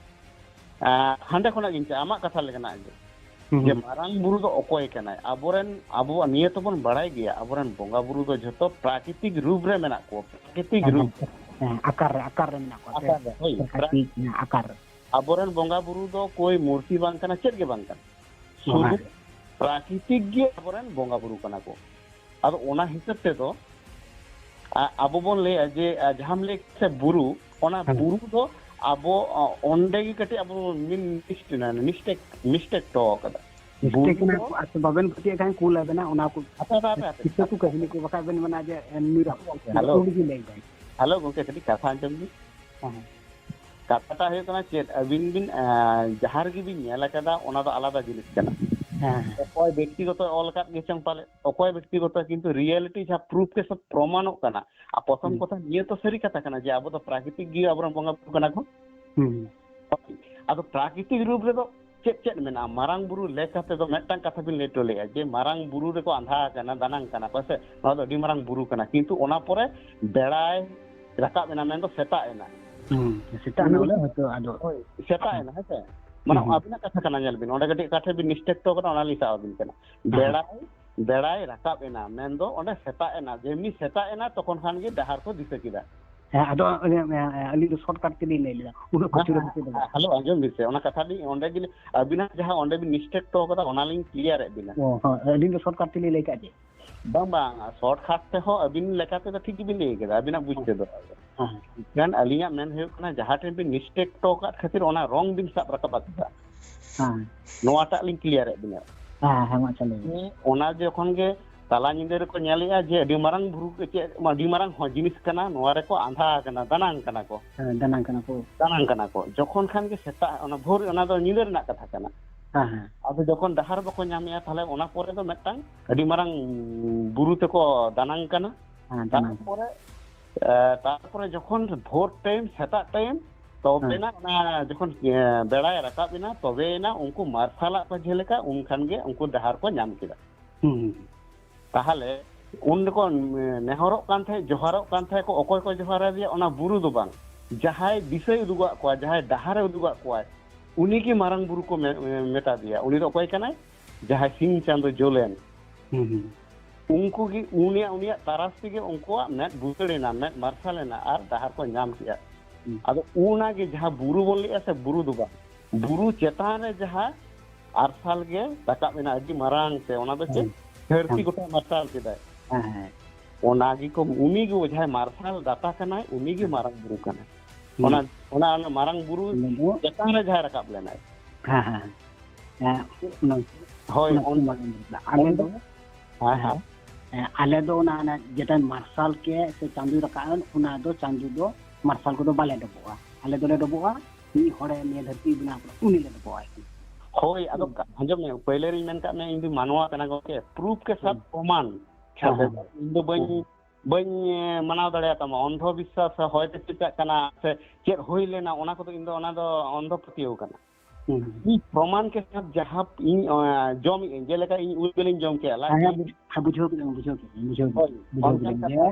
ᱟᱸ, ᱦᱟᱸᱰᱮ ᱠᱷᱚᱱᱟᱜ ᱜᱤᱧ ᱪᱟᱞᱟᱜᱼᱟ, ᱟᱢᱟᱜ ᱠᱟᱛᱷᱟ ᱞᱮᱠᱟᱱᱟᱜ ᱜᱮ, ᱦᱩᱸ, ᱡᱮ ᱦᱩᱸ᱾ ᱢᱟᱨᱟᱝ ᱵᱩᱨᱩ ᱫᱚ ᱚᱠᱚᱭ ᱠᱟᱱᱟᱭ? ᱟᱵᱚᱨᱮᱱ, ᱟᱵᱚᱣᱟᱜ ᱱᱤᱭᱟᱹ ᱛᱚᱵᱚᱱ ᱵᱟᱲᱟᱭ ᱜᱮᱭᱟ, ᱟᱵᱚᱨᱮᱱ ᱵᱚᱸᱜᱟ ᱵᱩᱨᱩ ᱫᱚ ᱡᱷᱚᱛᱚ ᱯᱨᱟᱠᱨᱤᱛᱤᱠ ᱨᱩᱯ ᱨᱮ ᱢᱮᱱᱟᱜ ᱠᱚᱣᱟ, ᱯᱨᱟᱠᱨᱤᱛᱤᱠ ᱦᱮᱸ, ᱨᱩᱯ᱾ ᱦᱮᱸ, ᱟᱠᱟᱨ ᱨᱮ, ᱟᱠᱟᱨ ᱨᱮ ᱢᱮᱱᱟᱜ ᱠᱚᱣᱟ ᱥᱮ? ᱟᱠᱟᱨ ᱨᱮ, ᱦᱳᱭ, ᱯᱨᱟᱠᱨᱤᱛᱤᱠ, ᱦᱮᱸ, ᱟᱠᱟᱨ ᱨᱮ᱾ ᱟᱵᱚᱨᱮᱱ ᱵᱚᱸᱜᱟ ᱵᱩᱨᱩ ᱫᱚ ᱠᱳᱭ ᱢᱩᱨᱛᱤ ᱵᱟᱝ ᱠᱟᱱᱟ, ᱪᱮᱫ ᱜᱮ ᱵᱟᱝ ᱠᱟᱱᱟ᱾ ᱥᱩᱫᱷᱩ ᱦᱮᱸ᱾ ᱯᱨᱟᱠᱨᱤᱛᱤᱠ ᱜᱮ ᱟᱵᱚᱨᱮᱱ ᱵᱚᱸᱜᱟ ᱵᱩᱨᱩ ᱠᱟᱱᱟ ᱠᱚ᱾ ᱟᱫᱚ ᱚᱱᱟ ᱦᱤᱥᱟᱹᱵ ᱛᱮᱫᱚ, ᱟ-, ᱟᱵᱚ ᱵᱚᱱ ᱞᱟᱹᱭᱟ ᱡᱮ, ᱟ, ᱡᱟᱦᱟᱸᱢ ᱞᱟᱹᱭ ᱠᱮᱫ ᱥᱮ ᱵᱩᱨᱩ, ᱚᱱᱟ ᱦᱮᱸ᱾ ᱵᱩᱨᱩ ᱫᱚ ᱟᱵᱚ, ᱟ, ᱚᱸᱰᱮ ᱜᱮ ᱠᱟᱹᱴᱤᱡ ᱟᱵᱚ ᱵᱚᱱ ᱢᱤᱱ-, ᱢᱤᱥ-, ᱢᱤᱥᱴᱮᱠ, ᱢᱤᱥᱴᱮᱠ ᱦᱚᱴᱚ ᱠᱟᱫᱟ᱾ ᱢᱤᱥᱴᱮᱠ ᱵᱩᱨᱩ ᱠᱟᱱᱟ ᱫᱚ ᱠᱚ, ᱟᱨ ᱵᱟᱵᱮᱱ ᱯᱟᱹᱛᱭᱟᱹᱜ ᱠᱷᱟᱱ ᱠᱩᱞ ᱟᱵᱮᱱᱟ ᱚᱱᱟ ᱠᱚ ᱟᱯᱮ, ᱟᱯᱮ, ᱟᱯᱮ, ᱟᱯᱮ, ᱠᱤᱥᱟᱹ ᱠᱚ ᱟᱯᱮ᱾ ᱠᱟᱹᱦᱱᱤ ᱠᱚ, ᱵᱟᱠᱷᱟᱡ ᱵᱮᱱ ᱢᱮᱱᱟ ᱡᱮ ᱮᱢᱱᱤ ᱨᱟᱯ-, ᱦᱮᱞᱳ᱾ ᱩᱲᱤ ᱜᱮ ᱞᱟᱹᱭ ᱫᱟᱭ᱾ ᱦᱮᱞᱳ ᱜᱚᱢᱠᱮ, ᱠᱟᱹᱴᱤᱡ ᱠᱟᱛᱷᱟ ᱟᱸᱡᱚᱢ ᱵᱤᱱ᱾ ᱦᱮᱸ, ᱦᱮᱸ᱾ ᱠᱟᱛᱷᱟᱴᱟ ᱦᱩᱭᱩᱜ ᱠᱟᱱᱟ ᱪᱮᱫ, ᱟᱹᱵᱤᱱ ᱵᱤᱱ, ᱮᱸ, ᱡᱟᱦᱟᱸ ᱨᱮᱜᱮ ᱵᱤᱱ ᱧᱮᱞ ᱟᱠᱟᱫᱟ, ᱚᱱᱟ ᱫᱚ ᱟᱞᱟᱫᱟ ᱡᱤᱱᱤᱥ ᱠᱟᱱᱟ᱾ ᱦᱮᱸ᱾ ᱚᱠᱚᱭ ᱵᱮᱠᱛᱤᱜᱚᱛᱚ ᱚᱞ ᱟᱠᱟᱫ ᱜᱮ ᱪᱚᱝ ᱯᱟᱞᱮ, ᱚᱠᱚᱭ ᱵᱮᱠᱛᱤᱜᱚᱛᱚ, ᱠᱤᱱᱛᱩ reality ᱡᱟᱦᱟᱸ proof ᱠᱮ ᱥᱟᱛ ᱯᱨᱚᱢᱟᱱᱚᱜ ᱠᱟᱱᱟ, ᱟᱨ ᱯᱨᱚᱛᱷᱚᱢ ᱦᱩᱸ᱾ ᱠᱟᱛᱷᱟ ᱱᱤᱭᱟᱹ ᱛᱚ ᱥᱟᱹᱨᱤ ᱠᱟᱛᱷᱟ ᱠᱟᱱᱟ ᱡᱮ ᱟᱵᱚ ᱫᱚ ᱯᱨᱟᱠᱨᱤᱛᱤᱠ ᱜᱮ ᱟᱵᱚᱨᱮᱱ ᱵᱚᱸᱜᱟ ᱵᱩᱨᱩ ᱠᱟᱱᱟ ᱠᱚ᱾ ᱦᱩᱸ᱾ ᱟᱫᱚ ᱯᱨᱟᱠᱨᱤᱛᱤᱠ ᱨᱩᱯ ᱨᱮᱫᱚ ᱪᱮᱫ ᱪᱮᱫ ᱢᱮᱱᱟᱜᱼᱟ? ᱢᱟᱨᱟᱝ ᱵᱩᱨᱩ ᱞᱮᱠ ᱠᱟᱛᱮ ᱫᱚ ᱢᱤᱫᱴᱟᱝ ᱠᱟᱛᱷᱟ ᱵᱤᱱ ᱞᱟᱹᱭ ᱦᱚᱴᱚ ᱞᱮᱫᱼᱟ ᱡᱮ ᱢᱟᱨᱟᱝ ᱵᱩᱨᱩ ᱨᱮᱠᱚ ᱟᱸᱫᱷᱟ ᱟᱠᱟᱱᱟ, ᱫᱟᱱᱟᱝ ᱠᱟᱱᱟ ᱠᱚ, ᱥᱮ ᱱᱚᱣᱟ ᱫᱚ ᱟᱹᱰᱤ ᱢᱟᱨᱟᱝ ᱵᱩᱨᱩ ᱠᱟᱱᱟ, ᱠᱤᱱᱛᱩ ᱚᱱᱟ ᱯᱚᱨᱮ ᱵᱮᱲᱟᱭ ᱨᱟᱠᱟᱵ ᱮᱱᱟ, ᱢᱮᱱᱫᱚ ᱥᱮᱛᱟᱜ ᱮᱱᱟ᱾ ᱦᱩᱸ, ᱥᱮᱛᱟᱜ ᱮᱱᱟ ᱵᱚᱞᱮ ᱦᱚᱭᱛᱳ ᱟᱫᱚ᱾ ᱦᱳᱭ, ᱥᱮᱛᱟᱜ ᱮᱱᱟ, ᱦᱮᱸ ᱥᱮ? ᱢᱟᱱᱮ ᱦᱩᱸ, ᱦᱩᱸ᱾ ᱟᱹᱵᱤᱱᱟᱜ ᱠᱟᱛᱷᱟ ᱠᱟᱱᱟ, ᱧᱮᱞ ᱵᱤᱱ, ᱚᱸᱰᱮ ᱠᱟᱹᱴᱤᱡ ᱚᱠᱟ ᱴᱷᱮᱱ ᱵᱤᱱ mistake ᱦᱚᱴᱚ ᱠᱟᱫᱟ, ᱚᱱᱟ ᱞᱤᱧ ᱥᱟᱵ ᱟᱹᱵᱤᱱ ᱠᱟᱱᱟ᱾ ᱦᱮᱸ᱾ ᱵᱮᱲᱟᱭ, ᱵᱮᱲᱟᱭ ᱨᱟᱠᱟᱵ ᱮᱱᱟ, ᱢᱮᱱᱫᱚ ᱚᱸᱰᱮ ᱥᱮᱛᱟᱜ ᱮᱱᱟ, ᱡᱮᱢᱱᱤ ᱥᱮᱛᱟᱜ ᱮᱱᱟ, ᱛᱚᱠᱷᱚᱱ ᱠᱷᱟᱱ ᱜᱮ ᱰᱟᱦᱟᱨ ᱠᱚ ᱫᱤᱥᱟᱹ ᱠᱮᱫᱟ᱾ ᱦᱮᱸ, ᱟᱫᱚ, ᱮ, ᱮ, ᱟᱹᱞᱤᱧ ᱫᱚ shortcut ᱛᱮᱞᱤᱧ ᱞᱟᱹᱭ ᱞᱮᱫᱟ, ᱩᱱᱟᱹᱜ ᱦᱮᱸ, ᱠᱩᱪᱨᱟᱹ ᱦᱮᱸ, ᱠᱩᱪᱨᱟᱹ ᱫᱚ ᱦᱮᱸ, ᱵᱟᱝ᱾ Hello, ᱟᱸᱡᱚᱢ ᱵᱤᱱ ᱥᱮ, ᱚᱱᱟ ᱠᱟᱛᱷᱟ ᱞᱤᱧ, ᱚᱸᱰᱮ ᱜᱮ ᱟᱹᱵᱤᱱᱟᱜ ᱡᱟᱦᱟᱸ ᱚᱸᱰᱮ ᱵᱤᱱ mistake ᱦᱚᱴᱚ ᱠᱟᱫᱟ, ᱚᱱᱟ ᱞᱤᱧ clear ᱮᱫ ᱵᱤᱱᱟ᱾ ᱚ, ᱦᱳᱭ, ᱟᱹᱞᱤᱧ ᱫᱚ shortcut ᱛᱮᱞᱤᱧ ᱞᱟᱹᱭ ᱠᱟᱜᱼᱟ ᱡᱮ᱾ ᱵᱟᱝ, ᱵᱟᱝ, shortcut ᱛᱮᱦᱚᱸ ᱟᱹᱵᱤᱱ ᱞᱮᱠᱟ ᱛᱮᱫᱚ ᱴᱷᱤᱠ ᱜᱮᱵᱤᱱ ᱞᱟᱹᱭ ᱠᱟᱫᱟ, ᱟᱹᱵᱤᱱᱟᱜ ᱵᱩᱡᱽ ᱦᱮᱸ᱾ ᱛᱮᱫᱚ᱾ ᱦᱮᱸ᱾ ᱢᱮᱱᱠᱷᱟᱱ ᱟᱹᱞᱤᱧᱟᱜ ᱢᱮᱱ ᱦᱩᱭᱩᱜ ᱠᱟᱱᱟ, ᱡᱟᱦᱟᱸ ᱴᱷᱮᱱ ᱵᱤᱱ mistake ᱦᱚᱴᱚ ᱠᱟᱫ ᱠᱷᱟᱹᱛᱤᱨ ᱚᱱᱟ wrong ᱵᱤᱱ ᱥᱟᱵ ᱨᱟᱠᱟᱵ ᱟᱠᱟᱫᱟ᱾ ᱦᱮᱸ᱾ ᱱᱚᱣᱟᱴᱟᱜ ᱞᱤᱧ clear ᱮᱫ ᱵᱤᱱᱟ᱾ ᱦᱮᱸ, ᱦᱮᱸ, ᱢᱟ, ᱟᱪᱪᱷᱟ, ᱞᱟᱹᱭ ᱵᱤᱱ᱾ ᱚᱱᱟ ᱡᱚᱠᱷᱚᱱ ᱜᱮ ᱛᱟᱞᱟ ᱧᱤᱫᱟᱹ ᱨᱮᱠᱚ ᱧᱮᱞᱮᱜᱼᱟ ᱡᱮ ᱟᱹᱰᱤ ᱢᱟᱨᱟᱝ ᱵᱩᱨᱩ, ᱪᱮᱫ ᱟᱹᱰᱤ ᱢᱟᱨᱟᱝ ᱦᱚᱸ ᱡᱤᱱᱤᱥ ᱠᱟᱱᱟ, ᱱᱚᱣᱟ ᱨᱮᱠᱚ ᱟᱸᱫᱷᱟ ᱟᱠᱟᱱᱟ, ᱫᱟᱱᱟᱝ ᱠᱟᱱᱟ ᱠᱚ᱾ ᱦᱮᱸ, ᱫᱟᱱᱟᱝ ᱠᱟᱱᱟ ᱠᱚ᱾ ᱫᱟᱱᱟᱝ ᱠᱟᱱᱟ ᱠᱚ᱾ ᱡᱚᱠᱷᱚᱱ ᱠᱷᱟᱱ ᱜᱮ ᱥᱮᱛᱟᱜ, ᱚᱱᱟ ᱵᱷᱳᱨ, ᱚᱱᱟ ᱫᱚ ᱧᱤᱫᱟᱹ ᱨᱮᱱᱟᱜ ᱠᱟᱛᱷᱟ ᱠᱟᱱᱟ᱾ ᱦᱮᱸ, ᱦᱮᱸ᱾ ᱟᱫᱚ ᱡᱚᱠᱷᱚᱱ ᱰᱟᱦᱟᱨ ᱵᱟᱠᱚ ᱧᱟᱢᱮᱜᱼᱟ, ᱛᱟᱦᱞᱮ ᱚᱱᱟ ᱯᱚᱨᱮ ᱫᱚ ᱢᱤᱫᱴᱟᱝ ᱟᱹᱰᱤ ᱢᱟᱨᱟᱝ ᱵᱩᱨᱩ ᱛᱮᱠᱚ ᱫᱟᱱᱟᱝ ᱠᱟᱱᱟ᱾ ᱦᱮᱸ, ᱫᱟᱱᱟᱝ ᱠᱟᱱᱟ᱾ ᱛᱟᱨᱯᱚᱨᱮ, ᱮ, ᱛᱟᱨᱯᱚᱨᱮ ᱡᱚᱠᱷᱚᱱ ᱵᱷᱳᱨ time, ᱥᱮᱛᱟᱜ time, ᱦᱮᱸ᱾ ᱛᱚᱵᱮᱱᱟ ᱚᱱᱟ ᱡᱚᱠᱷᱚᱱ, ᱮ, ᱵᱮᱲᱟᱭ ᱨᱟᱠᱟᱵ ᱮᱱᱟ, ᱛᱚᱵᱮᱭᱮᱱᱟ ᱩᱱᱠᱩ ᱢᱟᱨᱥᱟᱞᱟᱜ ᱠᱚ ᱡᱮᱞᱮᱠᱟ, ᱩᱱ ᱠᱷᱟᱱ ᱜᱮ ᱩᱱᱠᱩ ᱰᱟᱦᱟᱨ ᱠᱚ ᱧᱟᱢ ᱠᱮᱫᱟ᱾ ᱦᱩᱸ, ᱦᱩᱸ᱾ ᱛᱟᱦᱞᱮ ᱩᱱ ᱫᱚᱠᱚ ᱱᱮᱦᱚᱨᱚᱜ ᱠᱟᱱ ᱛᱟᱦᱮᱸᱫ, ᱡᱚᱦᱟᱨᱚᱜ ᱠᱟᱱ ᱛᱟᱦᱮᱸᱫ ᱠᱚ, ᱚᱠᱚᱭ ᱠᱚ ᱡᱚᱦᱟᱨ ᱟᱫᱮᱭᱟ? ᱚᱱᱟ ᱵᱩᱨᱩ ᱫᱚ ᱵᱟᱝ, ᱡᱟᱦᱟᱸᱭ ᱫᱤᱥᱟᱹᱭ ᱩᱫᱩᱜᱟᱜ ᱠᱚᱣᱟ, ᱡᱟᱦᱟᱸᱭ ᱰᱟᱦᱟᱨᱮ ᱩᱫᱩᱜᱟᱜ ᱠᱚᱣᱟᱭ, ᱩᱱᱤ ᱜᱮ ᱢᱟᱨᱟᱝ ᱵᱩᱨᱩ ᱠᱚ ᱢᱮ-, ᱢᱮᱛᱟ ᱫᱮᱭᱟ᱾ ᱩᱱᱤ ᱫᱚ ᱚᱠᱚᱭ ᱠᱟᱱᱟᱭ? ᱡᱟᱦᱟᱸᱭ ᱥᱤᱧ ᱪᱟᱸᱫᱚ ᱡᱚᱞᱮᱱ᱾ ᱦᱩᱸ, ᱦᱩᱸ᱾ ᱩᱱᱠᱩ ᱜᱮ, ᱩᱱᱤᱭᱟᱜ, ᱩᱱᱤᱭᱟᱜ ᱛᱟᱨᱟᱥ ᱛᱮᱜᱮ ᱩᱱᱠᱩᱣᱟᱜ ᱢᱮᱫ ᱵᱩᱥᱟᱹᱲ ᱮᱱᱟ, ᱢᱮᱫ ᱢᱟᱨᱥᱟᱞ ᱮᱱᱟ ᱟᱨ ᱰᱟᱦᱟᱨ ᱠᱚ ᱧᱟᱢ ᱠᱮᱜᱼᱟ᱾ ᱦᱩᱸ᱾ ᱟᱫᱚ ᱚᱱᱟ ᱜᱮ ᱡᱟᱦᱟᱸ ᱵᱩᱨᱩ ᱵᱚᱱ ᱞᱟᱹᱭᱮᱜᱼᱟ ᱥᱮ, ᱵᱩᱨᱩ ᱫᱚ ᱵᱟᱝ, ᱵᱩᱨᱩ ᱪᱮᱛᱟᱱ ᱨᱮ ᱡᱟᱦᱟᱸ ᱟᱨᱥᱟᱞ ᱜᱮ ᱨᱟᱠᱟᱵ ᱮᱱᱟ ᱟᱹᱰᱤ ᱢᱟᱨᱟᱝ ᱛᱮ, ᱚᱱᱟ ᱫᱚ ᱪᱮᱫ? ᱦᱮᱸ᱾ ᱫᱷᱟᱹᱨᱛᱤ ᱦᱮᱸ᱾ ᱜᱚᱴᱟᱭ ᱢᱟᱨᱥᱟᱞ ᱠᱮᱫᱟᱭ᱾ ᱦᱮᱸ, ᱦᱮᱸ᱾ ᱚᱱᱟ ᱜᱮᱠᱚ, ᱩᱱᱤ ᱜᱮ ᱡᱟᱦᱟᱸᱭ ᱢᱟᱨᱥᱟᱞ ᱫᱟᱛᱟ ᱠᱟᱱᱟᱭ, ᱩᱱᱤ ᱜᱮ ᱦᱮᱸ᱾ ᱢᱟᱨᱟᱝ ᱵᱩᱨᱩ ᱠᱟᱱᱟᱭ᱾ ᱦᱩᱸ᱾ ᱚᱱᱟ, ᱚᱱᱟ, ᱚᱱᱟ ᱢᱟᱨᱟᱝ ᱵᱩᱨᱩ ᱩᱱᱤ ᱫᱚ ᱪᱮᱛᱟᱱ ᱨᱮ ᱡᱟᱦᱟᱸᱭ ᱨᱟᱠᱟᱵ ᱞᱮᱱᱟᱭ᱾ ᱦᱮᱸ, ᱦᱮᱸ᱾ ᱦᱮᱸ, ᱚᱱᱟ, ᱦᱳᱭ, ᱚᱱᱟ ᱚᱱ-, ᱢᱟᱨᱟᱝ ᱵᱩᱨᱩ ᱠᱟᱱᱟ᱾ ᱟᱞᱮ ᱚᱱ-, ᱫᱚ, ᱦᱮᱸ, ᱦᱮᱸ᱾ ᱦᱮᱸ, ᱟᱞᱮ ᱫᱚ ᱚᱱᱟ, ᱚᱱᱟ ᱡᱮᱴᱟ ᱢᱟᱨᱥᱟᱞ ᱠᱮᱫ ᱥᱮ ᱪᱟᱸᱫᱚᱭ ᱨᱟᱠᱟᱵ ᱮᱱ, ᱚᱱᱟ ᱫᱚ ᱪᱟᱸᱫᱚ ᱫᱚ ᱢᱟᱨᱥᱟᱞ ᱠᱚᱫᱚ ᱵᱟᱞᱮ ᱰᱚᱵᱚᱜᱼᱟ᱾ ᱟᱞᱮ ᱫᱚᱞᱮ ᱰᱚᱵᱚᱜᱼᱟ ᱢᱤᱫ ᱦᱚᱲᱮ ᱱᱤᱭᱟᱹ ᱫᱷᱟᱹᱨᱛᱤ ᱵᱮᱱᱟᱣ ᱠᱟᱫᱟ, ᱩᱱᱤ ᱞᱮ ᱰᱚᱵᱚᱜᱼᱟ ᱟᱨᱠᱤ᱾ ᱦᱳᱭ, ᱟᱫᱚ ᱠᱟ-, ᱟᱸᱡᱚᱢ ᱢᱮ, ᱯᱟᱹᱭᱞᱟᱹ ᱨᱤᱧ ᱢᱮᱱ ᱠᱟᱜ ᱢᱮ, ᱤᱧ ᱫᱚ ᱢᱟᱱᱣᱟ ᱠᱟᱱᱟ ᱜᱚᱝᱠᱮ, ᱯᱨᱩᱯᱷ ᱠᱮ ᱥᱟᱛ ᱦᱮᱸ᱾ ᱯᱨᱚᱢᱟᱱ᱾ ᱦᱮᱸ, ᱦᱮᱸ᱾ ᱤᱧ ᱫᱚ ᱵᱟᱹᱧ, ᱦᱮᱸ᱾ ᱵᱟᱹᱧ, ᱮ, ᱢᱟᱱᱟᱣ ᱫᱟᱲᱮᱭᱟᱛᱟᱢᱟ, ᱚᱱᱫᱷᱚ ᱵᱤᱥᱣᱟᱥ ᱥᱮ ᱦᱚᱭ ᱛᱮ ᱪᱤᱠᱟᱹᱜ ᱠᱟᱱᱟ ᱥᱮ ᱪᱮᱫ ᱦᱩᱭ ᱞᱮᱱᱟ, ᱚᱱᱟ ᱠᱚᱫᱚ ᱤᱧ ᱫᱚ, ᱚᱱᱟ ᱫᱚ ᱚᱱᱫᱷᱚ ᱯᱟᱹᱛᱭᱟᱹᱣ ᱠᱟᱱᱟ᱾ ᱦᱩᱸ᱾ ᱤᱧ ᱯᱨᱚᱢᱟᱱ ᱠᱮ ᱥᱟᱛ ᱡᱟᱦᱟᱸ ᱤᱧ, ᱮ, ᱡᱚᱢᱮᱜ ᱟᱹᱧ, ᱡᱮᱞᱮᱠᱟ ᱤᱧ ᱩᱞ ᱵᱤᱞᱤᱧ ᱡᱚᱢ ᱠᱮᱜᱼᱟ, ᱞᱟᱡ ᱦᱮᱸ, ᱦᱮᱸ, ᱵᱤ-, ᱦᱮᱸ, ᱵᱩᱡᱷᱟᱹᱣ ᱠᱮᱫᱟᱹᱧ, ᱵᱩᱡᱷᱟᱹᱣ ᱠᱮᱫᱟᱹᱧ, ᱵᱩᱡᱷᱟᱹᱣ ᱦᱳᱭ, ᱠᱮᱫᱟᱹᱧ, ᱵᱩᱡᱷᱟᱹᱣ ᱚᱱᱠᱟᱱ ᱠᱮᱫᱟᱹᱧ ᱠᱟᱛᱷᱟ, ᱡᱮ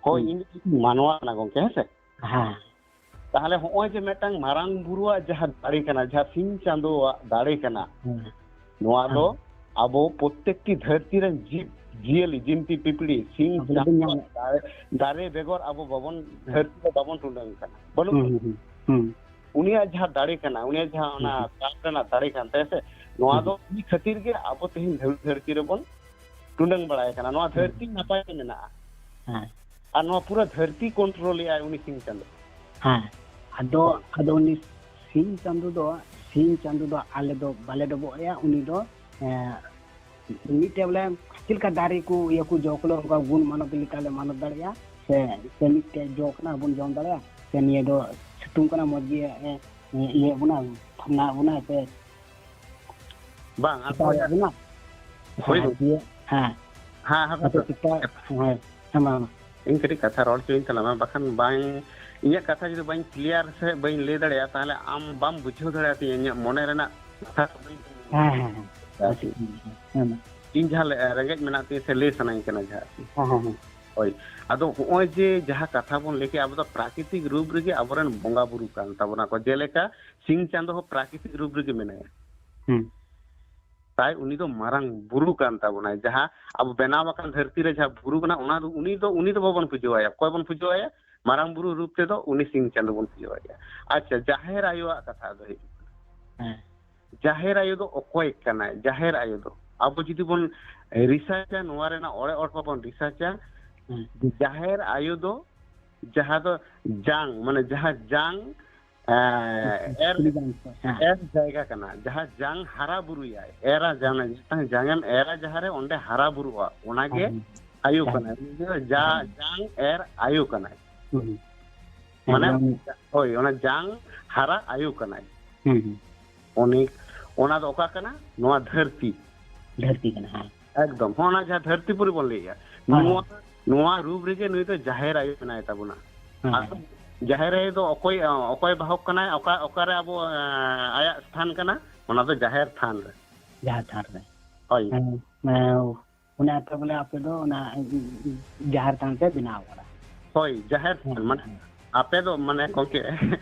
ᱦᱳᱭ, ᱦᱩᱸ᱾ ᱤᱧ ᱫᱚ ᱢᱟᱱᱣᱟ ᱠᱟᱱᱟ ᱜᱚᱝᱠᱮ, ᱦᱮᱸ ᱥᱮ? ᱦᱮᱸ᱾ ᱛᱟᱦᱞᱮ ᱦᱚᱸᱜᱼᱚᱭ ᱡᱮ ᱢᱤᱫᱴᱟᱝ ᱢᱟᱨᱟᱝ ᱵᱩᱨᱩᱣᱟᱜ ᱡᱟᱦᱟᱸ ᱫᱟᱲᱮ ᱠᱟᱱᱟ, ᱡᱟᱦᱟᱸ ᱥᱤᱧ ᱪᱟᱸᱫᱳᱣᱟᱜ ᱫᱟᱲᱮ ᱠᱟᱱᱟ, ᱦᱮᱸ᱾ ᱱᱚᱣᱟ ᱫᱚ ᱦᱮᱸ᱾ ᱟᱵᱚ ᱯᱨᱚᱛᱮᱠᱴᱤ ᱫᱷᱟᱹᱨᱛᱤ ᱨᱮᱱ ᱡᱤᱵᱽ ᱡᱤᱭᱟᱹᱞᱤ, ᱡᱤᱱᱛᱤ ᱯᱤᱯᱤᱲᱤ, ᱥᱤᱧ ᱟᱵᱚ ᱫᱚᱵᱚᱱ ᱪᱟᱸᱫᱳᱣᱟᱜ ᱧᱟᱢᱮᱫ᱾ ᱫᱟᱲᱮ, ᱫᱟᱨᱮ ᱵᱮᱜᱚᱨ ᱟᱵᱚ ᱵᱟᱵᱚᱱ, ᱦᱮᱸ᱾ ᱫᱷᱟᱹᱨᱛᱤ ᱨᱮ ᱵᱟᱵᱚᱱ ᱴᱩᱰᱟᱹᱝ ᱠᱟᱱᱟ, ᱵᱟᱹᱱᱩᱜ ᱦᱩᱸ, ᱠᱟᱫᱟ᱾ ᱦᱩᱸ, ᱦᱩᱸ, ᱦᱩᱸ᱾ ᱩᱱᱤᱭᱟᱜ ᱡᱟᱦᱟᱸ ᱫᱟᱲᱮ ᱠᱟᱱᱟ, ᱩᱱᱤᱭᱟᱜ ᱡᱟᱦᱟᱸ ᱚᱱᱟ ᱦᱩᱸ, ᱦᱩᱸ᱾ ᱠᱟᱯ ᱨᱮᱱᱟᱜ ᱫᱟᱲᱮ ᱠᱟᱱ ᱛᱟᱭᱟ ᱥᱮ, ᱱᱚᱣᱟ ᱦᱩᱸ, ᱫᱚ ᱦᱩᱸ᱾ ᱩᱱᱤ ᱠᱷᱟᱹᱛᱤᱨ ᱜᱮ ᱟᱵᱚ ᱛᱮᱦᱮᱧ ᱫᱷᱟᱹᱨ-, ᱫᱷᱟᱹᱨᱛᱤ ᱨᱮᱵᱚᱱ ᱴᱩᱰᱟᱹᱝ ᱵᱟᱲᱟᱭ ᱠᱟᱱᱟ᱾ ᱱᱚᱣᱟ ᱦᱩᱸ᱾ ᱫᱷᱟᱹᱨᱛᱤ ᱱᱟᱯᱟᱭ ᱛᱮ ᱢᱮᱱᱟᱜᱼᱟ᱾ ᱦᱮᱸ᱾ ᱟᱨ ᱱᱚᱣᱟ ᱯᱩᱨᱟᱹ ᱫᱷᱟᱹᱨᱛᱤ ᱠᱚᱱᱴᱨᱳᱞᱮᱜᱼᱟᱭ ᱩᱱᱤ ᱥᱤᱧ ᱪᱟᱸᱫᱳ᱾ ᱦᱮᱸ᱾ ᱟᱫᱚ, ᱦᱳᱭ᱾ ᱟᱫᱚ ᱩᱱᱤ ᱥᱤᱧ ᱪᱟᱸᱫᱳ ᱫᱚ, ᱥᱤᱧ ᱪᱟᱸᱫᱳ ᱫᱚ ᱟᱞᱮ ᱫᱚ ᱵᱟᱞᱮ ᱰᱚᱵᱚᱜ ᱟᱭᱟ᱾ ᱩᱱᱤ ᱫᱚ, ᱮᱸ, ᱢᱤᱫᱴᱮᱡ ᱵᱚᱞᱮ ᱪᱮᱫ ᱞᱮᱠᱟ ᱫᱟᱨᱮ ᱠᱚ ᱤᱭᱟᱹ ᱠᱚ ᱡᱚ ᱠᱚᱞᱮ ᱚᱱᱠᱟ ᱜᱩᱱ ᱢᱟᱱᱚᱛ ᱞᱮᱠᱟ ᱞᱮ ᱢᱟᱱᱚᱛ ᱫᱟᱲᱮᱭᱟᱜᱼᱟ, ᱥᱮ, ᱥᱮ ᱢᱤᱫᱴᱮᱡ ᱡᱚ ᱠᱟᱱᱟ ᱵᱚᱱ ᱡᱚᱢ ᱫᱟᱲᱮᱭᱟᱜᱼᱟ, ᱥᱮ ᱱᱤᱭᱟᱹ ᱫᱚ ᱥᱤᱛᱩᱝ ᱠᱟᱱᱟ ᱢᱚᱡᱽ ᱜᱮ, ᱮ, ᱮ, ᱤᱭᱟᱹ ᱵᱚᱱᱟ, ᱴᱷᱟᱱᱰᱟ ᱵᱚᱱᱟ, ᱥᱮ ᱵᱟᱝ, ᱟᱫᱚ ᱮᱴᱟᱜ ᱨᱮᱭᱟᱜ ᱵᱚᱱᱟ? ᱦᱳᱭ ᱦᱮᱸ, ᱜᱚᱢᱠᱮ᱾ ᱫᱤᱭᱮ, ᱦᱮᱸ᱾ ᱦᱮᱸ, ᱦᱮᱸ, ᱟᱫᱚ ᱦᱮᱸ᱾ ᱪᱮᱠᱟ, ᱦᱮᱸ, ᱦᱮᱸ, ᱢᱟ, ᱢᱟ᱾ ᱤᱧ ᱠᱟᱹᱴᱤᱡ ᱠᱟᱛᱷᱟ ᱨᱚᱲ ᱦᱚᱪᱚᱧ ᱛᱟᱞᱟᱝ ᱢᱮ, ᱵᱟᱠᱷᱟᱱ ᱵᱟᱝ, ᱤᱧᱟᱹᱜ ᱠᱟᱛᱷᱟ ᱡᱩᱫᱤ ᱵᱟᱹᱧ ᱠᱞᱤᱭᱟᱨ ᱥᱮ ᱵᱟᱹᱧ ᱞᱟᱹᱭ ᱫᱟᱲᱮᱭᱟᱜᱼᱟ, ᱛᱟᱦᱚᱞᱮ ᱟᱢ ᱵᱟᱢ ᱵᱩᱡᱷᱟᱹᱣ ᱫᱟᱲᱮᱭᱟᱛᱤᱧᱟ ᱤᱧᱟᱹᱜ ᱢᱚᱱᱮ ᱨᱮᱱᱟᱜ ᱠᱟᱛᱷᱟ᱾ ᱦᱮᱸ, ᱦᱮᱸ, ᱦᱮᱸ᱾ ᱟᱨᱠᱤ᱾ ᱦᱮᱸ, ᱢᱟ᱾ ᱤᱧ ᱡᱟᱦᱟᱸ ᱞᱮ-, ᱨᱮᱸᱜᱮᱡ ᱢᱮᱱᱟᱜ ᱛᱤᱧᱟᱹ ᱥᱮ ᱞᱟᱹᱭ ᱥᱟᱱᱟᱧ ᱠᱟᱱᱟ ᱡᱟᱦᱟᱸ ᱟᱨᱠᱤ᱾ ᱦᱮᱸ, ᱦᱮᱸ, ᱦᱮᱸ᱾ ᱦᱳᱭ᱾ ᱟᱫᱚ ᱦᱚᱸᱜᱼᱚᱭ ᱡᱮ ᱡᱟᱦᱟᱸ ᱠᱟᱛᱷᱟ ᱵᱚᱱ ᱞᱟᱹᱭ ᱠᱮᱜᱼᱟ, ᱟᱵᱚ ᱫᱚ ᱯᱨᱟᱠᱨᱤᱛᱤᱠ ᱨᱩᱯ ᱨᱮᱜᱮ ᱟᱵᱚᱨᱮᱱ ᱵᱚᱸᱜᱟ ᱵᱩᱨᱩ ᱠᱟᱱ ᱛᱟᱵᱚᱱᱟ ᱠᱚ, ᱡᱮᱞᱮᱠᱟ ᱥᱤᱧ ᱪᱟᱸᱫᱚ ᱦᱚᱸ ᱯᱨᱟᱠᱨᱤᱛᱤᱠ ᱨᱩᱯ ᱨᱮᱜᱮ ᱢᱮᱱᱟᱭᱟ᱾ ᱦᱩᱸ᱾ ᱛᱟᱭ ᱩᱱᱤ ᱫᱚ ᱢᱟᱨᱟᱝ ᱵᱩᱨᱩ ᱠᱟᱱ ᱛᱟᱵᱚᱱᱟᱭ᱾ ᱡᱟᱦᱟᱸ ᱟᱵᱚ ᱵᱮᱱᱟᱣ ᱟᱠᱟᱱ ᱫᱷᱟᱹᱨᱛᱤ ᱨᱮ ᱡᱟᱦᱟᱸ ᱵᱩᱨᱩ ᱠᱟᱱᱟ, ᱚᱱᱟ ᱫᱚ, ᱩᱱᱤ ᱫᱚ, ᱩᱱᱤ ᱫᱚ ᱵᱟᱵᱚᱱ ᱯᱩᱡᱟᱹᱣᱟᱭᱟ᱾ ᱚᱠᱚᱭ ᱵᱚᱱ ᱯᱩᱡᱟᱹᱣᱟᱭᱟ? ᱢᱟᱨᱟᱝ ᱵᱩᱨᱩ ᱨᱩᱯ ᱛᱮᱫᱚ ᱩᱱᱤ ᱥᱤᱧ ᱪᱟᱸᱫᱚ ᱵᱚᱱ ᱯᱩᱡᱟᱹᱣᱟᱭᱟ᱾ ᱟᱪᱪᱷᱟ, ᱡᱟᱦᱮᱨ ᱟᱭᱳᱣᱟᱜ ᱠᱟᱛᱷᱟ ᱫᱚ ᱦᱩᱭᱩᱜ ᱠᱟᱱᱟ, ᱦᱮᱸ᱾ ᱡᱟᱦᱮᱨ ᱟᱭᱳ ᱫᱚ ᱚᱠᱚᱭ ᱠᱟᱱᱟᱭ? ᱡᱟᱦᱮᱨ ᱟᱭᱳ ᱫᱚ ᱟᱵᱚ ᱡᱩᱫᱤ ᱵᱚᱱ ᱨᱤᱥᱟᱨᱪᱟ, ᱱᱚᱣᱟ ᱨᱮᱱᱟᱜ ᱚᱲᱮ ᱚᱲ ᱵᱟᱵᱚᱱ ᱨᱤᱥᱟᱨᱪᱟ, ᱦᱮᱸ᱾ ᱡᱟᱦᱮᱨ ᱟᱭᱳ ᱫᱚ ᱡᱟᱦᱟᱸ ᱫᱚ ᱡᱟᱝ, ᱢᱟᱱᱮ ᱡᱟᱦᱟᱸ ᱡᱟᱝ, ᱮᱸ, ᱮᱨ, ᱠᱩᱲᱤ ᱜᱟᱱ ᱠᱚ, ᱦᱮᱸ᱾ ᱮᱨ ᱡᱟᱭᱜᱟ ᱠᱟᱱᱟ, ᱡᱟᱦᱟᱸ ᱡᱟᱝ ᱦᱟᱨᱟ ᱵᱩᱨᱩᱭᱟᱭ, ᱮᱨᱟ ᱡᱟᱝ, ᱢᱤᱫᱴᱟᱝ ᱡᱟᱝ ᱮᱢ ᱮᱨᱟ ᱡᱟᱦᱟᱸ ᱨᱮ, ᱚᱸᱰᱮ ᱦᱟᱨᱟ ᱵᱩᱨᱩᱜᱼᱟ, ᱚᱱᱟᱜᱮ ᱦᱮᱸ, ᱦᱮᱸ᱾ ᱟᱭᱳ ᱡᱟᱝ᱾ ᱠᱟᱱᱟᱭ᱾ ᱩᱱᱤ ᱫᱚ ᱡᱟ-, ᱦᱮᱸ᱾ ᱡᱟᱝ ᱮᱨ ᱟᱭᱳ ᱠᱟᱱᱟᱭ᱾ ᱦᱩᱸ, ᱦᱩᱸ᱾ ᱢᱟᱱᱮ, ᱮᱠᱫᱚᱢ᱾ ᱦᱳᱭ, ᱚᱱᱟ ᱡᱟᱝ ᱦᱟᱨᱟ ᱟᱭᱳ ᱠᱟᱱᱟᱭ᱾ ᱦᱩᱸ, ᱦᱩᱸ᱾ ᱩᱱᱤ, ᱚᱱᱟ ᱫᱚ ᱚᱠᱟ ᱠᱟᱱᱟ? ᱱᱚᱣᱟ ᱫᱷᱟᱹᱨᱛᱤ᱾ ᱫᱷᱟᱹᱨᱛᱤ ᱠᱟᱱᱟ, ᱦᱮᱸ᱾ ᱮᱠᱫᱚᱢ, ᱦᱚᱸ, ᱚᱱᱟ ᱡᱟᱦᱟᱸ ᱫᱷᱟᱹᱨᱛᱤ ᱯᱩᱨᱤ ᱵᱚᱱ ᱞᱟᱹᱭᱮᱜᱼᱟ, ᱦᱮᱸ᱾ ᱱᱚᱣᱟ, ᱱᱚᱣᱟ ᱨᱩᱯ ᱨᱮᱜᱮ ᱱᱩᱭ ᱫᱚ ᱡᱟᱦᱮᱨ ᱟᱭᱳ ᱢᱮᱱᱟᱭ ᱛᱟᱵᱚᱱᱟ᱾ ᱦᱮᱸ᱾ ᱟᱨ ᱡᱟᱦᱮᱨ ᱟᱭᱳ ᱫᱚ ᱚᱠᱚᱭ, ᱚᱠᱚᱭ ᱵᱟᱦᱚᱠ ᱠᱟᱱᱟᱭ, ᱚᱠᱟ, ᱚᱠᱟᱨᱮ ᱟᱵᱚ, ᱮᱸ, ᱟᱭᱟᱜ ᱛᱷᱟᱱ ᱠᱟᱱᱟ, ᱚᱱᱟ ᱫᱚ ᱡᱟᱦᱮᱨ ᱛᱷᱟᱱ ᱨᱮ᱾ ᱡᱟᱦᱮᱨ ᱛᱷᱟᱱ ᱨᱮ᱾ ᱦᱳᱭ᱾ ᱦᱮᱸ, ᱢᱟᱱᱮ, ᱚᱱᱮ ᱟᱯᱮ ᱵᱚᱞᱮ, ᱟᱯᱮ ᱫᱚ ᱚᱱᱟ ᱡᱟᱦᱮᱨ ᱛᱷᱟᱱ ᱯᱮ ᱵᱮᱱᱟᱣ ᱠᱟᱫᱟ᱾ ᱦᱳᱭ, ᱡᱟᱦᱮᱨ ᱛᱷᱟᱱ, ᱦᱮᱸ, ᱢᱟᱱᱮ, ᱦᱮᱸ᱾ ᱟᱯᱮ ᱫᱚ, ᱢᱟᱱᱮ, ᱜᱚᱢᱠᱮ,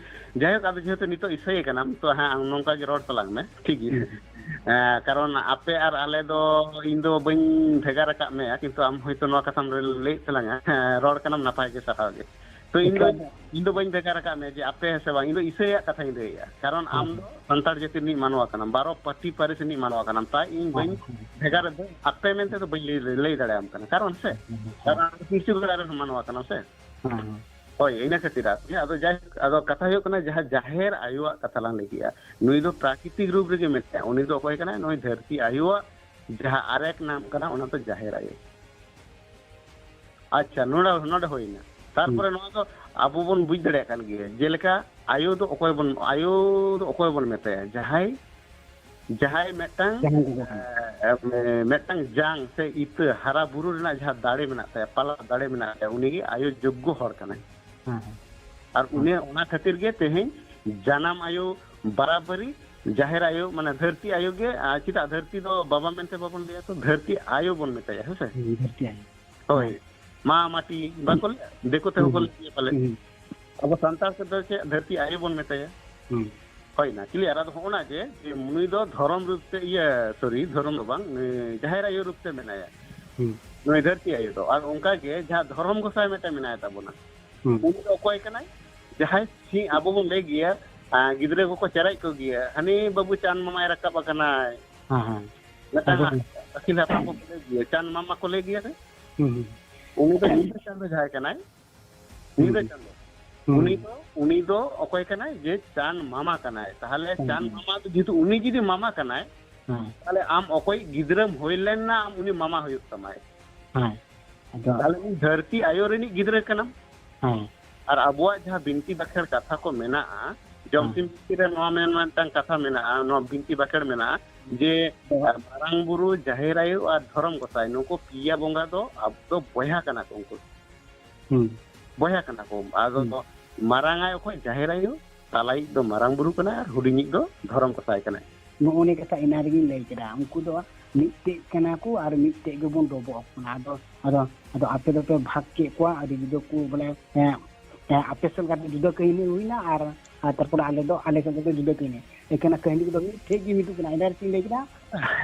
ᱡᱟᱭᱦᱳᱠ, ᱟᱫᱚ ᱡᱮᱦᱮᱛᱩ ᱱᱤᱛᱚᱜ ᱤᱥᱟᱹᱭ ᱠᱟᱱᱟᱢ, ᱛᱚ, ᱦᱮᱸ, ᱟᱢ ᱱᱚᱝᱠᱟ ᱜᱮ ᱨᱚᱲ ᱛᱟᱞᱟᱝ ᱢᱮ, ᱴᱷᱤᱠ ᱜᱮᱭᱟ? ᱦᱮᱸ᱾ ᱮᱸ, ᱠᱟᱨᱚᱱ ᱟᱯᱮ ᱟᱨ ᱟᱞᱮ ᱫᱚ, ᱤᱧ ᱫᱚ ᱵᱟᱹᱧ ᱵᱷᱮᱜᱟᱨ ᱟᱠᱟᱫ ᱢᱮᱭᱟ, ᱠᱤᱱᱛᱩ ᱟᱢ ᱦᱚᱭᱛᱳ ᱱᱚᱣᱟ ᱠᱟᱛᱷᱟᱢ ᱞᱟᱹᱭᱮᱫ ᱛᱟᱞᱟᱝᱟ᱾ ᱦᱮᱸ, ᱨᱚᱲ ᱠᱟᱱᱟᱢ, ᱱᱟᱯᱟᱭ ᱜᱮ, ᱥᱟᱨᱦᱟᱣ ᱜᱮ᱾ ᱛᱚ, ᱤᱧ ᱫᱚ, ᱮᱠᱟᱞ᱾ ᱤᱧ ᱫᱚ ᱵᱟᱹᱧ ᱵᱷᱮᱜᱟᱨ ᱟᱠᱟᱫ ᱢᱮᱭᱟ ᱡᱮ ᱟᱯᱮ ᱦᱮᱸ ᱥᱮ ᱵᱟᱝ, ᱤᱧ ᱫᱚ ᱤᱥᱟᱹᱭᱟᱜ ᱠᱟᱛᱷᱟᱧ ᱞᱟᱹᱭᱮᱫᱼᱟ, ᱠᱟᱨᱚᱱ ᱟᱢ ᱦᱮᱸ᱾ ᱫᱚ ᱥᱟᱱᱛᱟᱲ ᱡᱟᱹᱛᱤ ᱨᱤᱱᱤᱡ ᱢᱟᱱᱣᱟ ᱠᱟᱱᱟᱢ, ᱵᱟᱨᱚ ᱯᱟᱹᱴᱤ ᱯᱟᱹᱨᱤᱥ ᱨᱤᱱᱤᱡ ᱢᱟᱱᱣᱟ ᱠᱟᱱᱟᱢ, ᱛᱟᱭ ᱤᱧ ᱵᱟᱹᱧ ᱦᱮᱸ, ᱦᱮᱸ᱾ ᱵᱷᱮᱜᱟᱨ ᱮᱫᱟ, ᱟᱯᱮ ᱢᱮᱱᱛᱮ ᱫᱚ ᱵᱟᱹᱧ ᱞᱟᱹᱭ, ᱞᱟᱹᱭ ᱫᱟᱲᱮᱭᱟᱢ ᱠᱟᱱᱟ, ᱠᱟᱨᱚᱱ ᱥᱮ, ᱦᱮᱸ, ᱦᱮᱸ᱾ ᱠᱟᱨᱚᱱ ᱟᱢ ᱫᱚ ᱯᱤᱞᱪᱩ ᱜᱟᱲ ᱨᱮᱱ ᱢᱟᱱᱣᱟ ᱠᱟᱱᱟᱢ ᱥᱮ᱾ ᱦᱮᱸ, ᱦᱮᱸ᱾ ᱦᱳᱭ, ᱤᱱᱟᱹ ᱠᱷᱟᱹᱛᱤᱨ ᱟᱨᱠᱤ᱾ ᱟᱫᱚ ᱡᱟᱭᱦᱳᱠ, ᱟᱫᱚ ᱠᱟᱛᱷᱟ ᱦᱩᱭᱩᱜ ᱠᱟᱱᱟ, ᱡᱟᱦᱟᱸ ᱡᱟᱦᱮᱨ ᱟᱭᱳᱣᱟᱜ ᱠᱟᱛᱷᱟ ᱞᱟᱝ ᱞᱟᱹᱭ ᱠᱮᱜᱼᱟ, ᱱᱩᱭ ᱫᱚ ᱯᱨᱟᱠᱨᱤᱛᱤᱠ ᱨᱩᱯ ᱨᱮᱜᱮ ᱢᱮᱱᱟᱭᱟ, ᱩᱱᱤ ᱫᱚ ᱚᱠᱚᱭ ᱠᱟᱱᱟᱭ? ᱱᱩᱭ ᱫᱷᱟᱹᱨᱛᱤ ᱟᱭᱳᱣᱟᱜ ᱡᱟᱦᱟᱸ ᱟᱨᱮᱠ ᱱᱟᱢ ᱠᱟᱱᱟ, ᱚᱱᱟ ᱫᱚ ᱡᱟᱦᱮᱨ ᱟᱭᱳ᱾ ᱟᱪᱪᱷᱟ, ᱱᱚᱰᱮ, ᱱᱚᱰᱮ ᱦᱩᱭᱱᱟ᱾ ᱛᱟᱨᱯᱚᱨᱮ ᱦᱩᱸ᱾ ᱱᱚᱣᱟ ᱫᱚ ᱟᱵᱚ ᱵᱚᱱ ᱵᱩᱡᱽ ᱫᱟᱲᱮᱭᱟᱜ ᱠᱟᱱ ᱜᱮᱭᱟ, ᱡᱮᱞᱮᱠᱟ ᱟᱭᱳ ᱫᱚ ᱚᱠᱚᱭ ᱵᱚᱱ, ᱟᱭᱳ ᱫᱚ ᱚᱠᱚᱭ ᱵᱚᱱ ᱢᱮᱛᱟᱭᱟ? ᱡᱟᱦᱟᱸᱭ, ᱡᱟᱦᱟᱸᱭ ᱢᱤᱫᱴᱟᱝ, ᱡᱟᱦᱟᱸᱭ ᱫᱚ ᱡᱟᱦᱟᱸᱭ᱾ ᱮ, ᱢᱤᱫᱴᱟᱝ ᱡᱟᱝ ᱥᱮ ᱤᱛᱟᱹ ᱦᱟᱨᱟ ᱵᱩᱨᱩ ᱨᱮᱱᱟᱜ ᱡᱟᱦᱟᱸ ᱫᱟᱲᱮ ᱢᱮᱱᱟᱜ ᱛᱟᱭᱟ, ᱯᱟᱞᱟᱣ ᱫᱟᱲᱮ ᱢᱮᱱᱟᱜ ᱛᱟᱭᱟ, ᱩᱱᱤᱜᱮ ᱟᱭᱳ ᱡᱳᱜᱽᱜᱚ ᱦᱚᱲ ᱠᱟᱱᱟᱭ᱾ ᱦᱮᱸ, ᱦᱮᱸ᱾ ᱟᱨ ᱦᱮᱸ᱾ ᱩᱱᱤ, ᱚᱱᱟ ᱠᱷᱟᱹᱛᱤᱨ ᱜᱮ ᱛᱮᱦᱮᱧ ᱡᱟᱱᱟᱢ ᱟᱭᱳ ᱵᱟᱨᱟᱵᱟᱨᱤ ᱡᱟᱦᱮᱨ ᱟᱭᱳ, ᱢᱟᱱᱮ, ᱫᱷᱟᱹᱨᱛᱤ ᱟᱭᱳ ᱜᱮ, ᱟᱨ ᱪᱮᱫᱟᱜ ᱫᱷᱟᱹᱨᱛᱤ ᱫᱚ ᱵᱟᱵᱟ ᱢᱮᱱᱛᱮ ᱵᱟᱵᱚᱱ ᱞᱟᱹᱭᱟ? ᱛᱚ, ᱫᱷᱟᱹᱨᱛᱤ ᱟᱭᱳ ᱵᱚᱱ ᱢᱮᱛᱟᱭᱟ, ᱦᱮᱸ ᱥᱮ? ᱦᱩᱸ, ᱫᱷᱟᱹᱨᱛᱤ ᱟᱭᱳ᱾ ᱦᱳᱭ᱾ ᱦᱮᱸ᱾ ᱢᱟ ᱢᱟᱴᱤ ᱵᱟᱠᱚ ᱞᱟᱹᱭᱟ? ᱫᱤᱠᱩ ᱛᱮᱦᱚᱸ ᱠᱚ ᱦᱩᱸ, ᱞᱟᱹᱭ ᱜᱮᱭᱟ ᱯᱟᱞᱮ᱾ ᱦᱩᱸ᱾ ᱟᱵᱚ ᱥᱟᱱᱛᱟᱲ ᱛᱮᱫᱚ ᱪᱮᱫ, ᱫᱷᱟᱹᱨᱛᱤ ᱟᱭᱳ ᱵᱚᱱ ᱢᱮᱛᱟᱭᱟ? ᱦᱩᱸ᱾ ᱦᱳᱭ ᱱᱟ, clear᱾ ᱟᱫᱚ ᱦᱚᱸᱜᱼᱚ ᱱᱟ ᱡᱮ, ᱡᱮ ᱱᱩᱭ ᱫᱚ ᱫᱷᱚᱨᱚᱢ ᱨᱩᱯ ᱛᱮ, ᱤᱭᱟᱹ, sorry, ᱫᱷᱚᱨᱚᱢ ᱫᱚ ᱵᱟᱝ, ᱱᱩᱭ ᱡᱟᱦᱮᱨ ᱟᱭᱳ ᱨᱩᱯ ᱛᱮ ᱢᱮᱱᱟᱭᱟ᱾ ᱦᱩᱸ᱾ ᱱᱩᱭ ᱫᱷᱟᱹᱨᱛᱤ ᱟᱭᱳ ᱫᱚ᱾ ᱟᱨ ᱚᱱᱠᱟ ᱜᱮ ᱡᱟᱦᱟᱸ ᱫᱷᱚᱨᱚᱢ ᱜᱚᱸᱥᱟᱭ ᱢᱤᱫᱴᱮᱱ ᱢᱮᱱᱟᱭ ᱛᱟᱵᱚᱱᱟ᱾ ᱦᱩᱸ᱾ ᱩᱱᱤ ᱫᱚ ᱚᱠᱚᱭ ᱠᱟᱱᱟᱭ? ᱡᱟᱦᱟᱸᱭ ᱥᱤ-, ᱟᱵᱚ ᱵᱚᱱ ᱞᱟᱹᱭ ᱜᱮᱭᱟ, ᱟᱸ, ᱜᱤᱫᱽᱨᱟᱹ ᱠᱚᱠᱚ ᱪᱮᱨᱮᱡ ᱠᱚ ᱜᱮᱭᱟ, "ᱦᱟᱹᱱᱤ ᱵᱟᱹᱵᱩ ᱪᱟᱸᱫ ᱢᱟᱢᱟᱭ ᱨᱟᱠᱟᱵ ᱟᱠᱟᱱᱟᱭ᱾" ᱦᱮᱸ, ᱦᱮᱸ᱾ ᱢᱤᱫᱴᱟᱝ ᱟᱵᱚ ᱟᱹᱠᱤᱞ ᱦᱟᱯᱲᱟᱢ ᱠᱚᱠᱚ ᱞᱟᱹᱭ ᱜᱮᱭᱟ, ᱪᱟᱸᱫ ᱢᱟᱢᱟ ᱠᱚ ᱞᱟᱹᱭ ᱜᱮᱭᱟ ᱥᱮ? ᱦᱩᱸ, ᱦᱩᱸ᱾ ᱩᱱᱤ ᱫᱚ ᱧᱤᱫᱟᱹ ᱪᱟᱸᱫᱚ ᱡᱟᱦᱟᱸᱭ ᱠᱟᱱᱟᱭ, ᱦᱩᱸ, ᱧᱤᱫᱟᱹ ᱦᱩᱸ᱾ ᱪᱟᱸᱫᱚ᱾ ᱦᱩᱸ, ᱩᱱᱤ ᱦᱩᱸ᱾ ᱫᱚ, ᱩᱱᱤ ᱫᱚ ᱚᱠᱚᱭ ᱠᱟᱱᱟᱭ? ᱡᱮ ᱪᱟᱸᱫ ᱢᱟᱢᱟ ᱠᱟᱱᱟᱭ᱾ ᱛᱟᱦᱚᱞᱮ ᱦᱩᱸ, ᱪᱟᱸᱫ ᱦᱩᱸ᱾ ᱢᱟᱢᱟ ᱫᱚ, ᱡᱮᱦᱮᱛᱩ ᱩᱱᱤ ᱡᱩᱫᱤ ᱢᱟᱢᱟ ᱠᱟᱱᱟᱭ, ᱦᱮᱸ᱾ ᱛᱟᱦᱚᱞᱮ ᱟᱢ ᱚᱠᱚᱭ ᱜᱤᱫᱽᱨᱟᱹᱢ ᱦᱩᱭ ᱞᱮᱱᱟ, ᱟᱢ ᱩᱱᱤ ᱢᱟᱢᱟ ᱦᱩᱭᱩᱜ ᱛᱟᱢᱟᱭ᱾ ᱦᱮᱸ᱾ ᱟᱫᱚ ᱛᱟᱦᱚᱞᱮ ᱩᱱᱤ ᱫᱷᱟᱹᱨᱛᱤ ᱟᱭᱳ ᱨᱤᱱᱤᱡ ᱜᱤᱫᱽᱨᱟᱹ ᱠᱟᱱᱟᱢ᱾ ᱦᱮᱸ᱾ ᱟᱨ ᱟᱵᱚᱣᱟᱜ ᱡᱟᱦᱟᱸ ᱵᱤᱱᱛᱤ ᱵᱟᱠᱷᱮᱲ ᱠᱟᱛᱷᱟ ᱠᱚ ᱢᱮᱱᱟᱜᱼᱟ, ᱡᱚᱢᱥᱤᱢ ᱵᱤᱱᱛᱤ ᱨᱮ ᱱᱚᱣᱟ ᱢᱮᱱ ᱢᱤᱫᱴᱟᱝ ᱠᱟᱛᱷᱟ ᱢᱮᱱᱟᱜᱼᱟ, ᱱᱚᱣᱟ ᱵᱤᱱᱛᱤ ᱵᱟᱠᱷᱮᱲ ᱢᱮᱱᱟᱜᱼᱟ ᱡᱮ, ᱦᱮᱸ᱾ ᱟᱨ ᱢᱟᱨᱟᱝ ᱵᱩᱨᱩ, ᱡᱟᱦᱮᱨ ᱟᱭᱳ ᱟᱨ ᱫᱷᱚᱨᱚᱢ ᱜᱚᱸᱥᱟᱭ, ᱱᱩᱠᱩ ᱯᱮᱭᱟ ᱵᱚᱸᱜᱟ ᱫᱚ ᱟᱵᱚ ᱫᱚ ᱵᱚᱭᱦᱟ ᱠᱟᱱᱟ ᱠᱚ, ᱩᱱᱠᱩ ᱦᱩᱸ᱾ ᱵᱚᱭᱦᱟ ᱠᱟᱱᱟ ᱠᱚ᱾ ᱟᱫᱚ ᱦᱩᱸ᱾ ᱢᱟᱨᱟᱝ ᱟᱭ ᱚᱠᱚᱭ? ᱡᱟᱦᱮᱨ ᱟᱭᱳ, ᱛᱟᱞᱟᱭᱤᱡ ᱫᱚ ᱢᱟᱨᱟᱝ ᱵᱩᱨᱩ ᱠᱟᱱᱟᱭ ᱟᱨ ᱦᱩᱰᱤᱧᱤᱡ ᱫᱚ ᱫᱷᱚᱨᱚᱢ ᱜᱚᱸᱥᱟᱭ ᱠᱟᱱᱟᱭ᱾ ᱱᱚᱜᱼᱚ ᱱᱤᱭᱟᱹ ᱠᱟᱛᱷᱟ ᱮᱱᱟᱝ ᱨᱮᱜᱤᱧ ᱞᱟᱹᱭ ᱠᱮᱫᱟ, ᱩᱱᱠᱩ ᱫᱚ ᱢᱤᱫᱴᱮᱡ ᱠᱟᱱᱟ ᱠᱚ ᱟᱨ ᱢᱤᱫᱴᱮᱡ ᱜᱮᱵᱚᱱ ᱰᱚᱵᱚᱜ ᱠᱟᱱᱟ᱾ ᱟᱫᱚ, ᱟᱫᱚ, ᱟᱫᱚ ᱟᱯᱮ ᱫᱚᱯᱮ ᱵᱷᱟᱜᱽ ᱠᱮᱫ ᱠᱚᱣᱟ, ᱟᱹᱰᱤ ᱡᱩᱫᱟᱹ ᱠᱚ ᱵᱚᱞᱮ, ᱦᱮᱸ, ᱦᱮᱸ, ᱟᱯᱮ ᱥᱮᱫ ᱞᱮᱠᱟᱛᱮ ᱡᱩᱫᱟᱹ ᱠᱟᱹᱦᱱᱤ ᱦᱩᱭᱱᱟ ᱟᱨ, ᱟᱨ ᱛᱟᱨᱯᱚᱨᱮ ᱟᱞᱮ ᱫᱚ, ᱟᱞᱮ ᱥᱮᱫ ᱫᱚ ᱡᱩᱫᱟᱹ ᱠᱟᱹᱦᱱᱤ᱾ ᱮᱠᱷᱮᱱ ᱠᱟᱹᱦᱱᱤ ᱠᱚᱫᱚ ᱢᱤᱫᱴᱷᱮᱡ ᱜᱮ ᱢᱤᱫᱚᱜ ᱠᱟᱱᱟ᱾ ᱮᱱᱟᱝ ᱨᱮ ᱪᱮᱫ ᱤᱧ ᱞᱟᱹᱭ ᱠᱮᱫᱟ?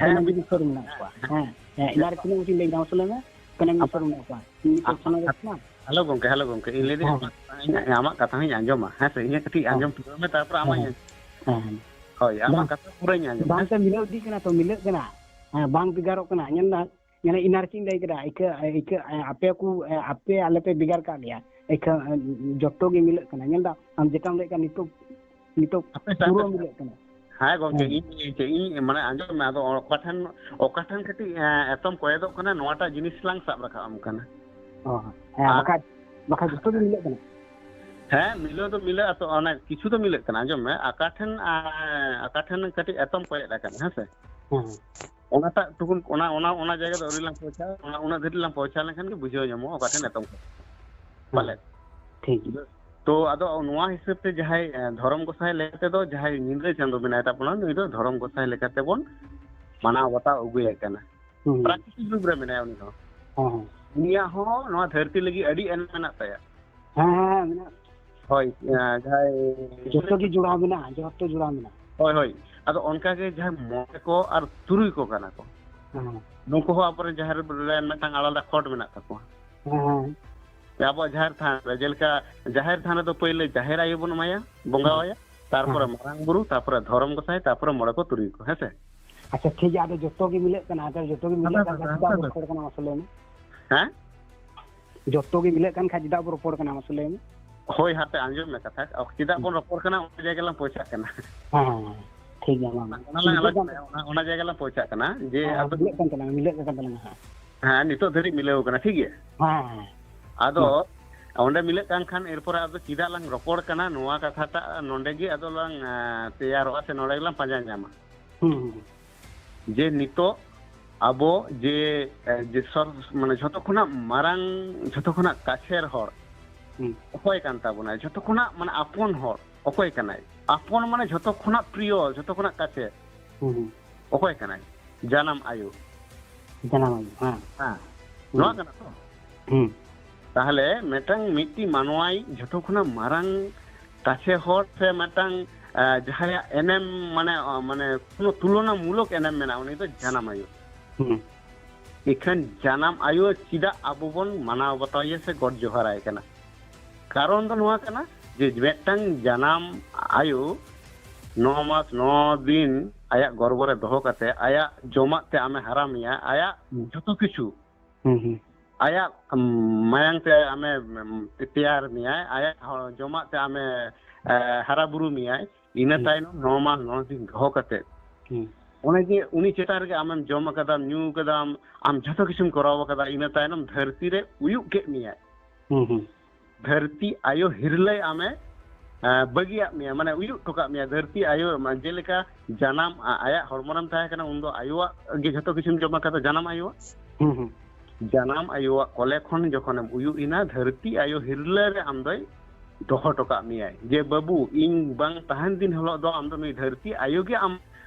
ᱦᱮᱸ᱾ ᱠᱚᱱᱮ ᱢᱤᱫ ᱥᱚᱨ ᱢᱮᱱᱟᱜ ᱠᱚᱣᱟ᱾ ᱦᱮᱸ, ᱦᱮᱸ, ᱮᱱᱟᱝ ᱨᱮ ᱛᱤᱱᱟᱹᱜ ᱢᱚᱡᱽ ᱤᱧ ᱞᱟᱹᱭ ᱠᱮᱫᱟ, ᱢᱟᱥᱮ ᱞᱟᱹᱭ ᱢᱮ᱾ ᱠᱚᱱᱮ ᱢᱤᱫ ᱥᱚᱨ ᱢᱮᱱᱟᱜ ᱠᱚᱣᱟ᱾ ᱢᱤᱫᱴᱮᱡ ᱟᱢᱟᱜ ᱥᱚᱢᱚᱭ ᱠᱟᱛᱷᱟ, ᱨᱮ ᱦᱮᱞᱳ ᱜᱚᱝᱠᱮ, ᱦᱮᱞᱳ ᱜᱚᱝᱠᱮ, ᱤᱧ ᱞᱟᱹᱭ ᱫᱟᱹᱧ, ᱦᱮᱸ᱾ ᱟᱢᱟᱜ ᱠᱟᱛᱷᱟ ᱦᱚᱸᱧ, ᱟᱢᱟᱜ ᱠᱟᱛᱷᱟ ᱦᱚᱸᱧ ᱟᱸᱡᱚᱢᱟ, ᱦᱮᱸ ᱥᱮ? ᱤᱧᱟᱹᱜ ᱠᱟᱹᱴᱤᱡ ᱦᱮᱸ᱾ ᱟᱸᱡᱚᱢ ᱯᱩᱨᱟᱹᱣ ᱢᱮ, ᱛᱟᱨᱯᱚᱨ ᱟᱢᱟᱜ ᱦᱮᱸ᱾ ᱤᱧ ᱟᱸᱡᱚᱢᱟ᱾ ᱦᱮᱸ᱾ ᱦᱳᱭ, ᱟᱢᱟᱜ ᱵᱟᱝ, ᱠᱟᱛᱷᱟ ᱯᱩᱨᱟᱹᱧ ᱟᱸᱡᱚᱢᱟ, ᱵᱟᱝ ᱦᱮᱸ ᱛᱮ ᱥᱮ? ᱢᱤᱞᱟᱹᱣ ᱤᱫᱤᱜ ᱠᱟᱱᱟ ᱛᱚ, ᱢᱤᱞᱟᱹᱜ ᱠᱟᱱᱟ᱾ ᱦᱮᱸ, ᱵᱟᱝ ᱵᱷᱮᱜᱟᱨᱚᱜ ᱠᱟᱱᱟ᱾ ᱧᱮᱞ ᱫᱟ, ᱧᱮᱞ ᱤᱧ ᱟᱨ ᱪᱮᱫ ᱤᱧ ᱞᱟᱹᱭ ᱠᱮᱫᱟ, ᱤᱠᱟᱹ, ᱤᱠᱟᱹ, ᱟᱯᱮ ᱠᱚ, ᱟᱯᱮ ᱟᱞᱮ ᱯᱮ ᱵᱷᱮᱜᱟᱨ ᱠᱟᱜ ᱞᱮᱭᱟ᱾ ᱤᱠᱟᱹ, ᱡᱚᱛᱚ ᱜᱮ ᱢᱤᱞᱟᱹᱜ ᱠᱟᱱᱟ᱾ ᱧᱮᱞ ᱫᱟ, ᱟᱢ ᱡᱮᱴᱟᱢ ᱞᱟᱹᱭᱮᱫ ᱠᱟᱱ ᱱᱤᱛᱚᱜ, ᱱᱤᱛᱚᱜ ᱦᱟᱯᱮ, ᱯᱩᱨᱟᱹ ᱦᱟᱯᱮ᱾ ᱢᱤᱞᱟᱹᱜ ᱠᱟᱱᱟ᱾ ᱦᱮᱸ ᱜᱚᱝᱠᱮ, ᱦᱮᱸ᱾ ᱤᱧ, ᱤᱧ, ᱤᱧ, ᱢᱟᱱᱮ ᱟᱸᱡᱚᱢ ᱢᱮ, ᱟᱫᱚ ᱚᱠᱟ ᱴᱷᱮᱱ, ᱚᱠᱟ ᱴᱷᱮᱱ ᱠᱟᱹᱴᱤᱡ, ᱮᱸ, ᱮᱛᱚᱢ ᱠᱚᱭᱮᱫᱚᱜ ᱠᱟᱱᱟ, ᱱᱚᱣᱟᱴᱟᱜ ᱡᱤᱱᱤᱥ ᱞᱟᱝ ᱥᱟᱵ ᱨᱟᱠᱟᱵ ᱟᱢ ᱠᱟᱱᱟ᱾ ᱚ, ᱦᱮᱸ, ᱟᱨ ᱵᱟᱠᱷᱟᱡ, ᱵᱟᱠᱷᱟᱡ ᱡᱚᱛᱚ ᱜᱮ ᱢᱤᱞᱟᱹᱜ ᱠᱟᱱᱟ᱾ ᱦᱮᱸ, ᱢᱤᱞᱟᱹᱣ ᱫᱚ ᱢᱤᱞᱟᱹᱜ ᱟᱛᱚ, ᱚᱱᱮ ᱠᱤᱪᱷᱩ ᱫᱚ ᱢᱤᱞᱟᱹᱜ ᱠᱟᱱᱟ᱾ ᱟᱸᱡᱚᱢ ᱢᱮ, ᱚᱠᱟ ᱴᱷᱮᱱ, ᱟᱸ, ᱚᱠᱟ ᱴᱷᱮᱱ ᱠᱟᱹᱴᱤᱡ ᱮᱛᱚᱢ ᱠᱚᱭᱮᱫ ᱟᱠᱟᱱᱟ, ᱦᱮᱸ ᱥᱮ? ᱦᱮᱸ᱾ ᱚᱱᱟᱴᱟᱜ ᱴᱩᱠᱩᱱ, ᱚᱱᱟ, ᱚᱱᱟ, ᱚᱱᱟ ᱡᱟᱭᱜᱟ ᱫᱚ ᱟᱹᱣᱨᱤ ᱞᱟᱝ ᱯᱳᱣᱪᱷᱟᱜᱼᱟ᱾ ᱚᱱᱟ, ᱩᱱᱟᱹᱜ ᱫᱷᱟᱹᱨᱤᱡ ᱞᱟᱝ ᱯᱳᱣᱪᱷᱟᱣ ᱞᱮᱱᱠᱷᱟᱱ ᱜᱮ ᱵᱩᱡᱷᱟᱹᱣ ᱧᱟᱢᱚᱜᱼᱟ ᱚᱠᱟ ᱴᱷᱮᱱ ᱮᱛᱚᱢ ᱠᱚᱭᱮᱫ ᱟᱠᱟᱱᱟ᱾ ᱦᱮᱸ᱾ ᱯᱟᱞᱮᱫ᱾ ᱴᱷᱤᱠ᱾ ᱛᱚ, ᱟᱫᱚ ᱱᱚᱣᱟ ᱦᱤᱥᱟᱹᱵ ᱛᱮ ᱡᱟᱦᱟᱸᱭ, ᱮ, ᱫᱷᱚᱨᱚᱢ ᱜᱚᱸᱥᱟᱭ ᱞᱮᱠᱟ ᱛᱮᱫᱚ ᱡᱟᱦᱟᱸᱭ ᱧᱤᱫᱟᱹ ᱪᱟᱸᱫᱚ ᱢᱮᱱᱟᱭ ᱛᱟᱵᱚᱱᱟ, ᱱᱩᱭ ᱫᱚ ᱫᱷᱚᱨᱚᱢ ᱜᱚᱸᱥᱟᱭ ᱞᱮᱠᱟ ᱛᱮᱵᱚᱱ ᱢᱟᱱᱟᱣ ᱵᱟᱛᱟᱣ ᱟᱹᱜᱩᱭᱮ ᱠᱟᱱᱟ᱾ ᱦᱩᱸ᱾ ᱯᱨᱟᱠᱨᱤᱛᱤᱠ ᱨᱩᱯ ᱨᱮ ᱢᱮᱱᱟᱭᱟ ᱩᱱᱤ ᱦᱚᱸ᱾ ᱦᱮᱸ, ᱦᱮᱸ᱾ ᱩᱱᱤᱭᱟᱜ ᱦᱚᱸ ᱱᱚᱣᱟ ᱫᱷᱟᱹᱨᱛᱤ ᱞᱟᱹᱜᱤᱫ ᱟᱹᱰᱤ ᱮᱱᱮᱢ ᱢᱮᱱᱟᱜ ᱛᱟᱭᱟ᱾ ᱦᱮᱸ, ᱦᱮᱸ, ᱦᱮᱸ, ᱢᱮᱱᱟᱜ᱾ ᱦᱳᱭ, ᱮ, ᱡᱟᱦᱟᱸᱭ ᱡᱚᱛᱚ ᱜᱮ ᱡᱚᱲᱟᱣ ᱢᱮᱱᱟᱜᱼᱟ, ᱡᱚᱛᱚ ᱡᱚᱲᱟᱣ ᱢᱮᱱᱟᱜᱼᱟ᱾ ᱦᱳᱭ, ᱦᱳᱭ᱾ ᱟᱫᱚ ᱚᱱᱠᱟ ᱜᱮ ᱡᱟᱦᱟᱸᱭ ᱢᱚᱬᱮ ᱠᱚ ᱟᱨ ᱛᱩᱨᱩᱭ ᱠᱚ ᱠᱟᱱᱟ ᱠᱚ᱾ ᱦᱮᱸ᱾ ᱱᱩᱠᱩ ᱦᱚᱸ ᱟᱵᱚᱨᱮᱱ ᱡᱟᱦᱮᱨ ᱨᱮᱱ ᱢᱤᱫᱴᱟᱝ ᱟᱞᱟᱫᱟ ᱠᱷᱚᱸᱰ ᱢᱮᱱᱟᱜ ᱛᱟᱠᱚᱣᱟ᱾ ᱦᱮᱸ, ᱦᱮᱸ᱾ ᱟᱵᱚᱣᱟᱜ ᱡᱟᱦᱮᱨ ᱛᱷᱟᱱ ᱨᱮ, ᱡᱮᱞᱮᱠᱟ ᱡᱟᱦᱮᱨ ᱛᱷᱟᱱ ᱨᱮᱫᱚ ᱯᱟᱹᱭᱞᱟᱹ ᱡᱟᱦᱮᱨ ᱟᱭᱳ ᱵᱚᱱ ᱮᱢᱟᱭᱟ, ᱵᱚᱸᱜᱟᱣᱟᱭᱟ, ᱛᱟᱨᱯᱚᱨᱮ ᱦᱮᱸ᱾ ᱢᱟᱨᱟᱝ ᱵᱩᱨᱩ, ᱛᱟᱨᱯᱚᱨᱮ ᱫᱷᱚᱨᱚᱢ ᱜᱚᱸᱥᱟᱭ, ᱛᱟᱨᱯᱚᱨᱮ ᱢᱚᱬᱮ ᱠᱚ ᱛᱩᱨᱩᱭ ᱠᱚ, ᱦᱮᱸ ᱥᱮ? ᱟᱪᱪᱷᱟ, ᱴᱷᱤᱠ ᱜᱮᱭᱟ, ᱟᱫᱚ ᱡᱚᱛᱚ ᱜᱮ ᱢᱤᱞᱟᱹᱜ ᱠᱟᱱᱟ, ᱟᱫᱚ ᱡᱚᱛᱚ ᱜᱮ ᱢᱤᱞᱟᱹᱜ ᱦᱟᱯᱮ, ᱠᱟᱱ ᱦᱟᱯᱮ, ᱠᱷᱟᱱ ᱪᱮᱫᱟᱜ ᱦᱟᱯᱮ᱾ ᱵᱚᱱ ᱨᱚᱯᱚᱲ ᱠᱟᱱᱟ, ᱢᱟᱥᱮ ᱞᱟᱹᱭ ᱢᱮ? ᱦᱮᱸ? ᱡᱚᱛᱚ ᱜᱮ ᱢᱤᱞᱟᱹᱜ ᱠᱟᱱ ᱠᱷᱟᱡ ᱪᱮᱫᱟᱜ ᱵᱚ ᱨᱚᱯᱚᱲ ᱠᱟᱱᱟ, ᱢᱟᱥᱮ ᱞᱟᱹᱭ ᱢᱮ? ᱦᱳᱭ, ᱦᱟᱯᱮ ᱟᱸᱡᱚᱢ ᱢᱮ ᱠᱟᱛᱷᱟ, ᱪᱮᱫᱟᱜ ᱵᱚᱱ ᱨᱚᱯᱚᱲ ᱠᱟᱱᱟ, ᱚᱱᱟ ᱡᱟᱭᱜᱟ ᱞᱟᱝ ᱯᱳᱣᱪᱷᱟᱜ ᱠᱟᱱᱟ᱾ ᱦᱮᱸ, ᱦᱮᱸ, ᱦᱮᱸ᱾ ᱴᱷᱤᱠ ᱜᱮᱭᱟ, ᱢᱟ, ᱢᱟ᱾ ᱚᱱᱟ ᱞᱟᱝ ᱢᱤᱞᱟᱹᱜ ᱟᱞᱟᱝ ᱠᱟᱱ ᱠᱟᱱᱟ, ᱚᱱᱟ, ᱚᱱᱟ ᱡᱟᱭᱜᱟ ᱞᱟᱝ ᱯᱳᱣᱪᱷᱟᱜ ᱠᱟᱱᱟ, ᱡᱮ ᱦᱮᱸ, ᱟᱫᱚ ᱢᱤᱞᱟᱹᱜ ᱠᱟᱱ ᱛᱟᱞᱟᱝᱟ, ᱢᱤᱞᱟᱹᱜ ᱠᱟᱱ ᱛᱟᱞᱟᱝᱟ ᱦᱟᱸᱜ᱾ ᱦᱮᱸ, ᱱᱤᱛᱚᱜ ᱫᱷᱟᱹᱨᱤᱡ ᱢᱤᱞᱟᱹᱣ ᱠᱟᱱᱟ, ᱴᱷᱤᱠ ᱜᱮᱭᱟ? ᱦᱮᱸ, ᱦᱮᱸ᱾ ᱟᱫᱚ ᱢᱟ᱾ ᱚᱸᱰᱮ ᱢᱤᱞᱟᱹᱜ ᱠᱟᱱ ᱠᱷᱟᱱ, ᱮᱨᱯᱚᱨᱮ ᱟᱫᱚ ᱪᱮᱫᱟᱜ ᱞᱟᱝ ᱨᱚᱯᱚᱲ ᱠᱟᱱᱟ, ᱱᱚᱣᱟ ᱠᱟᱛᱷᱟᱴᱟᱜ ᱱᱚᱸᱰᱮ ᱜᱮ ᱟᱫᱚ ᱞᱟᱝ, ᱮᱸ, ᱛᱮᱭᱟᱨᱚᱜᱼᱟ ᱥᱮ ᱱᱚᱸᱰᱮ ᱜᱮᱞᱟᱝ ᱯᱟᱸᱡᱟ ᱧᱟᱢᱟ᱾ ᱦᱩᱸ, ᱦᱩᱸ, ᱦᱩᱸ᱾ ᱡᱮ ᱱᱤᱛᱚᱜ ᱟᱵᱚ ᱡᱮ, ᱮᱸ, ᱡᱮ ᱥᱚᱨ-, ᱢᱟᱱᱮ ᱡᱷᱚᱛᱚ ᱠᱷᱚᱱᱟᱜ ᱢᱟᱨᱟᱝ, ᱡᱷᱚᱛᱚ ᱠᱷᱚᱱᱟᱜ ᱠᱟᱪᱷᱮᱨ ᱦᱚᱲ ᱦᱩᱸ᱾ ᱚᱠᱚᱭ ᱠᱟᱱ ᱛᱟᱵᱚᱱᱟᱭ? ᱡᱷᱚᱛᱚ ᱠᱷᱚᱱᱟᱜ ᱢᱟᱱᱮ ᱟᱯᱚᱱ ᱦᱚᱲ ᱚᱠᱚᱭ ᱠᱟᱱᱟᱭ? ᱟᱯᱚᱱ ᱢᱟᱱᱮ ᱡᱷᱚᱛᱚ ᱠᱷᱚᱱᱟᱜ ᱯᱨᱤᱭᱚ, ᱡᱷᱚᱛᱚ ᱠᱷᱚᱱᱟᱜ ᱠᱟᱪᱷᱮᱨ᱾ ᱦᱩᱸ, ᱦᱩᱸ᱾ ᱚᱠᱚᱭ ᱠᱟᱱᱟᱭ? ᱡᱟᱱᱟᱢ ᱟᱭᱳ᱾ ᱡᱟᱱᱟᱢ ᱟᱭᱳ, ᱦᱮᱸ᱾ ᱦᱮᱸ᱾ ᱦᱩᱸ᱾ ᱱᱚᱣᱟ ᱠᱟᱱᱟ ᱛᱚ? ᱦᱩᱸ᱾ ᱛᱟᱦᱞᱮ ᱢᱤᱫᱴᱟᱝ, ᱢᱤᱫᱴᱤᱡ ᱢᱟᱱᱣᱟᱭ ᱡᱷᱚᱛᱚ ᱠᱷᱚᱱᱟᱜ ᱢᱟᱨᱟᱝ ᱠᱟᱪᱷᱮᱨ ᱦᱚᱲ ᱥᱮ ᱢᱤᱫᱴᱟᱝ, ᱟ, ᱡᱟᱦᱟᱸᱭᱟᱜ ᱮᱱᱮᱢ ᱢᱟᱱᱮ, ᱟ, ᱢᱟᱱᱮ ᱠᱳᱱᱳ ᱛᱩᱞᱚᱱᱟᱢᱩᱞᱚᱠ ᱮᱱᱮᱢ ᱢᱮᱱᱟᱜᱼᱟ, ᱩᱱᱤ ᱫᱚ ᱡᱟᱱᱟᱢ ᱟᱭᱳ᱾ ᱦᱩᱸ᱾ ᱤᱠᱷᱟᱹᱱ ᱡᱟᱱᱟᱢ ᱟᱭᱳ ᱪᱮᱫᱟᱜ ᱟᱵᱚ ᱵᱚᱱ ᱢᱟᱱᱟᱣ ᱵᱟᱛᱟᱣᱮᱭᱟ ᱥᱮ ᱜᱚᱰ ᱡᱚᱦᱟᱨᱟᱭ ᱠᱟᱱᱟ? ᱠᱟᱨᱚᱱ ᱫᱚ ᱱᱚᱣᱟ ᱠᱟᱱᱟ ᱡᱮ ᱢᱤᱫᱴᱟᱝ ᱡᱟᱱᱟᱢ ᱟᱭᱳ ᱱᱚ ᱢᱟᱥ ᱱᱚ ᱫᱤᱱ ᱟᱭᱟᱜ ᱜᱚᱨᱵᱷᱚ ᱨᱮ ᱫᱚᱦᱚ ᱠᱟᱛᱮ, ᱟᱭᱟᱜ ᱡᱚᱢᱟᱜ ᱛᱮ ᱟᱢᱮ ᱦᱟᱨᱟ ᱢᱮᱭᱟ, ᱟᱭᱟᱜ ᱦᱩᱸ᱾ ᱡᱷᱚᱛᱚ ᱠᱤᱪᱷᱩ, ᱦᱩᱸ, ᱦᱩᱸ᱾ ᱟᱭᱟᱜ, ᱩᱢ, ᱢᱟᱭᱟᱝ ᱛᱮ ᱟᱢᱮ, ᱩᱢ, ᱛᱮᱭᱟᱨ ᱢᱮᱭᱟᱭ, ᱟᱭᱟᱜ ᱦᱚ-, ᱡᱚᱢᱟᱜ ᱛᱮ ᱟᱢᱮ, ᱮ, ᱦᱟᱨᱟ ᱵᱩᱨᱩ ᱢᱮᱭᱟᱭ, ᱤᱱᱟᱹ ᱦᱩᱸ᱾ ᱛᱟᱭᱱᱚᱢ ᱱᱚ ᱢᱟᱥ ᱱᱚ ᱫᱤᱱ ᱫᱚᱦᱚ ᱠᱟᱛᱮ, ᱦᱩᱸ᱾ ᱚᱱᱮ ᱡᱮ ᱩᱱᱤ ᱪᱮᱛᱟᱱ ᱨᱮᱜᱮ ᱟᱢᱮᱢ ᱡᱚᱢ ᱟᱠᱟᱫᱟᱢ, ᱧᱩ ᱟᱠᱟᱫᱟᱢ, ᱟᱢ ᱡᱷᱚᱛᱚ ᱠᱤᱪᱷᱩᱢ ᱠᱚᱨᱟᱣ ᱟᱠᱟᱫᱟ, ᱤᱱᱟᱹ ᱛᱟᱭᱱᱚᱢ ᱫᱷᱟᱹᱨᱛᱤ ᱨᱮ ᱩᱭᱩᱜ ᱠᱮᱫ ᱢᱮᱭᱟᱭ᱾ ᱦᱩᱸ, ᱦᱩᱸ᱾ ᱫᱷᱟᱹᱨᱛᱤ ᱟᱭᱳ ᱦᱤᱨᱞᱟᱹᱭ ᱟᱢᱮ, ᱮ, ᱵᱟᱹᱜᱤᱭᱟᱜ ᱢᱮᱭᱟ, ᱢᱟᱱᱮ ᱩᱭᱩᱜ ᱦᱚᱴᱚ ᱠᱟᱜ ᱢᱮᱭᱟ᱾ ᱫᱷᱟᱹᱨᱛᱤ ᱟᱭᱳ, ᱢᱟ-, ᱡᱮᱞᱮᱠᱟ ᱡᱟᱱᱟᱢ, ᱟ-, ᱟᱭᱟᱜ ᱦᱚᱲᱢᱚ ᱨᱮᱢ ᱛᱟᱦᱮᱸ ᱠᱟᱱᱟ, ᱩᱱᱫᱚ ᱟᱭᱳᱣᱟᱜ ᱜᱮ ᱡᱷᱚᱛᱚ ᱠᱤᱪᱷᱩᱢ ᱡᱚᱢ ᱟᱠᱟᱫᱟ, ᱡᱟᱱᱟᱢ ᱟᱭᱳᱣᱟᱜ᱾ ᱦᱩᱸ, ᱦᱩᱸ᱾ ᱡᱟᱱᱟᱢ ᱟᱭᱳᱣᱟᱜ ᱠᱚᱞᱮ ᱠᱷᱚᱱ ᱡᱚᱠᱷᱚᱱᱮᱢ ᱩᱭᱩᱜ ᱮᱱᱟ, ᱫᱷᱟᱹᱨᱛᱤ ᱟᱭᱳ ᱦᱤᱨᱞᱟᱹ ᱨᱮ ᱟᱢ ᱫᱚᱭ ᱫᱚᱦᱚ ᱦᱚᱴᱚ ᱠᱟᱜ ᱢᱮᱭᱟᱭ ᱡᱮ, "ᱵᱟᱹᱵᱩ, ᱤᱧ ᱵᱟᱝ ᱛᱟᱦᱮᱱ ᱫᱤᱱ ᱦᱤᱞᱳᱜ ᱫᱚ ᱟᱢ ᱫᱚ ᱱᱩᱭ ᱫᱷᱟᱹᱨᱛᱤ ᱟᱭᱳ ᱜᱮ ᱟᱢ,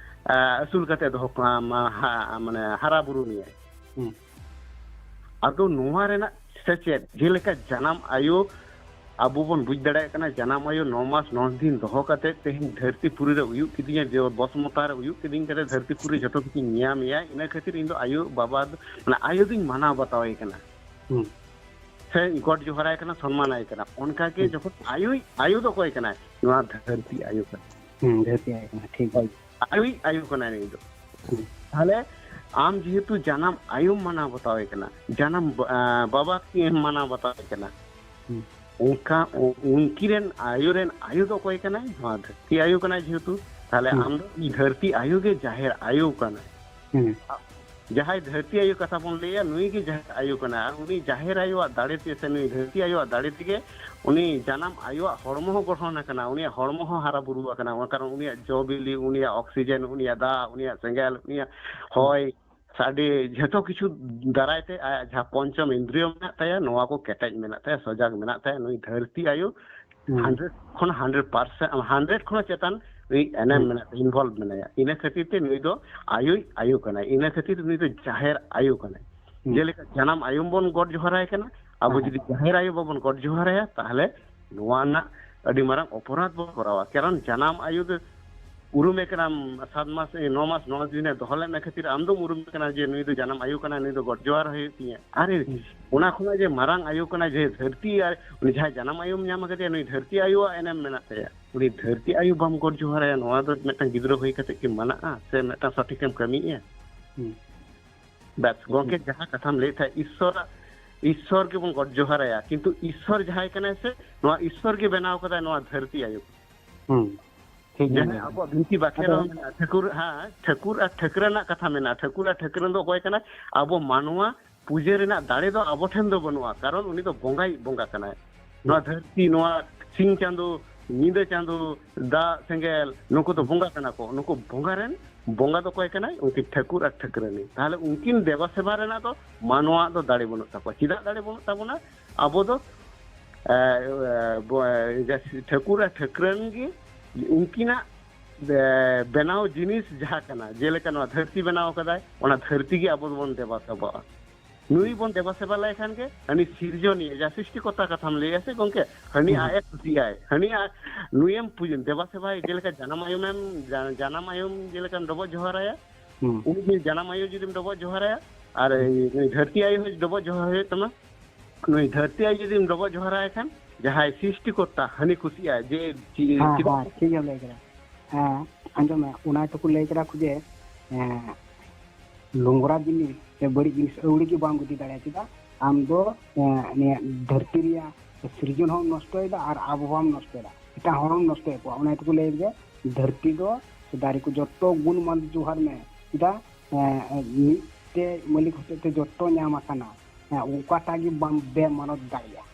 ᱟ, ᱟᱹᱥᱩᱞ ᱠᱟᱛᱮ ᱫᱚᱦᱚ ᱠᱟ-, ᱢᱟ-, ᱦᱟ-, ᱢᱟᱱᱮ ᱦᱟᱨᱟ ᱵᱩᱨᱩ ᱢᱮᱭᱟᱭ᱾" ᱦᱩᱸ᱾ ᱟᱫᱚ ᱱᱚᱣᱟ ᱨᱮᱱᱟᱜ ᱥᱮᱪᱮᱫ, ᱡᱮᱞᱮᱠᱟ ᱡᱟᱱᱟᱢ ᱟᱭᱳ, ᱟᱵᱚ ᱵᱚᱱ ᱵᱩᱡᱽ ᱫᱟᱲᱮᱭᱟᱜ ᱠᱟᱱᱟ, ᱡᱟᱱᱟᱢ ᱟᱭᱳ ᱱᱚ ᱢᱟᱥ ᱱᱚ ᱫᱤᱱ ᱫᱚᱦᱚ ᱠᱟᱛᱮ ᱛᱮᱦᱮᱧ ᱫᱷᱟᱹᱨᱛᱤ ᱯᱩᱨᱤ ᱨᱮ ᱩᱭᱩᱜ ᱠᱤᱫᱤᱧᱟ, ᱡᱮ ᱵᱚᱥᱢᱚᱛᱟ ᱨᱮ ᱩᱭᱩᱜ ᱠᱤᱫᱤᱧ ᱠᱟᱛᱮ ᱫᱷᱟᱹᱨᱛᱤ ᱯᱩᱨᱤ ᱡᱷᱚᱛᱚ ᱠᱤᱪᱷᱩᱧ ᱧᱟᱢ ᱮᱭᱟ, ᱤᱱᱟᱹ ᱠᱷᱟᱹᱛᱤᱨ ᱤᱧ ᱫᱚ ᱟᱭᱳ ᱵᱟᱵᱟ ᱫᱚ, ᱢᱟᱱᱮ ᱟᱭᱳ ᱫᱚᱧ ᱢᱟᱱᱟᱣ ᱵᱟᱛᱟᱣ ᱮ ᱠᱟᱱᱟ᱾ ᱦᱩᱸ᱾ ᱥᱮᱧ ᱜᱚᱰ ᱡᱚᱦᱟᱨᱟᱭ ᱠᱟᱱᱟ, ᱥᱚᱱᱢᱟᱱᱟᱭ ᱠᱟᱱᱟ᱾ ᱚᱱᱠᱟ ᱜᱮ ᱦᱩᱸ᱾ ᱡᱚᱠᱷᱚᱱ ᱟᱭᱳᱭ, ᱟᱭᱳ ᱫᱚ ᱚᱠᱚᱭ ᱠᱟᱱᱟᱭ? ᱱᱚᱣᱟ ᱫᱷᱟᱹᱨᱛᱤ ᱟᱭᱳ ᱠᱟᱱᱟᱭ᱾ ᱦᱩᱸ, ᱫᱷᱟᱹᱨᱛᱤ ᱟᱭᱳ ᱠᱟᱱᱟ, ᱴᱷᱤᱠ᱾ ᱦᱳᱭ, ᱟᱭᱳᱭ ᱟᱭᱳ ᱠᱟᱱᱟᱭ ᱱᱩᱭ ᱫᱚ᱾ ᱦᱩᱸ᱾ ᱛᱟᱦᱞᱮ ᱟᱢ ᱡᱮᱦᱮᱛᱩ ᱡᱟᱱᱟᱢ ᱟᱭᱳᱢ ᱢᱟᱱᱟᱣ ᱵᱟᱛᱟᱣ ᱮ ᱠᱟᱱᱟ, ᱡᱟᱱᱟᱢ ᱵᱟ-, ᱟ, ᱵᱟᱵᱟ ᱠᱤᱱ ᱢᱟᱱᱟᱣ ᱵᱟᱛᱟᱣ ᱮ ᱠᱟᱱᱟ, ᱦᱩᱸ᱾ ᱚᱱᱠᱟ ᱩ-, ᱩᱱᱠᱤᱱ ᱨᱮᱱ ᱟᱭᱳ ᱨᱮᱱ ᱟᱭᱳ ᱫᱚ ᱚᱠᱚᱭ ᱠᱟᱱᱟᱭ? ᱱᱚᱣᱟ ᱫᱷᱟᱹᱨᱛᱤ ᱟᱭᱳ ᱠᱟᱱᱟᱭ ᱡᱮᱦᱮᱛᱩ᱾ ᱛᱟᱦᱞᱮ ᱦᱩᱸ᱾ ᱟᱢ ᱫᱚ ᱩᱱᱤ ᱫᱷᱟᱹᱨᱛᱤ ᱟᱭᱳ ᱜᱮ ᱡᱟᱦᱮᱨ ᱟᱭᱳ ᱠᱟᱱᱟᱭ᱾ ᱦᱩᱸ᱾ ᱟ-, ᱡᱟᱦᱟᱸᱭ ᱫᱷᱟᱹᱨᱛᱤ ᱟᱭᱳ ᱠᱟᱛᱷᱟ ᱵᱚᱱ ᱞᱟᱹᱭᱟ, ᱱᱩᱭ ᱜᱮ ᱡᱟᱦᱮᱨ ᱟᱭᱳ ᱠᱟᱱᱟᱭ᱾ ᱟᱨ ᱩᱱᱤ ᱡᱟᱦᱮᱨ ᱟᱭᱳᱣᱟᱜ ᱫᱟᱲᱮ ᱛᱮ ᱥᱮ ᱱᱩᱭ ᱫᱷᱟᱹᱨᱛᱤ ᱟᱭᱳᱣᱟᱜ ᱫᱟᱲᱮ ᱛᱮᱜᱮ ᱩᱱᱤ ᱡᱟᱱᱟᱢ ᱟᱭᱳᱣᱟᱜ ᱦᱚᱲᱢᱚ ᱦᱚᱸ ᱜᱚᱲᱦᱚᱱ ᱟᱠᱟᱱᱟ, ᱩᱱᱤᱭᱟᱜ ᱦᱚᱲᱢᱚ ᱦᱚᱸ ᱦᱟᱨᱟ ᱵᱩᱨᱩ ᱟᱠᱟᱱᱟ᱾ ᱚᱱᱟ ᱠᱟᱨᱚᱱ ᱩᱱᱤᱭᱟᱜ ᱡᱚ ᱵᱤᱞᱤ, ᱩᱱᱤᱭᱟᱜ ᱚᱠᱥᱤᱡᱮᱱ, ᱩᱱᱤᱭᱟᱜ ᱫᱟᱜ, ᱩᱱᱤᱭᱟᱜ ᱥᱮᱸᱜᱮᱞ, ᱩᱱᱤᱭᱟᱜ ᱦᱚᱭ, ᱥᱟᱰᱮ, ᱡᱷᱚᱛᱚ ᱠᱤᱪᱷᱩ ᱫᱟᱨᱟᱭ ᱛᱮ ᱟᱭᱟᱜ ᱡᱟᱦᱟᱸ ᱯᱚᱧᱪᱚᱢ ᱤᱱᱫᱨᱤᱭᱚ ᱢᱮᱱᱟᱜ ᱛᱟᱭᱟ, ᱱᱚᱣᱟ ᱠᱚ ᱠᱮᱴᱮᱡ ᱢᱮᱱᱟᱜ ᱛᱟᱭᱟ, ᱥᱚᱡᱟᱜᱽ ᱢᱮᱱᱟᱜ ᱛᱟᱭᱟ᱾ ᱱᱩᱭ ᱫᱷᱟᱹᱨᱛᱤ ᱟᱭᱳ ᱦᱩᱸ᱾ ᱦᱟᱱᱰᱨᱮᱰ ᱠᱷᱚᱱ ᱦᱟᱱᱰᱨᱮᱰ ᱯᱟᱨᱥᱮᱱᱴ, ᱦᱟᱱᱰᱨᱮᱰ ᱠᱷᱚᱱ ᱪᱮᱛᱟᱱ ᱱᱩᱭ ᱮᱱᱮᱢ ᱦᱩᱸ᱾ ᱢᱮᱱᱟᱜ ᱛᱟᱭᱟ, ᱤᱱᱵᱷᱚᱞᱵᱷ ᱢᱮᱱᱟᱭᱟ᱾ ᱤᱱᱟᱹ ᱠᱷᱟᱹᱛᱤᱨ ᱛᱮ ᱱᱩᱭ ᱫᱚ ᱟᱭᱳᱭ ᱟᱭᱳ ᱠᱟᱱᱟᱭ, ᱤᱱᱟᱹ ᱠᱷᱟᱹᱛᱤᱨ ᱛᱮ ᱱᱩᱭ ᱫᱚ ᱡᱟᱦᱮᱨ ᱟᱭᱳ ᱠᱟᱱᱟᱭ᱾ ᱦᱩᱸ᱾ ᱡᱮᱞᱮᱠᱟ ᱡᱟᱱᱟᱢ ᱟᱭᱳ ᱵᱚᱱ ᱜᱚᱰ ᱡᱚᱦᱟᱨᱟᱭ ᱠᱟᱱᱟ, ᱟᱵᱚ ᱦᱮᱸ᱾ ᱡᱩᱫᱤ ᱡᱟᱦᱮᱨ ᱟᱭᱳ ᱵᱟᱵᱚᱱ ᱜᱚᱰ ᱡᱚᱦᱟᱨᱟᱭᱟ, ᱛᱟᱦᱚᱞᱮ ᱱᱚᱣᱟ ᱨᱮᱱᱟᱜ ᱟᱹᱰᱤ ᱢᱟᱨᱟᱝ ᱚᱯᱚᱨᱟᱫᱷ ᱵᱚᱱ ᱠᱚᱨᱟᱣᱟ᱾ ᱠᱟᱨᱚᱱ ᱡᱟᱱᱟᱢ ᱟᱭᱳ ᱫᱚ ᱩᱨᱩᱢᱮ ᱠᱟᱱᱟᱢ, ᱥᱟᱛ ᱢᱟᱥ, ᱱᱚ ᱢᱟᱥ, ᱱᱚ ᱫᱤᱱᱮ ᱫᱚᱦᱚ ᱞᱮᱫ ᱢᱮ ᱠᱷᱟᱹᱛᱤᱨ ᱟᱢ ᱫᱚᱢ ᱩᱨᱩᱢᱮ ᱠᱟᱱᱟ ᱡᱮ ᱱᱩᱭ ᱫᱚ ᱡᱟᱱᱟᱢ ᱟᱭᱳ ᱠᱟᱱᱟᱭ, ᱱᱩᱭ ᱫᱚ ᱜᱚᱰ ᱡᱚᱦᱟᱨ ᱦᱩᱭᱩᱜ ᱛᱤᱧᱟᱹ᱾ ᱟᱨ ᱦᱩᱸ᱾ ᱚᱱᱟ ᱠᱷᱚᱱᱟᱜ ᱡᱮ ᱢᱟᱨᱟᱝ ᱟᱭᱳ ᱠᱟᱱᱟᱭ, ᱡᱮ ᱫᱷᱟᱹᱨᱛᱤ, ᱟᱨ ᱩᱱᱤ ᱡᱟᱦᱟᱸᱭ ᱡᱟᱱᱟᱢ ᱟᱭᱳᱢ ᱧᱟᱢ ᱟᱠᱟᱫᱮᱭᱟ, ᱱᱩᱭ ᱫᱷᱟᱹᱨᱛᱤ ᱟᱭᱳᱣᱟᱜ ᱮᱱᱮᱢ ᱢᱮᱱᱟᱜ ᱛᱟᱭᱟ᱾ ᱩᱱᱤ ᱫᱷᱟᱹᱨᱛᱤ ᱟᱭᱳ ᱵᱟᱢ ᱜᱚᱰ ᱡᱚᱦᱟᱨᱟᱭᱟ, ᱱᱚᱣᱟ ᱫᱚ ᱢᱤᱫᱴᱟᱝ ᱜᱤᱫᱽᱨᱟᱹ ᱦᱩᱭ ᱠᱟᱛᱮ ᱠᱤ ᱢᱟᱱᱟᱜᱼᱟ ᱥᱮ ᱢᱤᱫᱴᱟᱝ ᱥᱚᱴᱷᱤᱠᱮᱢ ᱠᱟᱹᱢᱤᱭᱮᱫᱼᱟ? ᱦᱩᱸ᱾ ᱵᱮᱥ, ᱜᱚᱝᱠᱮ, ᱦᱩᱸ᱾ ᱡᱟᱦᱟᱸ ᱠᱟᱛᱷᱟᱢ ᱞᱟᱹᱭᱮᱫ ᱛᱟᱦᱮᱸᱫ, ᱤᱥᱥᱚᱨᱟᱜ, ᱤᱥᱥᱚᱨ ᱜᱮᱵᱚᱱ ᱜᱚᱰ ᱡᱚᱦᱟᱨᱟᱭᱟ, ᱠᱤᱱᱛᱩ ᱤᱥᱥᱚᱨ ᱡᱟᱦᱟᱸᱭ ᱠᱟᱱᱟᱭ ᱥᱮ, ᱱᱚᱣᱟ ᱤᱥᱥᱚᱨ ᱜᱮ ᱵᱮᱱᱟᱣ ᱠᱟᱫᱟᱭ ᱱᱚᱣᱟ ᱫᱷᱟᱹᱨᱛᱤ ᱟᱭᱳ᱾ ᱦᱩᱸ᱾ ᱴᱷᱤᱠ ᱜᱮ ᱡᱟᱦᱟᱸ ᱞᱟᱹᱭ ᱠᱮᱫᱟ᱾ ᱟᱵᱚᱣᱟᱜ ᱵᱤᱱᱛᱤ ᱵᱟᱠᱷᱮᱬ ᱟᱫᱚ ᱨᱮᱦᱚᱸ ᱢᱮᱱᱟᱜᱼᱟ, ᱴᱷᱟᱹᱠᱩᱨ, ᱦᱮᱸ, ᱴᱷᱟᱹᱠᱩᱨ ᱟᱨ ᱴᱷᱟᱹᱠᱨᱟᱹᱱ ᱨᱮᱱᱟᱜ ᱠᱟᱛᱷᱟ ᱢᱮᱱᱟᱜᱼᱟ᱾ ᱴᱷᱟᱹᱠᱩᱨ ᱟᱨ ᱴᱷᱟᱹᱠᱨᱟᱹᱱ ᱫᱚ ᱚᱠᱚᱭ ᱠᱟᱱᱟᱭ? ᱟᱵᱚ ᱢᱟᱱᱣᱟ ᱯᱩᱡᱟᱹ ᱨᱮᱱᱟᱜ ᱫᱟᱲᱮ ᱫᱚ ᱟᱵᱚ ᱴᱷᱮᱱ ᱫᱚ ᱵᱟᱹᱱᱩᱜᱼᱟ, ᱠᱟᱨᱚᱱ ᱩᱱᱤ ᱫᱚ ᱵᱚᱸᱜᱟᱭ ᱵᱚᱸᱜᱟ ᱠᱟᱱᱟᱭ᱾ ᱱᱚᱣᱟ ᱦᱩᱸ᱾ ᱫᱷᱟᱹᱨᱛᱤ, ᱱᱚᱣᱟ ᱥᱤᱧ ᱪᱟᱸᱫᱚ, ᱧᱤᱫᱟᱹ ᱪᱟᱸᱫᱚ, ᱫᱟᱜ ᱥᱮᱸᱜᱮᱞ, ᱱᱩᱠᱩ ᱫᱚ ᱦᱩᱸ᱾ ᱵᱚᱸᱜᱟ ᱠᱟᱱᱟ ᱠᱚ᱾ ᱱᱩᱠᱩ ᱵᱚᱸᱜᱟ ᱨᱮᱱ ᱵᱚᱸᱜᱟ ᱫᱚ ᱚᱠᱚᱭ ᱠᱟᱱᱟᱭ? ᱩᱱᱠᱤᱱ ᱴᱷᱟᱹᱠᱩᱨ ᱟᱨ ᱴᱷᱟᱹᱠᱨᱟᱹᱱᱤ᱾ ᱛᱟᱦᱚᱞᱮ ᱩᱱᱠᱤᱱ ᱫᱮᱵᱟ ᱥᱮᱵᱟ ᱨᱮᱱᱟᱜ ᱫᱚ ᱢᱟᱱᱣᱟᱣᱟᱜ ᱫᱚ ᱫᱟᱲᱮ ᱵᱟᱹᱱᱩᱜ ᱛᱟᱠᱚᱣᱟ᱾ ᱪᱮᱫᱟᱜ ᱫᱟᱲᱮ ᱵᱟᱹᱱᱩᱜ ᱛᱟᱵᱚᱱᱟ? ᱟᱵᱚ ᱫᱚ, ᱮ, ᱮ, ᱵᱚ-, ᱮ, ᱴᱷᱟᱹᱠᱩᱨ ᱟᱨ ᱴᱷᱟᱹᱠᱨᱟᱹᱱ ᱜᱮ ᱩᱱᱠᱤᱱᱟᱜ, ᱮ, ᱵᱮᱱᱟᱣ ᱡᱤᱱᱤᱥ ᱡᱟᱦᱟᱸ ᱠᱟᱱᱟ, ᱡᱮᱞᱮᱠᱟ ᱱᱚᱣᱟ ᱫᱷᱟᱹᱨᱛᱤ ᱵᱮᱱᱟᱣ ᱠᱟᱫᱟᱭ, ᱚᱱᱟ ᱫᱷᱟᱹᱨᱛᱤ ᱜᱮ ᱟᱵᱚ ᱫᱚᱵᱚᱱ ᱫᱮᱵᱟ ᱥᱮᱵᱟᱣᱟᱜᱼᱟ᱾ ᱱᱩᱭ ᱵᱚᱱ ᱫᱮᱵᱟ ᱥᱮᱵᱟ ᱞᱟᱭ ᱠᱷᱟᱱ ᱜᱮ ᱦᱟᱹᱱᱤ ᱥᱤᱨᱡᱚᱱᱤᱭᱟᱹ, ᱡᱟᱦᱟᱸ ᱥᱨᱤᱥᱴᱤᱠᱚᱨᱛᱟ ᱠᱟᱛᱷᱟᱢ ᱞᱟᱹᱭᱟ ᱥᱮ ᱜᱚᱝᱠᱮ, ᱦᱟᱹᱱᱤ ᱦᱩᱸ᱾ ᱟᱡ ᱮ ᱠᱩᱥᱤᱭᱟᱭ, ᱦᱟᱹᱱᱤ ᱟᱡ, ᱱᱩᱭᱮᱢ ᱯᱩᱡᱟᱹ, ᱫᱮᱵᱟ ᱥᱮᱵᱟᱭ, ᱡᱮᱞᱮᱠᱟ ᱡᱟᱱᱟᱢ ᱟᱭᱳᱢᱮᱢ, ᱡᱟ-, ᱡᱟᱱᱟᱢ ᱟᱭᱳᱢ ᱡᱮᱞᱮᱠᱟᱢ ᱰᱚᱵᱚᱜ ᱡᱚᱦᱟᱨᱟᱭᱟ, ᱦᱩᱸ᱾ ᱩᱱᱤ ᱡᱮ ᱡᱟᱱᱟᱢ ᱟᱭᱳ ᱡᱩᱫᱤᱢ ᱰᱚᱵᱚᱜ ᱡᱚᱦᱟᱨᱟᱭᱟ, ᱟᱨ ᱦᱩᱸ᱾ ᱱᱩᱭ ᱫᱷᱟᱹᱨᱛᱤ ᱟᱭᱳ ᱦᱚᱸ ᱰᱚᱵᱚᱜ ᱡᱚᱦᱟᱨ ᱦᱩᱭᱩᱜ ᱛᱟᱢᱟ, ᱱᱩᱭ ᱫᱷᱟᱹᱨᱛᱤ ᱟᱭᱳ ᱡᱩᱫᱤᱢ ᱰᱚᱵᱚᱜ ᱡᱚᱦᱟᱨᱟᱭ ᱠᱷᱟᱱ, ᱡᱟᱦᱟᱸᱭ ᱥᱨᱤᱥᱴᱤᱠᱚᱨᱛᱟ, ᱦᱟᱹᱱᱤ ᱠᱩᱥᱤᱜᱼᱟᱭ ᱡᱮ ᱪᱤ-, ᱦᱮᱸ, ᱪᱮᱫᱟᱜ ᱦᱮᱸ, ᱴᱷᱤᱠ ᱜᱮᱢ ᱞᱟᱹᱭ ᱠᱮᱫᱟ᱾ ᱦᱮᱸ, ᱟᱸᱡᱚᱢ ᱢᱮ, ᱚᱱᱟ ᱛᱮᱠᱚ ᱞᱟᱹᱭ ᱠᱮᱫᱟ ᱠᱚ ᱡᱮ, ᱦᱮᱸ, ᱞᱚᱝᱜᱽᱨᱟ ᱡᱤᱱᱤᱥ ᱥᱮ ᱵᱟᱹᱲᱤᱡ ᱡᱤᱱᱤᱥ ᱟᱹᱣᱲᱤ ᱜᱮ ᱵᱟᱢ ᱜᱤᱰᱤ ᱫᱟᱲᱮᱭᱟᱜᱼᱟ᱾ ᱪᱮᱫᱟᱜ? ᱟᱢ ᱫᱚ, ᱮᱸ, ᱱᱤᱭᱟᱹ ᱫᱷᱟᱹᱨᱛᱤ ᱨᱮᱭᱟᱜ ᱥᱤᱨᱡᱚᱱ ᱦᱚᱸᱢ ᱱᱚᱥᱴᱚᱭᱮᱫᱟ ᱟᱨ ᱟᱵᱚ ᱦᱚᱸᱢ ᱱᱚᱥᱴᱚᱭᱮᱫᱟ, ᱮᱴᱟᱜ ᱦᱚᱲ ᱦᱚᱸᱢ ᱱᱚᱥᱴᱚᱭᱮᱫ ᱠᱚᱣᱟ᱾ ᱚᱱᱟ ᱛᱮᱠᱚ ᱞᱟᱹᱭ ᱡᱮ ᱫᱷᱟᱹᱨᱛᱤ ᱫᱚ ᱥᱮ ᱫᱟᱨᱮ ᱠᱚ ᱡᱚᱛᱚ ᱜᱩᱱ ᱢᱟᱱ ᱡᱚᱦᱟᱨ ᱢᱮ᱾ ᱪᱮᱫᱟᱜ? ᱮᱸ, ᱢᱤᱫ ᱢᱤᱫᱴᱮᱡ ᱢᱟᱹᱞᱤᱠ ᱦᱚᱛᱮᱡ ᱛᱮ ᱡᱚᱛᱚ ᱧᱟᱢ ᱟᱠᱟᱱᱟ, ᱦᱮᱸ, ᱚᱱᱠᱟᱴᱟᱜ ᱜᱮ ᱵᱟᱢ ᱵᱮ ᱢᱟᱱᱚᱛ ᱫᱟᱲᱮᱭᱟᱜᱼᱟ᱾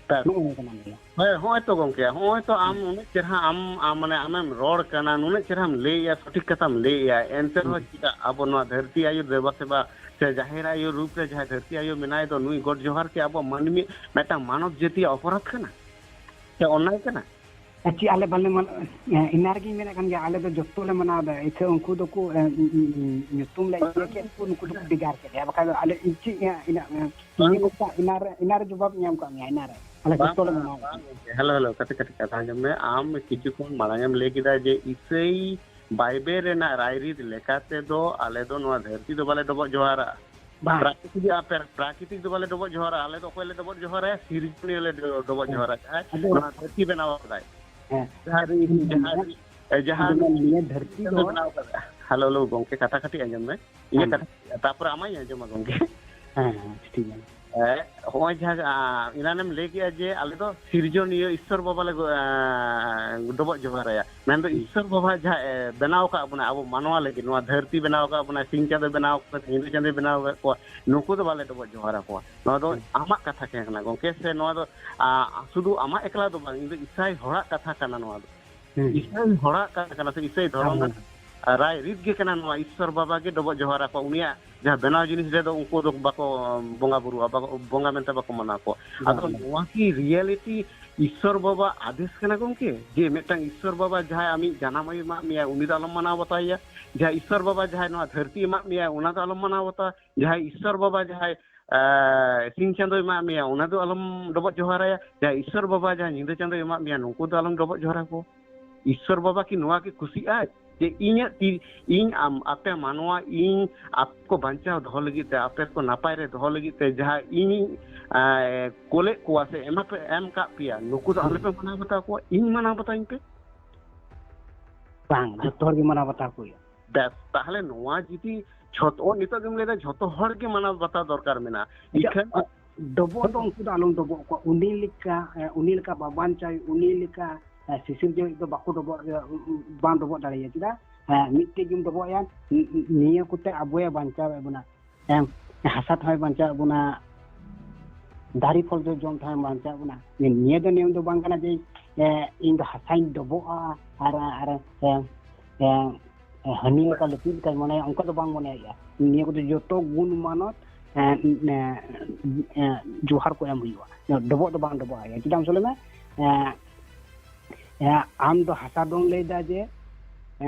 ᱦᱮᱸ᱾ ᱱᱚᱜᱼᱚ ᱱᱚᱝᱠᱟᱱᱟᱜ ᱢᱮᱱᱟ᱾ ᱦᱮᱸ, ᱦᱚᱸᱜᱼᱚᱭ ᱛᱚ ᱜᱚᱝᱠᱮ, ᱦᱚᱸᱜᱼᱚᱭ ᱛᱚ ᱟᱢ ᱩᱱᱟᱹᱜ ᱪᱮᱨᱦᱟ ᱟᱢ, ᱟᱢ ᱢᱟᱱᱮ ᱟᱢᱮᱢ ᱨᱚᱲ ᱠᱟᱱᱟ, ᱱᱩᱱᱟᱹᱜ ᱪᱮᱨᱦᱟᱢ ᱞᱟᱹᱭᱮᱜᱼᱟ, ᱥᱚᱴᱷᱤᱠ ᱠᱟᱛᱷᱟᱢ ᱞᱟᱹᱭᱮᱜᱼᱟ, ᱮᱱᱛᱮ ᱨᱮᱦᱚᱸ ᱦᱩᱸ᱾ ᱪᱮᱫᱟᱜ ᱟᱵᱚ ᱱᱚᱣᱟ ᱫᱷᱟᱹᱨᱛᱤ ᱟᱭᱳ ᱫᱮᱵᱟ ᱥᱮᱵᱟ ᱥᱮ ᱡᱟᱦᱮᱨ ᱟᱭᱳ ᱨᱩᱯ ᱨᱮ ᱡᱟᱦᱟᱸᱭ ᱫᱷᱟᱹᱨᱛᱤ ᱟᱭᱳ ᱢᱮᱱᱟᱭ ᱫᱚ, ᱱᱩᱭ ᱜᱚᱰ ᱡᱚᱦᱟᱨ ᱠᱤ ᱟᱵᱚ ᱢᱟᱹᱱᱢᱤ ᱢᱤᱫᱴᱟᱝ ᱢᱟᱱᱚᱵ ᱡᱟᱹᱛᱤᱭᱟᱜ ᱚᱯᱚᱨᱟᱫᱷ ᱠᱟᱱᱟ ᱥᱮ ᱚᱱᱱᱟᱭ ᱠᱟᱱᱟ? ᱪᱮᱫ ᱟᱞᱮ ᱵᱟᱞᱮ ᱢᱟᱱ-, ᱦᱮᱸ, ᱤᱱᱟ ᱨᱮᱜᱮᱧ ᱢᱮᱱᱮᱫ ᱠᱟᱱ ᱜᱮᱭᱟ, ᱟᱞᱮ ᱫᱚ ᱡᱚᱛᱚ ᱞᱮ ᱢᱟᱱᱟᱣ ᱮᱫᱟ᱾ ᱤᱠᱷᱟᱹ ᱩᱱᱠᱩ ᱫᱚᱠᱚ, ᱮ, ᱧᱩᱛᱩᱢ ᱞᱮ ᱤᱭᱟᱹ ᱠᱮᱫ ᱠᱚ, ᱱᱩᱠᱩ ᱫᱚᱠᱚ ᱵᱷᱮᱜᱟᱨ ᱠᱮᱫ ᱞᱮᱭᱟ᱾ ᱵᱟᱠᱷᱟᱡ ᱫᱚ ᱟᱞᱮ ᱪᱮᱫ ᱤᱧ, ᱤᱱᱟᱹ, ᱤᱧ ᱵᱟᱝ᱾ ᱤᱱᱟᱹ ᱨᱮ, ᱤᱱᱟᱹ ᱨᱮ ᱡᱚᱵᱟᱵ ᱤᱧ ᱮᱢ ᱠᱟᱜ ᱢᱮᱭᱟ, ᱤᱱᱟᱹ ᱨᱮ᱾ ᱟᱞᱮ ᱵᱟᱝ, ᱡᱚᱛᱚ ᱞᱮ ᱵᱟᱝ, ᱢᱟᱱᱟᱣ ᱮᱫᱟ᱾ ᱵᱟᱝ ᱜᱚᱝᱠᱮ᱾ ᱦᱮᱞᱳ, ᱦᱮᱞᱳ, ᱠᱟᱹᱴᱤᱡ, ᱠᱟᱹᱴᱤᱡ ᱠᱟᱛᱷᱟ ᱟᱸᱡᱚᱢ ᱢᱮ᱾ ᱟᱢ ᱠᱤᱪᱷᱩ ᱠᱷᱚᱱ ᱢᱟᱲᱟᱝ ᱮᱢ ᱞᱟᱹᱭ ᱠᱮᱫᱟ ᱡᱮ ᱤᱥᱟᱹᱭ ᱵᱟᱭᱵᱮᱞ ᱨᱮᱱᱟᱜ ᱨᱟᱭᱨᱤᱛ ᱞᱮᱠᱟ ᱛᱮᱫᱚ ᱟᱞᱮ ᱫᱚ ᱱᱚᱣᱟ ᱫᱷᱟᱹᱨᱛᱤ ᱫᱚ ᱵᱟᱞᱮ ᱰᱚᱵᱚᱜ ᱡᱚᱦᱟᱨᱟ᱾ ᱵᱟᱝ᱾ ᱯᱨᱟᱠᱨᱤᱛᱤᱠ, ᱟᱯᱮ, ᱯᱨᱟᱠᱨᱤᱛᱤᱠ ᱫᱚ ᱵᱟᱞᱮ ᱰᱚᱵᱚᱜ ᱡᱚᱦᱟᱨᱟ, ᱟᱞᱮ ᱫᱚ ᱚᱠᱚᱭ ᱞᱮ ᱰᱚᱵᱚᱜ ᱡᱚᱦᱟᱨᱟᱭᱟ? ᱥᱤᱨᱡᱚᱱᱤᱭᱟᱹ ᱞᱮ ᱰᱚ-, ᱰᱚᱵᱚᱜ ᱦᱮᱸ᱾ ᱡᱚᱦᱟᱨᱟ, ᱡᱟᱦᱟᱸᱭ ᱟᱫᱚ ᱱᱚᱣᱟ ᱫᱷᱟᱹᱨᱛᱤ ᱵᱮᱱᱟᱣ ᱠᱟᱫᱟᱭ᱾ ᱦᱮᱸ᱾ ᱡᱟᱦᱟᱸᱭ ᱨᱤ-, ᱟᱫᱚ ᱡᱟᱦᱟᱸᱭ ᱱᱤᱭᱟᱹ, ᱨᱤ-, ᱮ, ᱡᱟᱦᱟᱸᱭ ᱟᱫᱚ ᱨᱤ-, ᱱᱤᱭᱟᱹ ᱫᱷᱟᱹᱨᱛᱤ ᱫᱚ ᱵᱮᱱᱟᱣ ᱠᱟᱫᱟ᱾ ᱦᱮᱞᱳ, ᱦᱮᱞᱳ, ᱜᱚᱝᱠᱮ, ᱠᱟᱛᱷᱟ ᱠᱟᱹᱴᱤᱡ ᱟᱸᱡᱚᱢ ᱢᱮ᱾ ᱤᱧᱟᱹᱜ ᱦᱮᱸ᱾ ᱠᱟᱛᱷᱟ, ᱛᱟᱯᱚᱨᱮ ᱟᱢᱟᱜ ᱤᱧ ᱟᱸᱡᱚᱢᱟ, ᱜᱚᱝᱠᱮ᱾ ᱦᱮᱸ, ᱦᱮᱸ, ᱴᱷᱤᱠ ᱜᱮᱭᱟ᱾ ᱮ, ᱦᱚᱸᱜᱼᱚᱭ ᱡᱟᱦᱟᱸ, ᱟ, ᱮᱱᱟᱱᱮᱢ ᱞᱟᱹᱭ ᱠᱮᱜᱼᱟ ᱡᱮ ᱟᱞᱮ ᱫᱚ ᱥᱤᱨᱡᱚᱱᱤᱭᱟᱹ ᱤᱥᱥᱚᱨ ᱵᱟᱵᱟ ᱞᱮ ᱜᱚ-, ᱟ, ᱰᱚᱵᱚᱜ ᱡᱚᱦᱟᱨᱟᱭᱟ᱾ ᱢᱮᱱᱫᱚ ᱦᱩᱸ᱾ ᱤᱥᱥᱚᱨ ᱵᱟᱵᱟ ᱡᱟᱦᱟᱸ, ᱮ, ᱵᱮᱱᱟᱣ ᱟᱠᱟᱫ ᱵᱚᱱᱟ ᱟᱵᱚ ᱢᱟᱱᱣᱟ ᱞᱟᱹᱜᱤᱫ, ᱱᱚᱣᱟ ᱫᱷᱟᱹᱨᱛᱤ ᱵᱮᱱᱟᱣ ᱟᱠᱟᱫ ᱵᱚᱱᱟ, ᱥᱤᱧ ᱪᱟᱸᱫᱚᱭ ᱵᱮᱱᱟᱣ ᱟᱠᱟᱫ ᱠᱚᱣᱟ, ᱧᱤᱫᱟᱹ ᱪᱟᱸᱫᱚᱭ ᱵᱮᱱᱟᱣ ᱟᱠᱟᱫ ᱠᱚᱣᱟ, ᱱᱩᱠᱩ ᱫᱚ ᱵᱟᱞᱮ ᱰᱚᱵᱚᱜ ᱡᱚᱦᱟᱨ ᱟᱠᱚᱣᱟ᱾ ᱱᱚᱣᱟ ᱫᱚ ᱦᱩᱸ᱾ ᱟᱢᱟᱜ ᱠᱟᱛᱷᱟ ᱛᱟᱦᱮᱸ ᱠᱟᱱᱟ, ᱜᱚᱝᱠᱮ, ᱥᱮ ᱱᱚᱣᱟ ᱫᱚ, ᱟ, ᱥᱩᱫᱷᱩ ᱟᱢᱟᱜ ᱮᱠᱞᱟ ᱫᱚ ᱵᱟᱝ, ᱤᱧ ᱫᱚ ᱤᱥᱟᱭ ᱦᱚᱲᱟᱜ ᱠᱟᱛᱷᱟ ᱠᱟᱱᱟ ᱱᱚᱣᱟ ᱫᱚ᱾ ᱦᱩᱸ᱾ ᱤᱥᱟᱹᱭ ᱦᱚᱲᱟᱜ ᱠᱟᱛᱷᱟ ᱠᱟᱱᱟ ᱥᱮ ᱤᱥᱟᱹᱭ ᱫᱷᱚᱨᱚᱢ ᱦᱮᱸ, ᱦᱮᱸ᱾ ᱨᱮᱱᱟᱜ ᱨᱟᱭ ᱨᱤᱛ ᱜᱮ ᱠᱟᱱᱟ ᱱᱚᱣᱟ ᱤᱥᱥᱚᱨ ᱵᱟᱵᱟ ᱜᱮ ᱰᱚᱵᱚᱜ ᱡᱚᱦᱟᱨ ᱟᱠᱚ, ᱩᱱᱤᱭᱟᱜ ᱡᱟᱦᱟᱸ ᱵᱮᱱᱟᱣ ᱡᱤᱱᱤᱥ ᱨᱮᱫᱚ ᱩᱱᱠᱩ ᱫᱚ ᱵᱟᱠᱚ ᱵᱚᱸᱜᱟ ᱵᱩᱨᱩᱜᱼᱟ, ᱵᱟᱠᱚ, ᱵᱚᱸᱜᱟ ᱢᱮᱱᱛᱮ ᱵᱟᱠᱚ ᱢᱟᱱᱟᱣ ᱠᱚᱣᱟ᱾ ᱵᱟᱝ, ᱟᱫᱚ ᱵᱟᱝ᱾ ᱱᱚᱣᱟ ᱠᱤ ᱨᱤᱭᱮᱞᱤᱴᱤ ᱤᱥᱥᱚᱨ ᱵᱟᱵᱟ ᱟᱫᱮᱥ ᱠᱟᱱᱟ ᱜᱚᱝᱠᱮ? ᱡᱮ ᱢᱤᱫᱴᱟᱝ ᱤᱥᱥᱚᱨ ᱵᱟᱵᱟ ᱡᱟᱦᱟᱸᱭ ᱟᱢᱤᱡ ᱡᱟᱱᱟᱢ ᱟᱭᱳ ᱮᱢᱟᱜ ᱢᱮᱭᱟ, ᱩᱱᱤ ᱫᱚ ᱟᱞᱚᱢ ᱢᱟᱱᱟᱣ ᱵᱟᱛᱟᱣᱮᱭᱟ? ᱡᱟᱦᱟᱸᱭ ᱤᱥᱥᱚᱨ ᱵᱟᱵᱟ ᱡᱟᱦᱟᱸᱭ ᱱᱚᱣᱟ ᱫᱷᱟᱹᱨᱛᱤ ᱮᱢᱟᱜ ᱢᱮᱭᱟ, ᱚᱱᱟ ᱫᱚ ᱟᱞᱚᱢ ᱢᱟᱱᱟᱣ ᱵᱟᱛᱟᱣᱟ? ᱡᱟᱦᱟᱸᱭ ᱤᱥᱥᱚᱨ ᱵᱟᱵᱟ ᱡᱟᱦᱟᱸᱭ, ᱮ, ᱥᱤᱧ ᱪᱟᱸᱫᱚᱭ ᱮᱢᱟᱜ ᱢᱮᱭᱟ, ᱚᱱᱟ ᱫᱚ ᱟᱞᱚᱢ ᱰᱚᱵᱚᱜ ᱡᱚᱦᱟᱨᱟᱭᱟ? ᱡᱟᱦᱟᱸᱭ ᱤᱥᱥᱚᱨ ᱵᱟᱵᱟ ᱡᱟᱦᱟᱸᱭ ᱧᱤᱫᱟᱹ ᱪᱟᱸᱫᱚᱭ ᱮᱢᱟᱜ ᱢᱮᱭᱟ, ᱱᱩᱠᱩ ᱫᱚ ᱟᱞᱚᱢ ᱰᱚᱵᱚᱜ ᱡᱚᱦᱟᱨ ᱟᱠᱚ? ᱤᱥᱥᱚᱨ ᱵᱟᱵᱟ ᱠᱤ ᱱᱚᱣᱟ ᱜᱮ ᱠᱩᱥᱤᱜᱼᱟᱭ ᱡᱮ ᱤᱧᱟᱹᱜ ᱛᱤ, ᱤᱧ ᱟᱢ, ᱟᱯᱮ ᱢᱟᱱᱣᱟ, ᱤᱧ ᱟᱯᱮ ᱠᱚ ᱵᱟᱧᱪᱟᱣ ᱫᱚᱦᱚ ᱞᱟᱹᱜᱤᱫ ᱛᱮ, ᱟᱯᱮ ᱠᱚ ᱱᱟᱯᱟᱭ ᱨᱮ ᱫᱚᱦᱚ ᱞᱟᱹᱜᱤᱫ ᱛᱮ ᱡᱟᱦᱟᱸ ᱤᱧᱤᱧ, ᱮ, ᱠᱳᱞᱮᱫ ᱠᱚᱣᱟ ᱥᱮ ᱮᱢᱟ ᱯᱮ, ᱮᱢ ᱠᱟᱜ ᱯᱮᱭᱟ, ᱱᱩᱠᱩ ᱫᱚ ᱟᱞᱚᱯᱮ ᱢᱟᱱᱟᱣ ᱵᱟᱛᱟᱣ ᱠᱚᱣᱟ, ᱤᱧ ᱢᱟᱱᱟᱣ ᱵᱟᱛᱟᱣᱤᱧ ᱯᱮ? ᱵᱟᱝ, ᱡᱚᱛᱚ ᱦᱚᱲ ᱜᱮ ᱢᱟᱱᱟᱣ ᱵᱟᱛᱟᱣ ᱠᱚ ᱦᱩᱭᱩᱜᱼᱟ᱾ ᱵᱮᱥ, ᱛᱟᱦᱞᱮ ᱱᱚᱣᱟ ᱡᱩᱫᱤ ᱡᱷᱚᱛᱚ, ᱱᱤᱛᱚᱜ ᱜᱮᱢ ᱞᱟᱹᱭᱫᱟ ᱡᱷᱚᱛᱚ ᱦᱚᱲ ᱜᱮ ᱢᱟᱱᱟᱣ ᱵᱟᱛᱟᱣ ᱫᱚᱨᱠᱟᱨ ᱢᱮᱱᱟᱜᱼᱟ᱾ ᱟᱪᱪᱷᱟ, ᱤᱠᱷᱟᱹᱱ ᱰᱚᱵᱚᱜ ᱫᱚ ᱩᱱᱠᱩ ᱫᱚ ᱟᱞᱚᱢ ᱰᱚᱵᱚᱜ ᱠᱚᱣᱟ᱾ ᱩᱱᱤ ᱞᱮᱠᱟ, ᱮ, ᱩᱱᱤ ᱞᱮᱠᱟ ᱵᱟᱵᱟᱱ ᱪᱟᱭ, ᱩᱱᱤ ᱞᱮᱠᱟ, ᱮ, ᱥᱤᱥᱤᱨ ᱡᱟᱹᱣᱤᱡ ᱫᱚ ᱵᱟᱠᱚ ᱰᱚᱵᱚᱜ, ᱮ, ᱵᱟᱝ ᱰᱚᱵᱚᱜ ᱫᱟᱲᱮᱭᱟᱭᱟ᱾ ᱪᱮᱫᱟᱜ? ᱦᱮᱸ, ᱢᱤᱫᱴᱮᱡ ᱜᱮᱢ ᱰᱚᱵᱚᱜ ᱮᱭᱟ, ᱱ-, ᱱ-, ᱱᱤᱭᱟᱹ ᱠᱚᱛᱮ ᱟᱵᱚᱭ ᱵᱟᱧᱪᱟᱣᱮᱫ ᱵᱚᱱᱟ᱾ ᱮᱢ, ᱦᱟᱥᱟ ᱛᱮᱦᱚᱸᱭ ᱵᱟᱧᱪᱟᱣᱮᱫ ᱵᱚᱱᱟ, ᱫᱟᱨᱮ ᱯᱷᱚᱞ ᱡᱚ ᱡᱚᱢ ᱛᱮᱦᱚᱸᱭ ᱵᱟᱧᱪᱟᱣᱮᱫ ᱵᱚᱱᱟ᱾ ᱱᱤᱭᱟᱹ ᱫᱚ ᱱᱤᱭᱚᱢ ᱫᱚ ᱵᱟᱝ ᱠᱟᱱᱟ ᱡᱮ, ᱮ, ᱤᱧ ᱫᱚ ᱦᱟᱥᱟᱧ ᱰᱚᱵᱚᱜᱼᱟ ᱟᱨ, ᱟᱨ, ᱮ, ᱮ, ᱦᱟᱹᱱᱤ ᱞᱮᱠᱟ ᱞᱩᱛᱤ ᱞᱮᱠᱟᱧ ᱢᱚᱱᱮᱭᱟ, ᱚᱱᱠᱟ ᱫᱚ ᱵᱟᱝ ᱢᱚᱱᱮ ᱦᱩᱭᱩᱜᱼᱟ᱾ ᱱᱤᱭᱟᱹ ᱠᱚᱫᱚ ᱡᱚᱛᱚ ᱜᱩᱱ ᱢᱟᱱᱚᱛ, ᱮ, ᱮ, ᱮ, ᱡᱚᱦᱟᱨ ᱠᱚ ᱮᱢ ᱦᱩᱭᱩᱜᱼᱟ᱾ ᱰᱚᱵᱚᱜ ᱫᱚ ᱵᱟᱝ ᱰᱚᱵᱚᱜ ᱦᱩᱭᱩᱜᱼᱟ᱾ ᱪᱮᱫᱟᱜ ᱮᱢ ᱞᱟᱹᱭ ᱢᱮ? ᱮ, ᱮ, ᱟᱢ ᱫᱚ ᱦᱟᱥᱟ ᱫᱚᱢ ᱞᱟᱹᱭ ᱫᱟ ᱡᱮ, ᱮ,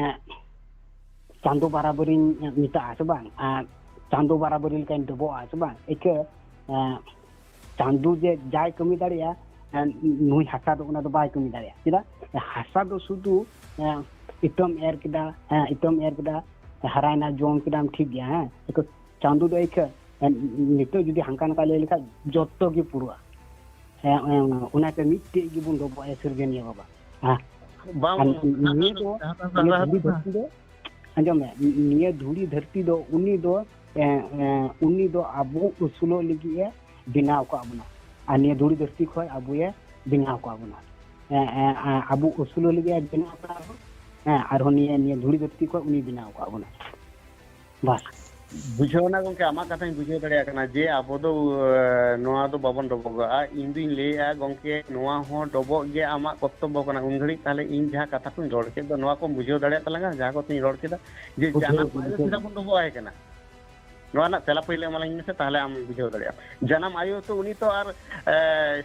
ᱪᱟᱸᱫᱚ ᱵᱟᱨᱟᱵᱟᱹᱨᱤᱧ ᱢᱮᱛᱟᱜᱼᱟ ᱥᱮ ᱵᱟᱝ? ᱟᱨ ᱪᱟᱸᱫᱚ ᱵᱟᱨᱟᱵᱟᱹᱨᱤ ᱞᱮᱠᱟᱧ ᱰᱚᱵᱚᱜᱼᱟ ᱥᱮ ᱵᱟᱝ? ᱤᱠᱟᱹ, ᱮ, ᱪᱟᱸᱫᱚ ᱡᱮ ᱡᱟᱭ ᱠᱟᱹᱢᱤ ᱫᱟᱲᱮᱭᱟᱜᱼᱟ, ᱮ, ᱱᱩᱭ ᱦᱟᱥᱟ ᱫᱚ ᱚᱱᱟ ᱫᱚ ᱵᱟᱭ ᱠᱟᱹᱢᱤ ᱫᱟᱲᱮᱭᱟᱜᱼᱟ᱾ ᱪᱮᱫᱟᱜ? ᱦᱟᱥᱟ ᱫᱚ ᱥᱩᱫᱷᱩ, ᱮ, ᱤᱛᱟᱹᱢ ᱮᱨ ᱠᱮᱫᱟ, ᱦᱮᱸ, ᱤᱛᱟᱹᱢ ᱮᱨ ᱠᱮᱫᱟ, ᱦᱟᱨᱟᱭᱮᱱᱟ, ᱡᱚᱢ ᱠᱮᱫᱟᱢ, ᱴᱷᱤᱠ ᱜᱮᱭᱟ, ᱦᱮᱸ᱾ ᱤᱠᱟᱹ ᱪᱟᱸᱫᱚ ᱫᱚ ᱤᱠᱟᱹ, ᱮ, ᱱᱤᱛᱚᱜ ᱡᱩᱫᱤ ᱦᱟᱱᱠᱟ ᱱᱟᱠᱟ ᱞᱟᱹᱭ ᱞᱮᱠᱷᱟᱡ ᱡᱚᱛᱚ ᱜᱮ ᱯᱩᱨᱟᱹᱜᱼᱟ᱾ ᱮ, ᱮ, ᱚᱱᱟᱛᱮ ᱢᱤᱫᱴᱮᱡ ᱜᱮᱵᱚᱱ ᱰᱚᱵᱚᱜᱼᱟ ᱥᱤᱨᱡᱚᱱᱤᱭᱟᱹ ᱵᱟᱵᱟ᱾ ᱦᱮᱸ᱾ ᱵᱟᱝ, ᱟᱨ ᱱᱤᱭᱟᱹ ᱫᱚ, ᱱᱤᱭᱟᱹ ᱫᱷᱟᱹᱨᱛᱤ ᱫᱚ, ᱟᱸᱡᱚᱢ ᱢᱮ, ᱱᱤᱭᱟᱹ ᱫᱷᱩᱲᱤ ᱫᱷᱟᱹᱨᱛᱤ ᱫᱚ ᱩᱱᱤ ᱫᱚ, ᱮ, ᱮ, ᱩᱱᱤ ᱫᱚ ᱟᱵᱚ ᱟᱹᱥᱩᱞᱚᱜ ᱞᱟᱹᱜᱤᱫ ᱮ ᱵᱮᱱᱟᱣ ᱠᱟᱜ ᱵᱚᱱᱟ᱾ ᱟᱨ ᱱᱤᱭᱟᱹ ᱫᱷᱩᱲᱤ ᱫᱷᱟᱹᱨᱛᱤ ᱠᱷᱚᱡ ᱟᱵᱚᱭᱮ ᱵᱮᱱᱟᱣ ᱠᱟᱜ ᱵᱚᱱᱟ᱾ ᱮ, ᱮ, ᱮ, ᱟᱵᱚ ᱟᱹᱥᱩᱞᱚᱜ ᱞᱟᱹᱜᱤᱫ ᱮ ᱵᱮᱱᱟᱣ ᱠᱟᱜ ᱵᱚᱱᱟ᱾ ᱦᱮᱸ, ᱟᱨᱦᱚᱸ ᱱᱤᱭᱟᱹ, ᱱᱤᱭᱟᱹ ᱫᱷᱩᱲᱤ ᱫᱷᱟᱹᱨᱛᱤ ᱠᱷᱚᱡ ᱩᱱᱤ ᱵᱮᱱᱟᱣ ᱠᱟᱜ ᱵᱚᱱᱟ᱾ ᱵᱟᱥ᱾ ᱵᱩᱡᱷᱟᱹᱣ ᱮᱱᱟ ᱜᱚᱝᱠᱮ, ᱟᱢᱟᱜ ᱠᱟᱛᱷᱟᱧ ᱵᱩᱡᱷᱟᱹᱣ ᱫᱟᱲᱮᱭᱟᱜ ᱠᱟᱱᱟ ᱡᱮ ᱟᱵᱚ ᱫᱚ, ᱮ, ᱱᱚᱣᱟ ᱫᱚ ᱵᱟᱵᱚᱱ ᱰᱚᱵᱚᱜᱚᱜᱼᱟ᱾ ᱤᱧ ᱫᱩᱧ ᱞᱟᱹᱭᱮᱜᱼᱟ ᱜᱚᱝᱠᱮ, ᱱᱚᱣᱟ ᱦᱚᱸ ᱰᱚᱵᱚᱜ ᱜᱮ ᱟᱢᱟᱜ ᱠᱚᱨᱛᱚᱵᱵᱚ ᱠᱟᱱᱟ᱾ ᱩᱱ ᱜᱷᱟᱹᱲᱤᱡ ᱛᱟᱦᱞᱮ ᱤᱧ ᱡᱟᱦᱟᱸ ᱠᱟᱛᱷᱟ ᱠᱚᱧ ᱨᱚᱲ ᱠᱮᱫ ᱫᱚ, ᱱᱚᱣᱟ ᱠᱚᱢ ᱵᱩᱡᱷᱟᱹᱣ ᱫᱟᱲᱮᱭᱟᱜ ᱛᱟᱞᱟᱝᱟ? ᱡᱟᱦᱟᱸ ᱠᱚᱛᱮᱧ ᱨᱚᱲ ᱠᱮᱫᱟ ᱡᱮ ᱵᱩᱡᱷᱟᱹᱣ, ᱡᱟᱱᱟᱢ ᱟᱭᱳ ᱵᱩᱡᱷᱟᱹᱣ᱾ ᱪᱮᱫᱟᱜ ᱵᱚᱱ ᱰᱚᱵᱚᱜ ᱟᱭ ᱠᱟᱱᱟ, ᱱᱚᱣᱟ ᱨᱮᱱᱟᱜ ᱛᱮᱞᱟ ᱯᱟᱹᱭᱞᱟᱹ ᱮᱢᱟᱞᱤᱧ ᱢᱮᱥᱮ, ᱛᱟᱦᱞᱮ ᱟᱢ ᱵᱩᱡᱷᱟᱹᱣ ᱫᱟᱲᱮᱭᱟᱜᱼᱟᱢ᱾ ᱡᱟᱱᱟᱢ ᱟᱭᱳ ᱛᱚ ᱩᱱᱤ ᱛᱚ ᱟᱨ, ᱮ,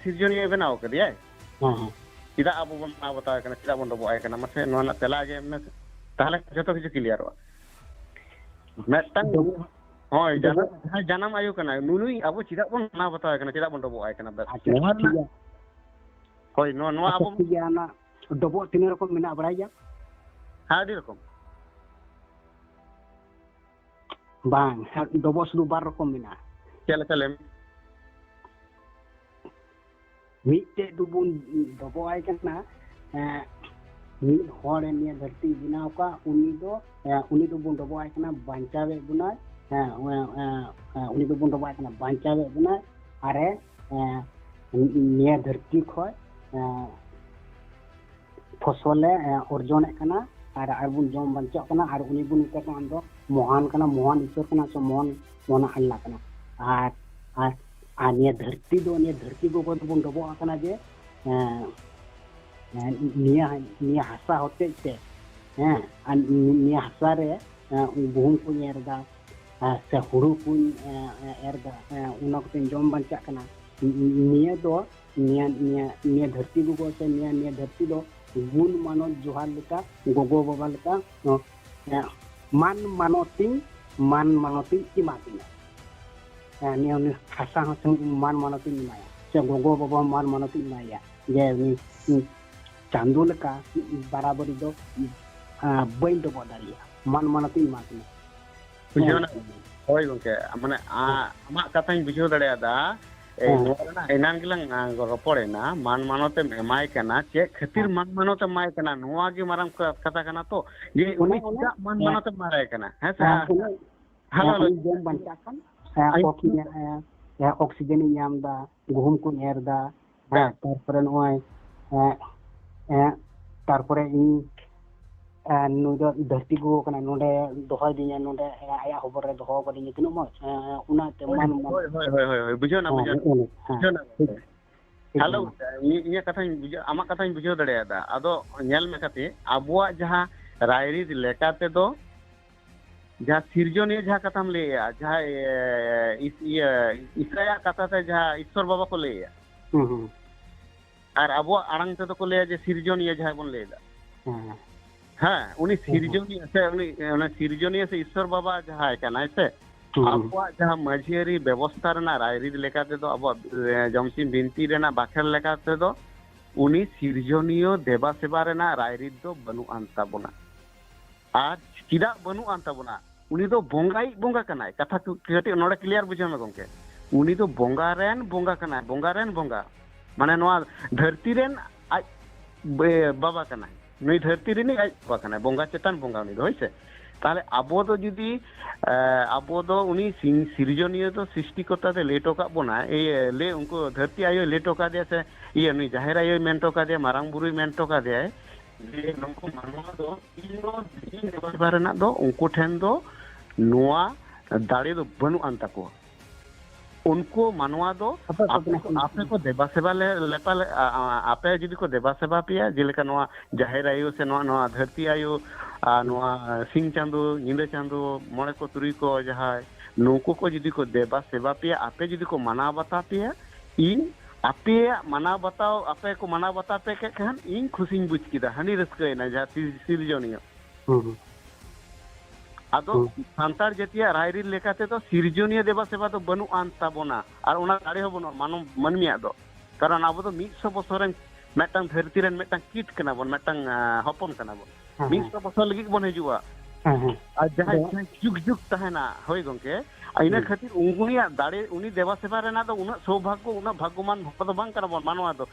ᱥᱤᱨᱡᱚᱱᱤᱭᱟᱹ ᱵᱮᱱᱟᱣ ᱠᱟᱫᱮᱭᱟᱭ᱾ ᱦᱮᱸ, ᱦᱮᱸ᱾ ᱪᱮᱫᱟᱜ ᱟᱵᱚ ᱵᱚᱱ ᱢᱟᱱᱟᱣ ᱵᱟᱛᱟᱣ ᱮ ᱠᱟᱱᱟ, ᱪᱮᱫᱟᱜ ᱵᱚᱱ ᱰᱚᱵᱚᱜ ᱟᱭ ᱠᱟᱱᱟ? ᱢᱟᱥᱮ ᱱᱚᱣᱟ ᱨᱮᱱᱟᱜ ᱛᱮᱞᱟ ᱜᱮ ᱮᱢ ᱢᱮᱥᱮ, ᱛᱟᱦᱞᱮ ᱡᱚᱛᱚ ᱠᱤᱪᱷᱩ ᱠᱞᱤᱭᱟᱨᱚᱜᱼᱟ᱾ ᱢᱤᱫᱴᱟᱝ, ᱰᱚᱵᱚᱜ, ᱦᱳᱭ, ᱰᱚᱵᱚᱜ᱾ ᱡᱟᱱᱟᱢ, ᱡᱟᱦᱟᱸᱭ ᱡᱟᱱᱟᱢ ᱟᱭᱳ ᱠᱟᱱᱟᱭ, ᱱᱩᱱᱩᱭ ᱟᱵᱚ ᱪᱮᱫᱟᱜ ᱵᱚᱱ ᱢᱟᱱᱟᱣ ᱵᱟᱛᱟᱣ ᱮ ᱠᱟᱱᱟ, ᱪᱮᱫᱟᱜ ᱵᱚᱱ ᱰᱚᱵᱚᱜ ᱟᱭ ᱠᱟᱱᱟ? ᱵᱮᱥ, ᱟᱪᱪᱷᱟ, ᱱᱚᱣᱟ ᱴᱷᱤᱠ ᱨᱮᱱᱟᱜ, ᱜᱮᱭᱟ᱾ ᱦᱳᱭ, ᱱᱚᱣᱟ, ᱱᱚᱣᱟ ᱟᱪᱪᱷᱟ, ᱟᱵᱚ ᱴᱷᱤᱠ ᱜᱮᱭᱟ, ᱚᱱᱟ ᱰᱚᱵᱚᱜ ᱛᱤᱱᱟᱹᱜ ᱨᱚᱠᱚᱢ ᱢᱮᱱᱟᱜᱼᱟ, ᱵᱟᱲᱟᱭ ᱜᱮᱭᱟᱢ? ᱦᱮᱸ, ᱟᱹᱰᱤ ᱨᱚᱠᱚᱢ᱾ ᱵᱟᱝ, ᱰᱚᱵᱚᱜ ᱥᱩᱫᱷᱩ ᱵᱟᱨ ᱨᱚᱠᱚᱢ ᱢᱮᱱᱟᱜᱼᱟ᱾ ᱪᱮᱫ ᱞᱮᱠᱟ ᱞᱟᱹᱭ ᱢᱮ? ᱢᱤᱫᱴᱮᱡ ᱫᱚᱵᱚᱱ ᱰᱚᱵᱚᱜ ᱟᱭ ᱠᱟᱱᱟ, ᱮᱸ, ᱢᱤᱫ ᱦᱚᱲ ᱱᱤᱭᱟᱹ ᱫᱷᱟᱹᱨᱛᱤ ᱵᱮᱱᱟᱣ ᱠᱟᱜ, ᱩᱱᱤ ᱫᱚ, ᱮᱸ, ᱩᱱᱤ ᱫᱚᱵᱚᱱ ᱰᱚᱵᱚᱜ ᱟᱭ ᱠᱟᱱᱟ, ᱵᱟᱧᱪᱟᱣᱮᱫ ᱵᱚᱱᱟᱭ, ᱮᱸ, ᱮᱸ, ᱮᱸ, ᱩᱱᱤ ᱫᱚᱵᱚᱱ ᱰᱚᱵᱚᱜ ᱟᱭ ᱠᱟᱱᱟ, ᱵᱟᱧᱪᱟᱣᱮᱫ ᱵᱚᱱᱟᱭ, ᱟᱨᱮ, ᱮᱸ, ᱱᱤᱭᱟᱹ ᱫᱷᱟᱹᱨᱛᱤ ᱠᱷᱚᱡ, ᱮᱸ, ᱯᱷᱚᱥᱚᱞᱮ, ᱮᱸ, ᱚᱨᱡᱚᱱᱮᱫ ᱠᱟᱱᱟ, ᱟᱨ, ᱟᱨ ᱵᱚᱱ ᱡᱚᱢ ᱵᱟᱧᱪᱟᱜ ᱠᱟᱱᱟ, ᱟᱨ ᱩᱱᱤ ᱵᱚᱱ ᱢᱮᱛᱟᱭ ᱠᱟᱱᱟ, ᱟᱢ ᱫᱚ ᱢᱚᱦᱟᱱ ᱠᱟᱱᱟ, ᱢᱚᱦᱟᱱ ᱤᱥᱥᱚᱨ ᱠᱟᱱᱟ, ᱥᱮ ᱢᱚᱦᱟᱱ, ᱢᱚᱦᱟᱱ ᱟᱞᱞᱟ ᱠᱟᱱᱟ᱾ ᱟᱨ, ᱟᱨ, ᱟᱨ ᱱᱤᱭᱟᱹ ᱫᱷᱟᱹᱨᱛᱤ ᱫᱚ, ᱱᱤᱭᱟᱹ ᱫᱷᱟᱹᱨᱛᱤ ᱜᱚᱜᱚ ᱫᱚᱵᱚᱱ ᱰᱚᱵᱚᱜ ᱟᱠᱟᱱᱟ ᱡᱮ, ᱮᱸ, ᱮᱸ, ᱱᱤᱭᱟᱹ, ᱱᱤᱭᱟᱹ ᱦᱟᱥᱟ ᱦᱚᱛᱮᱡ ᱛᱮ, ᱦᱮᱸ, ᱟᱨ ᱱᱤᱭᱟᱹ ᱦᱟᱥᱟ ᱨᱮ, ᱮᱸ, ᱜᱩᱦᱩᱢ ᱠᱚᱧ ᱮᱨ ᱮᱫᱟ, ᱮᱸ, ᱥᱮ ᱦᱩᱲᱩ ᱠᱚᱧ, ᱮᱸ, ᱮᱨ ᱮᱫᱟ, ᱮᱸ, ᱚᱱᱟ ᱠᱚᱛᱮᱧ ᱡᱚᱢ ᱵᱟᱧᱪᱟᱜ ᱠᱟᱱᱟ᱾ ᱱᱤᱭᱟᱹ ᱫᱚ, ᱱᱤᱭᱟᱹ, ᱱᱤᱭᱟᱹ, ᱱᱤᱭᱟᱹ ᱫᱷᱟᱹᱨᱛᱤ ᱜᱚᱜᱚ ᱥᱮ ᱱᱤᱭᱟᱹ, ᱱᱤᱭᱟᱹ ᱫᱷᱟᱹᱨᱛᱤ ᱫᱚ ᱜᱩᱱ ᱢᱟᱱᱚᱛ ᱡᱚᱦᱟᱨ ᱞᱮᱠᱟ, ᱜᱚᱜᱚ ᱵᱟᱵᱟ ᱞᱮᱠᱟ, ᱮᱸ, ᱢᱟᱱ ᱢᱟᱱᱚᱛᱤᱧ, ᱢᱟᱱ ᱢᱟᱱᱚᱛᱤᱧ ᱮᱢᱟ ᱠᱤᱱᱟ᱾ ᱦᱮᱸ, ᱱᱤᱭᱟᱹ ᱩᱱᱤ ᱦᱟᱥᱟ ᱦᱚᱸ ᱥᱮ ᱢᱟᱱ ᱢᱟᱱᱚᱛᱤᱧ ᱮᱢᱟᱭᱟ, ᱥᱮ ᱜᱚᱜᱚ ᱵᱟᱵᱟ ᱦᱚᱸ ᱢᱟᱱ ᱢᱟᱱᱚᱛᱤᱧ ᱮᱢᱟᱭᱟ, ᱡᱮ ᱩᱱᱤ, ᱩᱱᱤ ᱪᱟᱸᱫᱚ ᱞᱮᱠᱟ ᱵᱟᱨᱟᱵᱟᱨᱤ ᱫᱚ, ᱟᱸ, ᱵᱟᱹᱧ ᱰᱚᱵᱚᱜ ᱫᱟᱲᱮᱭᱟᱜᱼᱟ, ᱢᱟᱱ ᱢᱟᱱᱚᱛᱤᱧ ᱮᱢᱟ ᱠᱤᱱᱟ᱾ ᱵᱩᱡᱷᱟᱹᱣ ᱦᱮᱸ᱾ ᱱᱟ? ᱦᱳᱭ ᱜᱚᱝᱠᱮ, ᱢᱟᱱᱮ, ᱟ-, ᱟᱢᱟᱜ ᱠᱟᱛᱷᱟᱧ ᱵᱩᱡᱷᱟᱹᱣ ᱫᱟᱲᱮᱭᱟᱫᱟ᱾ ᱮ, ᱦᱮᱸ᱾ ᱱᱚᱣᱟ ᱨᱮᱱᱟᱜ ᱮᱱᱟᱝ ᱜᱮᱞᱟᱝ, ᱟ, ᱨᱚᱯᱚᱲ ᱮᱱᱟ, ᱢᱟᱱ ᱢᱟᱱᱚᱛ ᱮᱢ ᱮᱢᱟᱭ ᱠᱟᱱᱟ, ᱪᱮᱫ ᱠᱷᱟᱹᱛᱤᱨ ᱦᱮᱸ᱾ ᱢᱟᱱ ᱢᱟᱱᱚᱛ ᱮᱢ ᱮᱢᱟᱭ ᱠᱟᱱᱟ, ᱱᱚᱣᱟ ᱜᱮ ᱢᱟᱨᱟᱝ ᱠᱟ-, ᱠᱟᱛᱷᱟ ᱠᱟᱱᱟ ᱛᱚ, ᱡᱮ ᱚᱱᱮ, ᱩᱱᱤ ᱚᱱᱮ, ᱪᱮᱫᱟᱜ ᱢᱟᱱ ᱦᱮᱸ᱾ ᱢᱟᱱᱚᱛ ᱮᱢ ᱮᱢᱟᱭ ᱠᱟᱱᱟ, ᱦᱮᱸ ᱥᱮ? ᱦᱮᱸ, ᱦᱮᱸ, ᱚᱱᱮ, ᱦᱮᱞᱳ, ᱦᱮᱸ, ᱦᱮᱞᱳ᱾ ᱩᱱᱤ ᱡᱚᱢ ᱵᱟᱧᱪᱟᱜ ᱠᱟᱱ, ᱦᱮᱸ, ᱟᱭ- ᱚᱠᱥᱤᱡᱮᱱ, ᱦᱮᱸ, ᱦᱮᱸ, ᱚᱠᱥᱤᱡᱮᱱ ᱤᱧ ᱧᱟᱢ ᱮᱫᱟ, ᱜᱩᱦᱩᱢ ᱠᱚᱧ ᱮᱨ ᱮᱫᱟ, ᱦᱮᱸ, ᱦᱮᱸ᱾ ᱛᱟᱨᱯᱚᱨᱮ ᱱᱚᱜᱼᱚᱭ, ᱮᱸ, ᱮᱸ, ᱛᱟᱨᱯᱚᱨᱮ ᱤᱧ, ᱮᱸ, ᱱᱩᱭ ᱫᱚ ᱫᱷᱟᱹᱨᱛᱤ ᱜᱚᱜᱚ ᱠᱟᱱᱟᱭ, ᱱᱚᱰᱮ ᱫᱚᱦᱚᱭ ᱫᱤᱧᱟ, ᱱᱚᱰᱮ, ᱮᱸ, ᱟᱭᱟᱜ ᱦᱚᱵᱚᱨ ᱨᱮ ᱫᱚᱦᱚ ᱠᱟᱫᱤᱧᱟ, ᱛᱤᱱᱟᱹᱜ ᱢᱚᱡᱽ, ᱮᱸ, ᱮᱸ, ᱚᱱᱟ ᱛᱮ ᱦᱳᱭ, ᱢᱟᱱ, ᱢᱟᱱ, ᱦᱳᱭ, ᱦᱳᱭ, ᱦᱳᱭ, ᱦᱳᱭ, ᱦᱳᱭ, ᱵᱩᱡᱷᱟᱹᱣ ᱱᱟ, ᱦᱮᱸ, ᱵᱩᱡᱷᱟᱹᱣ ᱱᱟ᱾ ᱱᱚᱜᱼᱚ ᱱᱚᱝᱠᱟ᱾ ᱦᱮᱸ, ᱵᱩᱡᱷᱟᱹᱣ ᱱᱟ, ᱴᱷᱤᱠ, ᱵᱩᱡᱷᱟᱹᱣ ᱱᱟ᱾ ᱴᱷᱤᱠ ᱦᱮᱞᱳ, ᱜᱮᱭᱟ᱾ ᱤᱧ-, ᱤᱧᱟᱹᱜ ᱠᱟᱛᱷᱟᱧ ᱵᱩᱡᱷᱟᱹᱣ, ᱟᱢᱟᱜ ᱠᱟᱛᱷᱟᱧ ᱵᱩᱡᱷᱟᱹᱣ ᱫᱟᱲᱮᱭᱟᱫᱟ᱾ ᱟᱫᱚ ᱧᱮᱞ ᱢᱮ ᱠᱟᱹᱴᱤᱡ, ᱟᱵᱚᱣᱟᱜ ᱡᱟᱦᱟᱸ ᱨᱟᱭᱨᱤᱛ ᱞᱮᱠᱟ ᱛᱮᱫᱚ, ᱡᱟᱦᱟᱸ ᱥᱤᱨᱡᱚᱱᱤᱭᱟᱹ ᱡᱟᱦᱟᱸ ᱠᱟᱛᱷᱟᱢ ᱞᱟᱹᱭᱮᱜᱼᱟ, ᱡᱟᱦᱟᱸ, ᱮ, ᱤᱥ-, ᱤᱭᱟᱹ, ᱤᱥᱟᱭᱟᱜ ᱠᱟᱛᱷᱟ ᱛᱮ ᱡᱟᱦᱟᱸ ᱤᱥᱥᱚᱨ ᱵᱟᱵᱟ ᱠᱚ ᱞᱟᱹᱭᱮᱜᱼᱟ, ᱦᱩᱸ, ᱦᱩᱸ᱾ ᱟᱨ ᱟᱵᱚᱣᱟᱜ ᱟᱲᱟᱝ ᱛᱮᱫᱚ ᱠᱚ ᱞᱟᱹᱭᱟ ᱡᱮ ᱥᱤᱨᱡᱚᱱᱤᱭᱟᱹ ᱡᱟᱦᱟᱸᱭ ᱵᱚᱱ ᱞᱟᱹᱭᱫᱟ᱾ ᱦᱮᱸ᱾ ᱦᱮᱸ, ᱩᱱᱤ ᱦᱮᱸ, ᱦᱮᱸ᱾ ᱥᱤᱨᱡᱚᱱᱤᱭᱟᱹ ᱥᱮ ᱩᱱᱤ, ᱚᱱᱟ ᱥᱤᱨᱡᱚᱱᱤᱭᱟᱹ ᱥᱮ ᱤᱥᱥᱚᱨ ᱵᱟᱵᱟ ᱡᱟᱦᱟᱸᱭ ᱠᱟᱱᱟᱭ ᱥᱮ, ᱦᱩᱸ, ᱦᱩᱸ᱾ ᱟᱵᱚᱣᱟᱜ ᱡᱟᱦᱟᱸ ᱢᱟᱹᱡᱷᱤ ᱟᱹᱨᱤ ᱵᱮᱵᱚᱥᱛᱷᱟ ᱨᱮᱱᱟᱜ ᱨᱟᱭᱨᱤᱛ ᱞᱮᱠᱟ ᱛᱮᱫᱚ, ᱟᱵᱚᱣᱟᱜ, ᱮ, ᱡᱚᱢᱥᱤᱢ ᱵᱤᱱᱛᱤ ᱨᱮᱱᱟᱜ ᱵᱟᱠᱷᱮᱲ ᱞᱮᱠᱟ ᱛᱮᱫᱚ, ᱩᱱᱤ ᱥᱤᱨᱡᱚᱱᱤᱭᱟᱹ ᱫᱮᱵᱟ ᱥᱮᱵᱟ ᱨᱮᱱᱟᱜ ᱨᱟᱭᱨᱤᱛ ᱫᱚ ᱵᱟᱹᱱᱩᱜ ᱟᱱ ᱛᱟᱵᱚᱱᱟ᱾ ᱟᱨ ᱪᱮᱫᱟᱜ ᱵᱟᱹᱱᱩᱜ ᱟᱱ ᱛᱟᱵᱚᱱᱟ? ᱩᱱᱤ ᱫᱚ ᱵᱚᱸᱜᱟᱭᱤᱡ ᱵᱚᱸᱜᱟ ᱠᱟᱱᱟᱭ᱾ ᱠᱟᱛᱷᱟ ᱠᱚ ᱠᱟᱹᱴᱤᱡ ᱱᱚᱰᱮ clear ᱵᱩᱡᱷᱟᱹᱣ ᱢᱮ ᱜᱚᱢᱠᱮ, ᱩᱱᱤ ᱫᱚ ᱵᱚᱸᱜᱟ ᱨᱮᱱ ᱵᱚᱸᱜᱟ ᱠᱟᱱᱟᱭ, ᱵᱚᱸᱜᱟ ᱨᱮᱱ ᱵᱚᱸᱜᱟ, ᱢᱟᱱᱮ ᱱᱚᱣᱟ ᱫᱷᱟᱹᱨᱛᱤ ᱨᱮᱱ ᱟᱡ ᱵᱮ-, ᱵᱟᱵᱟ ᱠᱟᱱᱟᱭ᱾ ᱱᱩᱭ ᱫᱷᱟᱹᱨᱛᱤ ᱨᱤᱱᱤᱡ ᱟᱡ ᱵᱟᱵᱟ ᱠᱟᱱᱟᱭ, ᱵᱚᱸᱜᱟ ᱪᱮᱛᱟᱱ ᱵᱚᱸᱜᱟ ᱩᱱᱤ ᱫᱚ, ᱦᱳᱭ ᱥᱮ? ᱛᱟᱦᱞᱮ ᱟᱵᱚ ᱫᱚ ᱡᱩᱫᱤ, ᱮ, ᱟᱵᱚ ᱫᱚ ᱩᱱᱤ ᱥᱤᱧ ᱥᱤᱨᱡᱚᱱᱤᱭᱟᱹ ᱫᱚ ᱥᱨᱤᱥᱴᱤᱠᱚᱨᱛᱟ ᱫᱚ ᱞᱟᱹᱭ ᱦᱚᱴᱚ ᱠᱟᱜ ᱵᱚᱱᱟᱭ, ᱤᱭᱟᱹ, ᱞᱟᱹᱭ, ᱩᱱᱠᱩ ᱫᱷᱟᱹᱨᱛᱤ ᱟᱭᱳᱭ ᱞᱟᱹᱭ ᱦᱚᱴᱚ ᱠᱟᱫᱮᱭᱟ ᱥᱮ, ᱤᱭᱟᱹ, ᱱᱩᱭ ᱡᱟᱦᱮᱨ ᱟᱭᱳᱭ ᱢᱮᱱ ᱦᱚᱴᱚ ᱠᱟᱫᱮᱭᱟ, ᱢᱟᱨᱟᱝ ᱵᱩᱨᱩᱭ ᱢᱮᱱ ᱦᱚᱴᱚ ᱠᱟᱫᱮᱭᱟᱭ ᱡᱮ ᱱᱩᱠᱩ ᱢᱟᱱᱣᱟ ᱫᱚ ᱤᱧ ᱫᱚ ᱫᱤᱱ ᱫᱮᱵᱟ ᱥᱮᱵᱟ ᱨᱮᱱᱟᱜ ᱫᱚ ᱩᱱᱠᱩ ᱴᱷᱮᱱ ᱫᱚ ᱱᱚᱣᱟ ᱫᱟᱲᱮ ᱫᱚ ᱵᱟᱹᱱᱩᱜ ᱟᱱ ᱛᱟᱠᱚᱣᱟ᱾ ᱩᱱᱠᱩ ᱢᱟᱱᱣᱟ ᱫᱚ ᱟᱯᱮ ᱠᱚ, ᱟᱯᱮ ᱠᱚ ᱫᱮᱵᱟ ᱥᱮᱵᱟ ᱞᱮ-, ᱞᱮᱯᱟ ᱞᱮ-, ᱟ-, ᱟ-, ᱟᱯᱮ ᱡᱩᱫᱤ ᱠᱚ ᱫᱮᱵᱟ ᱥᱮᱵᱟ ᱯᱮᱭᱟ, ᱡᱮᱞᱮᱠᱟ ᱱᱚᱣᱟ ᱡᱟᱦᱮᱨ ᱟᱭᱳ ᱥᱮ ᱱᱚᱣᱟ, ᱱᱚᱣᱟ ᱫᱷᱟᱹᱨᱛᱤ ᱟᱭᱳ, ᱟᱨ ᱱᱚᱣᱟ ᱥᱤᱧ ᱪᱟᱸᱫᱳ, ᱧᱤᱫᱟᱹ ᱪᱟᱸᱫᱳ, ᱢᱚᱬᱮ ᱠᱚ ᱛᱩᱨᱩᱭ ᱠᱚ ᱡᱟᱦᱟᱸᱭ, ᱱᱩᱠᱩ ᱠᱚ ᱡᱩᱫᱤ ᱠᱚ ᱫᱮᱵᱟ ᱥᱮᱵᱟ ᱯᱮᱭᱟ, ᱟᱯᱮ ᱡᱩᱫᱤ ᱠᱚ ᱢᱟᱱᱟᱣ ᱵᱟᱛᱟᱣ ᱯᱮᱭᱟ, ᱤᱧ ᱟᱯᱮᱭᱟᱜ ᱢᱟᱱᱟᱣ ᱵᱟᱛᱟᱣ, ᱟᱯᱮ ᱠᱚ ᱢᱟᱱᱟᱣ ᱵᱟᱛᱟᱣ ᱯᱮ ᱠᱮᱫ ᱠᱷᱟᱱ ᱤᱧ ᱠᱷᱩᱥᱤᱧ ᱵᱩᱡᱽ ᱠᱮᱫᱟ, ᱦᱟᱹᱱᱤ ᱨᱟᱹᱥᱠᱟᱹᱭᱮᱱᱟ ᱡᱟᱦᱟᱸ ᱥᱤᱨ-, ᱥᱤᱨᱡᱚᱱᱤᱭᱟᱹ᱾ ᱦᱩᱸ, ᱦᱩᱸ᱾ ᱟᱫᱚ ᱦᱩᱸ᱾ ᱥᱟᱱᱛᱟᱲ ᱡᱟᱹᱛᱤᱭᱟᱜ ᱨᱟᱭᱨᱤᱛ ᱞᱮᱠᱟ ᱛᱮᱫᱚ ᱥᱤᱨᱡᱚᱱᱤᱭᱟᱹ ᱫᱮᱵᱟ ᱥᱮᱵᱟ ᱫᱚ ᱵᱟᱹᱱᱩᱜ ᱟᱱ ᱛᱟᱵᱚᱱᱟ, ᱟᱨ ᱚᱱᱟ ᱫᱟᱲᱮ ᱦᱚᱸ ᱵᱟᱹᱱᱩᱜᱼᱟ ᱢᱟᱱᱚᱵ, ᱢᱟᱹᱱᱢᱤᱭᱟᱜ ᱫᱚ᱾ ᱠᱟᱨᱚᱱ ᱟᱵᱚ ᱫᱚ ᱢᱤᱫ ᱥᱚ ᱵᱚᱪᱷᱚᱨ ᱨᱮᱱ ᱢᱤᱫᱴᱟᱝ ᱫᱷᱟᱹᱨᱛᱤ ᱨᱮᱱ ᱢᱤᱫᱴᱟᱝ ᱠᱤᱴ ᱠᱟᱱᱟ ᱵᱚᱱ, ᱢᱤᱫᱴᱟᱝ, ᱟ, ᱦᱚᱯᱚᱱ ᱠᱟᱱᱟ ᱵᱚᱱ᱾ ᱦᱮᱸ, ᱦᱮᱸ᱾ ᱢᱤᱫ ᱥᱚ ᱵᱚᱪᱷᱚᱨ ᱞᱟᱹᱜᱤᱫ ᱵᱚᱱ ᱦᱤᱡᱩᱜᱼᱟ᱾ ᱦᱮᱸ, ᱦᱮᱸ᱾ ᱟᱨ ᱡᱟᱦᱟᱸᱭ, ᱟᱫᱚ ᱡᱟᱦᱟᱸᱭ ᱡᱩᱜᱽ ᱡᱩᱜᱽ ᱛᱟᱦᱮᱱᱟ, ᱦᱳᱭ ᱜᱚᱝᱠᱮ, ᱤᱱᱟᱹ ᱦᱩᱸ᱾ ᱠᱷᱟᱹᱛᱤᱨ ᱩᱱᱤᱭᱟᱜ ᱫᱟᱲᱮ, ᱩᱱᱤ ᱫᱮᱵᱟ ᱥᱮᱵᱟ ᱨᱮᱱᱟᱜ ᱫᱚ ᱩᱱᱟᱹᱜ ᱥᱳᱵᱷᱟᱜᱽᱜᱚ, ᱩᱱᱟᱹᱜ ᱵᱷᱟᱜᱽᱜᱚᱢᱟᱱ ᱦᱚᱲ ᱫᱚ ᱵᱟᱝ ᱠᱟᱱᱟ ᱵᱚᱱ ᱢᱟᱱᱣᱟ ᱫᱚ,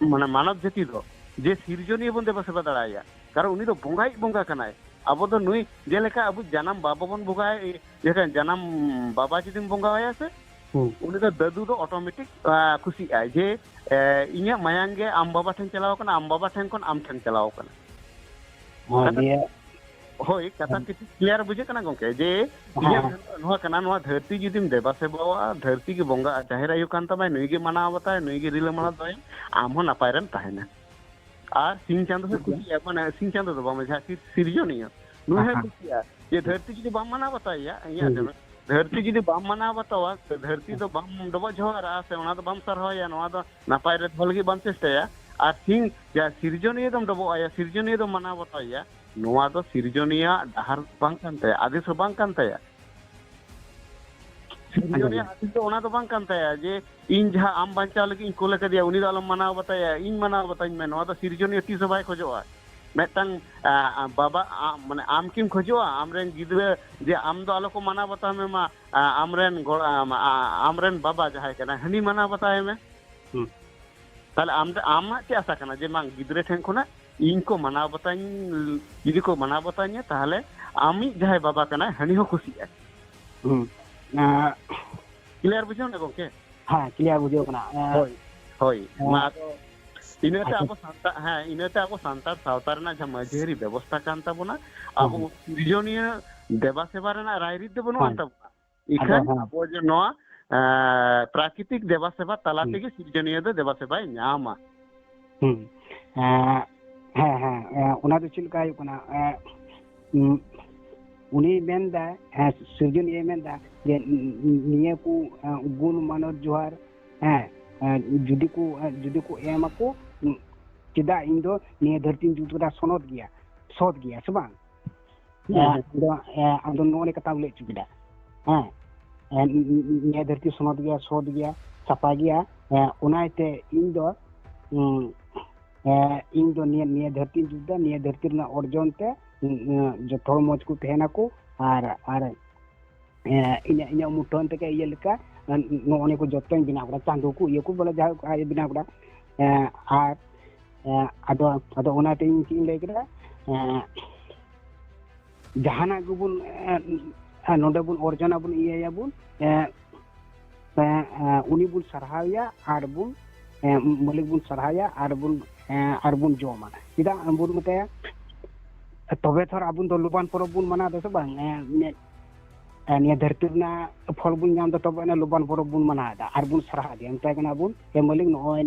ᱢᱟᱱᱮ ᱢᱟᱱᱚᱵ ᱡᱟᱹᱛᱤ ᱫᱚ, ᱡᱮ ᱥᱤᱨᱡᱚᱱᱤᱭᱟᱹ ᱵᱚᱱ ᱫᱮᱵᱟ ᱥᱮᱵᱟ ᱫᱟᱲᱮᱭᱟᱭᱟ᱾ ᱠᱟᱨᱚᱱ ᱩᱱᱤ ᱫᱚ ᱵᱚᱸᱜᱟᱭᱤᱡ ᱵᱚᱸᱜᱟ ᱠᱟᱱᱟᱭ᱾ ᱟᱵᱚ ᱫᱚ ᱱᱩᱭ ᱡᱮᱞᱮᱠᱟ ᱟᱵᱚ ᱡᱟᱱᱟᱢ ᱵᱟᱵᱟ ᱵᱚᱱ ᱵᱚᱸᱜᱟᱭ, ᱡᱮᱞᱮᱠᱟ ᱡᱟᱱᱟᱢ ᱵᱟᱵᱟ ᱡᱩᱫᱤᱢ ᱵᱚᱸᱜᱟᱣᱟᱭᱟ ᱥᱮ, ᱦᱩᱸ᱾ ᱩᱱᱤ ᱫᱚ ᱫᱟᱫᱩ ᱫᱚ automatic, ᱟ, ᱠᱩᱥᱤᱜ ᱟᱭ ᱡᱮ, ᱮ, ᱤᱧᱟᱹᱜ ᱢᱟᱭᱟᱝ ᱜᱮ ᱟᱢ ᱵᱟᱵᱟ ᱴᱷᱮᱱ ᱪᱟᱞᱟᱣ ᱠᱟᱱᱟ, ᱟᱢ ᱵᱟᱵᱟ ᱴᱷᱮᱱ ᱠᱷᱚᱱ ᱟᱢ ᱴᱷᱮᱱ ᱪᱟᱞᱟᱣ ᱠᱟᱱᱟ᱾ ᱦᱚᱸ, ᱠᱟᱛᱷᱟ, ᱫᱤᱭᱮ ᱦᱳᱭ, ᱠᱟᱛᱷᱟ ᱦᱮᱸ᱾ ᱴᱷᱤᱠ clear ᱵᱩᱡᱷᱟᱹᱜ ᱠᱟᱱᱟ ᱜᱚᱝᱠᱮ, ᱡᱮ ᱦᱮᱸ, ᱤᱧᱟᱹᱜ ᱦᱮᱸ᱾ ᱫᱷᱚᱨᱚᱢ ᱫᱚ ᱱᱚᱣᱟ ᱠᱟᱱᱟ, ᱱᱚᱣᱟ ᱫᱷᱟᱹᱨᱛᱤ ᱡᱩᱫᱤᱢ ᱫᱮᱵᱟ ᱥᱮᱵᱟᱣᱟ, ᱫᱷᱟᱹᱨᱛᱤ ᱜᱮ ᱵᱚᱸᱜᱟ, ᱡᱟᱦᱮᱨ ᱟᱭᱳ ᱠᱟᱱ ᱛᱟᱢᱟᱭ, ᱱᱩᱭ ᱜᱮ ᱢᱟᱱᱟᱣ ᱵᱟᱛᱟᱣ, ᱱᱩᱭ ᱜᱮ ᱨᱤᱞᱟᱹ ᱢᱟᱞᱟ ᱫᱚᱦᱚᱭ, ᱟᱢ ᱦᱚᱸ ᱱᱟᱯᱟᱭ ᱨᱮᱢ ᱛᱟᱦᱮᱱᱟ᱾ ᱟᱨ ᱥᱤᱧ ᱪᱟᱸᱫᱚ ᱦᱚᱸᱭ ᱴᱷᱤᱠ ᱜᱮᱭᱟ᱾ ᱠᱩᱥᱤᱭᱟᱜᱼᱟ, ᱢᱟᱱᱮ ᱥᱤᱧ ᱪᱟᱸᱫᱚ ᱫᱚ ᱵᱟᱝ, ᱡᱟᱦᱟᱸ ᱥᱤᱨ-, ᱥᱤᱨᱡᱚᱱᱤᱭᱟᱹ, ᱱᱩᱭ ᱦᱚᱸᱭ ᱦᱮᱸ᱾ ᱠᱩᱥᱤᱭᱟᱜᱼᱟ ᱡᱮ ᱫᱷᱟᱹᱨᱛᱤ ᱡᱩᱫᱤ ᱵᱟᱢ ᱢᱟᱱᱟᱣ ᱵᱟᱛᱟᱣᱮᱭᱟ, ᱤᱧᱟᱹᱜ ᱦᱩᱸ, ᱟᱸᱡᱚᱢ ᱦᱩᱸ᱾ ᱢᱮ, ᱫᱷᱟᱹᱨᱛᱤ ᱡᱩᱫᱤ ᱵᱟᱢ ᱢᱟᱱᱟᱣ ᱵᱟᱛᱟᱣᱟ, ᱫᱷᱟᱹᱨᱛᱤ ᱦᱩᱸ᱾ ᱫᱚ ᱵᱟᱢ ᱰᱚᱵᱚᱜ ᱡᱚᱦᱟᱨᱟᱜᱼᱟ ᱥᱮ ᱚᱱᱟ ᱫᱚ ᱵᱟᱢ ᱥᱟᱨᱦᱟᱣᱮᱭᱟ, ᱱᱚᱣᱟ ᱫᱚ ᱱᱟᱯᱟᱭ ᱨᱮ ᱫᱚᱦᱚ ᱞᱟᱹᱜᱤᱫ ᱵᱟᱢ ᱪᱮᱥᱴᱟᱭᱟ, ᱟᱨ ᱥᱤᱧ ᱡᱟᱦᱟᱸ ᱥᱤᱨᱡᱚᱱᱤᱭᱟᱹ ᱫᱚᱢ ᱰᱚᱵᱚᱜ ᱟᱭᱟ, ᱥᱤᱨᱡᱚᱱᱤᱭᱟᱹ ᱫᱚᱢ ᱢᱟᱱᱟᱣ ᱵᱟᱛᱟᱣᱮᱭᱟ, ᱱᱚᱣᱟ ᱫᱚ ᱥᱤᱨᱡᱚᱱᱤᱭᱟᱹᱣᱟᱜ ᱰᱟᱦᱟᱨ ᱵᱟᱝ ᱠᱟᱱ ᱛᱟᱭᱟ, ᱟᱫᱮᱥ ᱦᱚᱸ ᱵᱟᱝ ᱠᱟᱱ ᱛᱟᱭᱟ᱾ ᱥᱤᱨᱡᱚᱱᱤᱭᱟᱹᱣᱟᱜ ᱟᱸᱡᱚᱢ᱾ ᱟᱫᱮᱥ ᱫᱚ ᱚᱱᱟ ᱫᱚ ᱵᱟᱝ ᱠᱟᱱ ᱛᱟᱭᱟ ᱡᱮ ᱤᱧ ᱡᱟᱦᱟᱸ ᱟᱢ ᱵᱟᱧᱪᱟᱣ ᱞᱟᱹᱜᱤᱫ ᱤᱧ ᱠᱳᱞ ᱟᱠᱟᱫᱮᱭᱟ, ᱩᱱᱤ ᱫᱚ ᱟᱞᱚᱢ ᱢᱟᱱᱟᱣ ᱵᱟᱛᱟᱭᱟ, ᱤᱧ ᱢᱟᱱᱟᱣ ᱵᱟᱛᱟᱧ ᱢᱮ᱾ ᱱᱚᱣᱟ ᱫᱚ ᱥᱤᱨᱡᱚᱱᱤᱭᱟᱹ ᱛᱤᱥ ᱦᱚᱸ ᱵᱟᱭ ᱠᱷᱚᱡᱚᱜᱼᱟ᱾ ᱢᱤᱫᱴᱟᱝ, ᱟ, ᱟ, ᱵᱟᱵᱟ, ᱟ, ᱢᱟᱱᱮ ᱟᱢ ᱠᱤᱢ ᱠᱷᱚᱡᱚᱜᱼᱟ ᱟᱢᱨᱮᱱ ᱜᱤᱫᱽᱨᱟᱹ ᱡᱮ ᱟᱢ ᱫᱚ ᱟᱞᱚ ᱠᱚ ᱢᱟᱱᱟᱣ ᱵᱟᱛᱟᱣ ᱢᱮ ᱢᱟ, ᱟ, ᱟᱢᱨᱮᱱ ᱜᱚᱲ-, ᱟ, ᱢᱟ, ᱟ, ᱟᱢᱨᱮᱱ ᱵᱟᱵᱟ ᱡᱟᱦᱟᱸᱭ ᱠᱟᱱᱟᱭ ᱦᱟᱹᱱᱤ ᱢᱟᱱᱟᱣ ᱵᱟᱛᱟᱣ ᱮ ᱢᱮ? ᱦᱩᱸ᱾ ᱛᱟᱦᱞᱮ ᱟᱢ ᱫᱚ, ᱟᱢᱟᱜ ᱪᱮᱫ ᱟᱥᱟ ᱠᱟᱱᱟ ᱡᱮ ᱵᱟᱝ ᱜᱤᱫᱽᱨᱟᱹ ᱴᱷᱮᱱ ᱠᱷᱚᱱᱟᱜ ᱤᱧ ᱠᱚ ᱢᱟᱱᱟᱣ ᱵᱟᱛᱟᱣ, ᱡᱩᱫᱤ ᱠᱚ ᱢᱟᱱᱟᱣ ᱵᱟᱛᱟᱣᱤᱧᱟ ᱛᱟᱦᱞᱮ ᱟᱢᱤᱡ ᱡᱟᱦᱟᱸᱭ ᱵᱟᱵᱟ ᱠᱟᱱᱟᱭ ᱦᱟᱹᱱᱤ ᱦᱚᱸ ᱠᱩᱥᱤᱜᱼᱟᱭ᱾ ᱦᱩᱸ᱾ ᱟ, clear ᱵᱩᱡᱷᱟᱹᱣ ᱱᱟ ᱜᱚᱝᱠᱮ? ᱦᱮᱸ, clear ᱵᱩᱡᱷᱟᱹᱣ ᱠᱟᱱᱟ᱾ ᱟ, ᱦᱳᱭ, ᱦᱳᱭ᱾ ᱟ, ᱢᱟ ᱟᱫᱚ ᱤᱱᱟᱹᱛᱮ ᱟᱪᱪᱷᱟ᱾ ᱟᱵᱚ ᱥᱟᱱᱛᱟᱲ, ᱦᱮᱸ, ᱤᱱᱟᱹᱛᱮ ᱟᱵᱚ ᱥᱱᱛᱟᱲ ᱥᱟᱶᱛᱟ ᱨᱮᱱᱟᱜ ᱡᱟᱦᱟᱸ ᱢᱟᱹᱡᱷᱤ ᱟᱹᱨᱤ ᱵᱮᱵᱚᱥᱛᱷᱟ ᱠᱟᱱ ᱛᱟᱵᱚᱱᱟ, ᱦᱮᱸ, ᱟᱵᱚ ᱦᱮᱸ᱾ ᱥᱤᱨᱡᱚᱱᱤᱭᱟᱹ ᱫᱮᱵᱟ ᱥᱮᱵᱟ ᱨᱮᱱᱟᱜ ᱨᱟᱭᱨᱤᱛ ᱫᱚ ᱵᱟᱹᱱᱩᱜ ᱟᱱ ᱦᱮᱸ᱾ ᱛᱟᱵᱚᱱᱟ᱾ ᱟᱫᱚ ᱤᱠᱷᱟᱹᱱ ᱦᱮᱸ᱾ ᱟᱵᱚ ᱡᱮ ᱱᱚᱣᱟ, ᱮᱸ, ᱯᱨᱟᱠᱨᱤᱛᱤᱠ ᱫᱮᱵᱟ ᱥᱮᱵᱟ ᱛᱟᱞᱟ ᱦᱩᱸ᱾ ᱛᱮᱜᱮ ᱥᱤᱨᱡᱚᱱᱤᱭᱟᱹ ᱫᱚ ᱫᱮᱵᱟ ᱥᱮᱵᱟᱭ ᱧᱟᱢᱟ᱾ ᱦᱩᱸ᱾ ᱮᱸ, ᱦᱮᱸ, ᱦᱮᱸ, ᱮᱸ, ᱚᱱᱟ ᱫᱚ ᱪᱮᱫ ᱞᱮᱠᱟ ᱦᱩᱭᱩᱜ ᱠᱟᱱᱟ? ᱮᱸ, ᱩᱸ, ᱩᱱᱤ ᱢᱮᱱᱫᱟ, ᱦᱮᱸ, ᱥᱤᱨᱡᱚᱱᱤᱭᱟᱹᱭ ᱢᱮᱱᱫᱟ ᱡᱮ ᱱᱤᱭᱟᱹ ᱠᱚ, ᱮᱸ, ᱜᱩᱱ ᱢᱟᱱᱚᱛ ᱡᱚᱦᱟᱨ, ᱦᱮᱸ, ᱮᱸ, ᱡᱩᱫᱤ ᱠᱚ, ᱮᱸ, ᱡᱩᱫᱤ ᱠᱚ ᱮᱢ ᱟᱠᱚ, ᱩᱸ, ᱪᱮᱫᱟᱜ ᱤᱧ ᱫᱚ ᱱᱤᱭᱟᱹ ᱫᱷᱟᱹᱨᱛᱤᱧ ᱡᱩᱛ ᱠᱟᱫᱟ ᱥᱚᱱᱚᱛ ᱜᱮᱭᱟ, ᱥᱚᱛ ᱜᱮᱭᱟ ᱥᱮ ᱵᱟᱝ? ᱦᱮᱸ, ᱦᱮᱸ᱾ ᱟᱫᱚ, ᱮ, ᱟᱫᱚ ᱱᱚᱜᱼᱚ ᱱᱤᱭᱟᱹ ᱠᱟᱛᱷᱟᱢ ᱞᱟᱹᱭ ᱦᱚᱪᱚ ᱠᱮᱫᱟ᱾ ᱦᱮᱸ, ᱮ, ᱱᱤᱭᱟᱹ ᱫᱷᱟᱹᱨᱛᱤ ᱥᱚᱱᱚᱛ ᱜᱮᱭᱟ, ᱥᱚᱛ ᱜᱮᱭᱟ, ᱥᱟᱯᱷᱟ ᱜᱮᱭᱟ᱾ ᱮ, ᱚᱱᱟ ᱤᱭᱟᱹᱛᱮ ᱤᱧ ᱫᱚ, ᱩᱸ, ᱮ, ᱤᱧ ᱫᱚ ᱱᱤᱭᱟᱹ, ᱱᱤᱭᱟᱹ ᱫᱷᱟᱹᱨᱛᱤᱧ ᱡᱩᱛ ᱫᱟ, ᱱᱤᱭᱟᱹ ᱫᱷᱟᱹᱨᱛᱤ ᱨᱮᱱᱟᱜ ᱚᱨᱡᱚᱱ ᱛᱮ, ᱩᱸ, ᱩᱸ, ᱡᱚᱛᱚ ᱦᱚᱲ ᱢᱚᱡᱽ ᱠᱚ ᱛᱟᱦᱮᱱᱟᱠᱚ᱾ ᱟᱨ, ᱟᱨ, ᱮ, ᱤᱧᱟᱹᱜ, ᱤᱧᱟᱹᱜ ᱢᱩᱴᱷᱟᱹᱱ ᱛᱮᱜᱮ ᱤᱭᱟᱹ ᱞᱮᱠᱟ, ᱮ, ᱱᱚᱜᱼᱚ ᱱᱤᱭᱟᱹ ᱠᱚ ᱡᱚᱛᱚᱧ ᱵᱮᱱᱟᱣ ᱠᱟᱫᱟ᱾ ᱪᱟᱸᱫᱚ ᱠᱚ ᱤᱭᱟᱹ ᱠᱚ ᱵᱚᱞᱮ ᱡᱟᱦᱟᱸ ᱠᱚ ᱟᱡ ᱮ ᱵᱮᱱᱟᱣ ᱠᱟᱫᱟ᱾ ᱮ, ᱟᱨ, ᱮ, ᱟᱫᱚ, ᱟᱫᱚ ᱚᱱᱟᱛᱮ ᱤᱧ ᱪᱮᱫ ᱤᱧ ᱞᱟᱹᱭ ᱠᱮᱫᱟ? ᱮ, ᱡᱟᱦᱟᱱᱟᱜ ᱜᱮᱵᱚᱱ, ᱮ, ᱱᱚᱰᱮ ᱵᱚᱱ ᱚᱨᱡᱚᱱᱟᱵᱚᱱ, ᱤᱭᱟᱹᱭᱟᱵᱚᱱ, ᱮ, ᱮ, ᱮ, ᱩᱱᱤ ᱵᱚᱱ ᱥᱟᱨᱦᱟᱣᱮᱭᱟ ᱟᱨ ᱵᱚᱱ, ᱮ, ᱢᱟᱹᱞᱤᱠ ᱵᱚᱱ ᱥᱟᱨᱦᱟᱣᱮᱭᱟ ᱟᱨ ᱵᱚᱱ, ᱮ, ᱟᱨ ᱵᱚᱱ ᱡᱚᱢᱟ᱾ ᱪᱮᱫᱟᱜ ᱵᱚᱱ ᱢᱮᱛᱟᱭᱟ? ᱛᱚᱵᱮ ᱛᱷᱚᱨ ᱟᱵᱚ ᱫᱚ ᱞᱩᱵᱟᱱ ᱯᱚᱨᱚᱵᱽ ᱵᱚᱱ ᱢᱟᱱᱟᱣ ᱮᱫᱟ ᱥᱮ ᱵᱟᱝ? ᱮ, ᱢᱮ-, ᱮ, ᱱᱤᱭᱟᱹ ᱫᱷᱟᱹᱨᱛᱤ ᱨᱮᱱᱟᱜ ᱯᱷᱚᱞ ᱵᱚᱱ ᱧᱟᱢ ᱮᱫᱟ, ᱛᱚᱵᱮ ᱚᱱᱟ ᱞᱩᱵᱟᱱ ᱯᱚᱨᱚᱵᱽ ᱵᱚᱱ ᱢᱟᱱᱟᱣ ᱮᱫᱟ ᱟᱨ ᱵᱚᱱ ᱥᱟᱨᱦᱟᱣ ᱮᱫᱮᱭᱟ, ᱢᱮᱛᱟᱭ ᱠᱟᱱᱟ ᱵᱚᱱ, "ᱦᱮ ᱢᱟᱹᱞᱤᱠ, ᱱᱚᱜᱼᱚᱭ,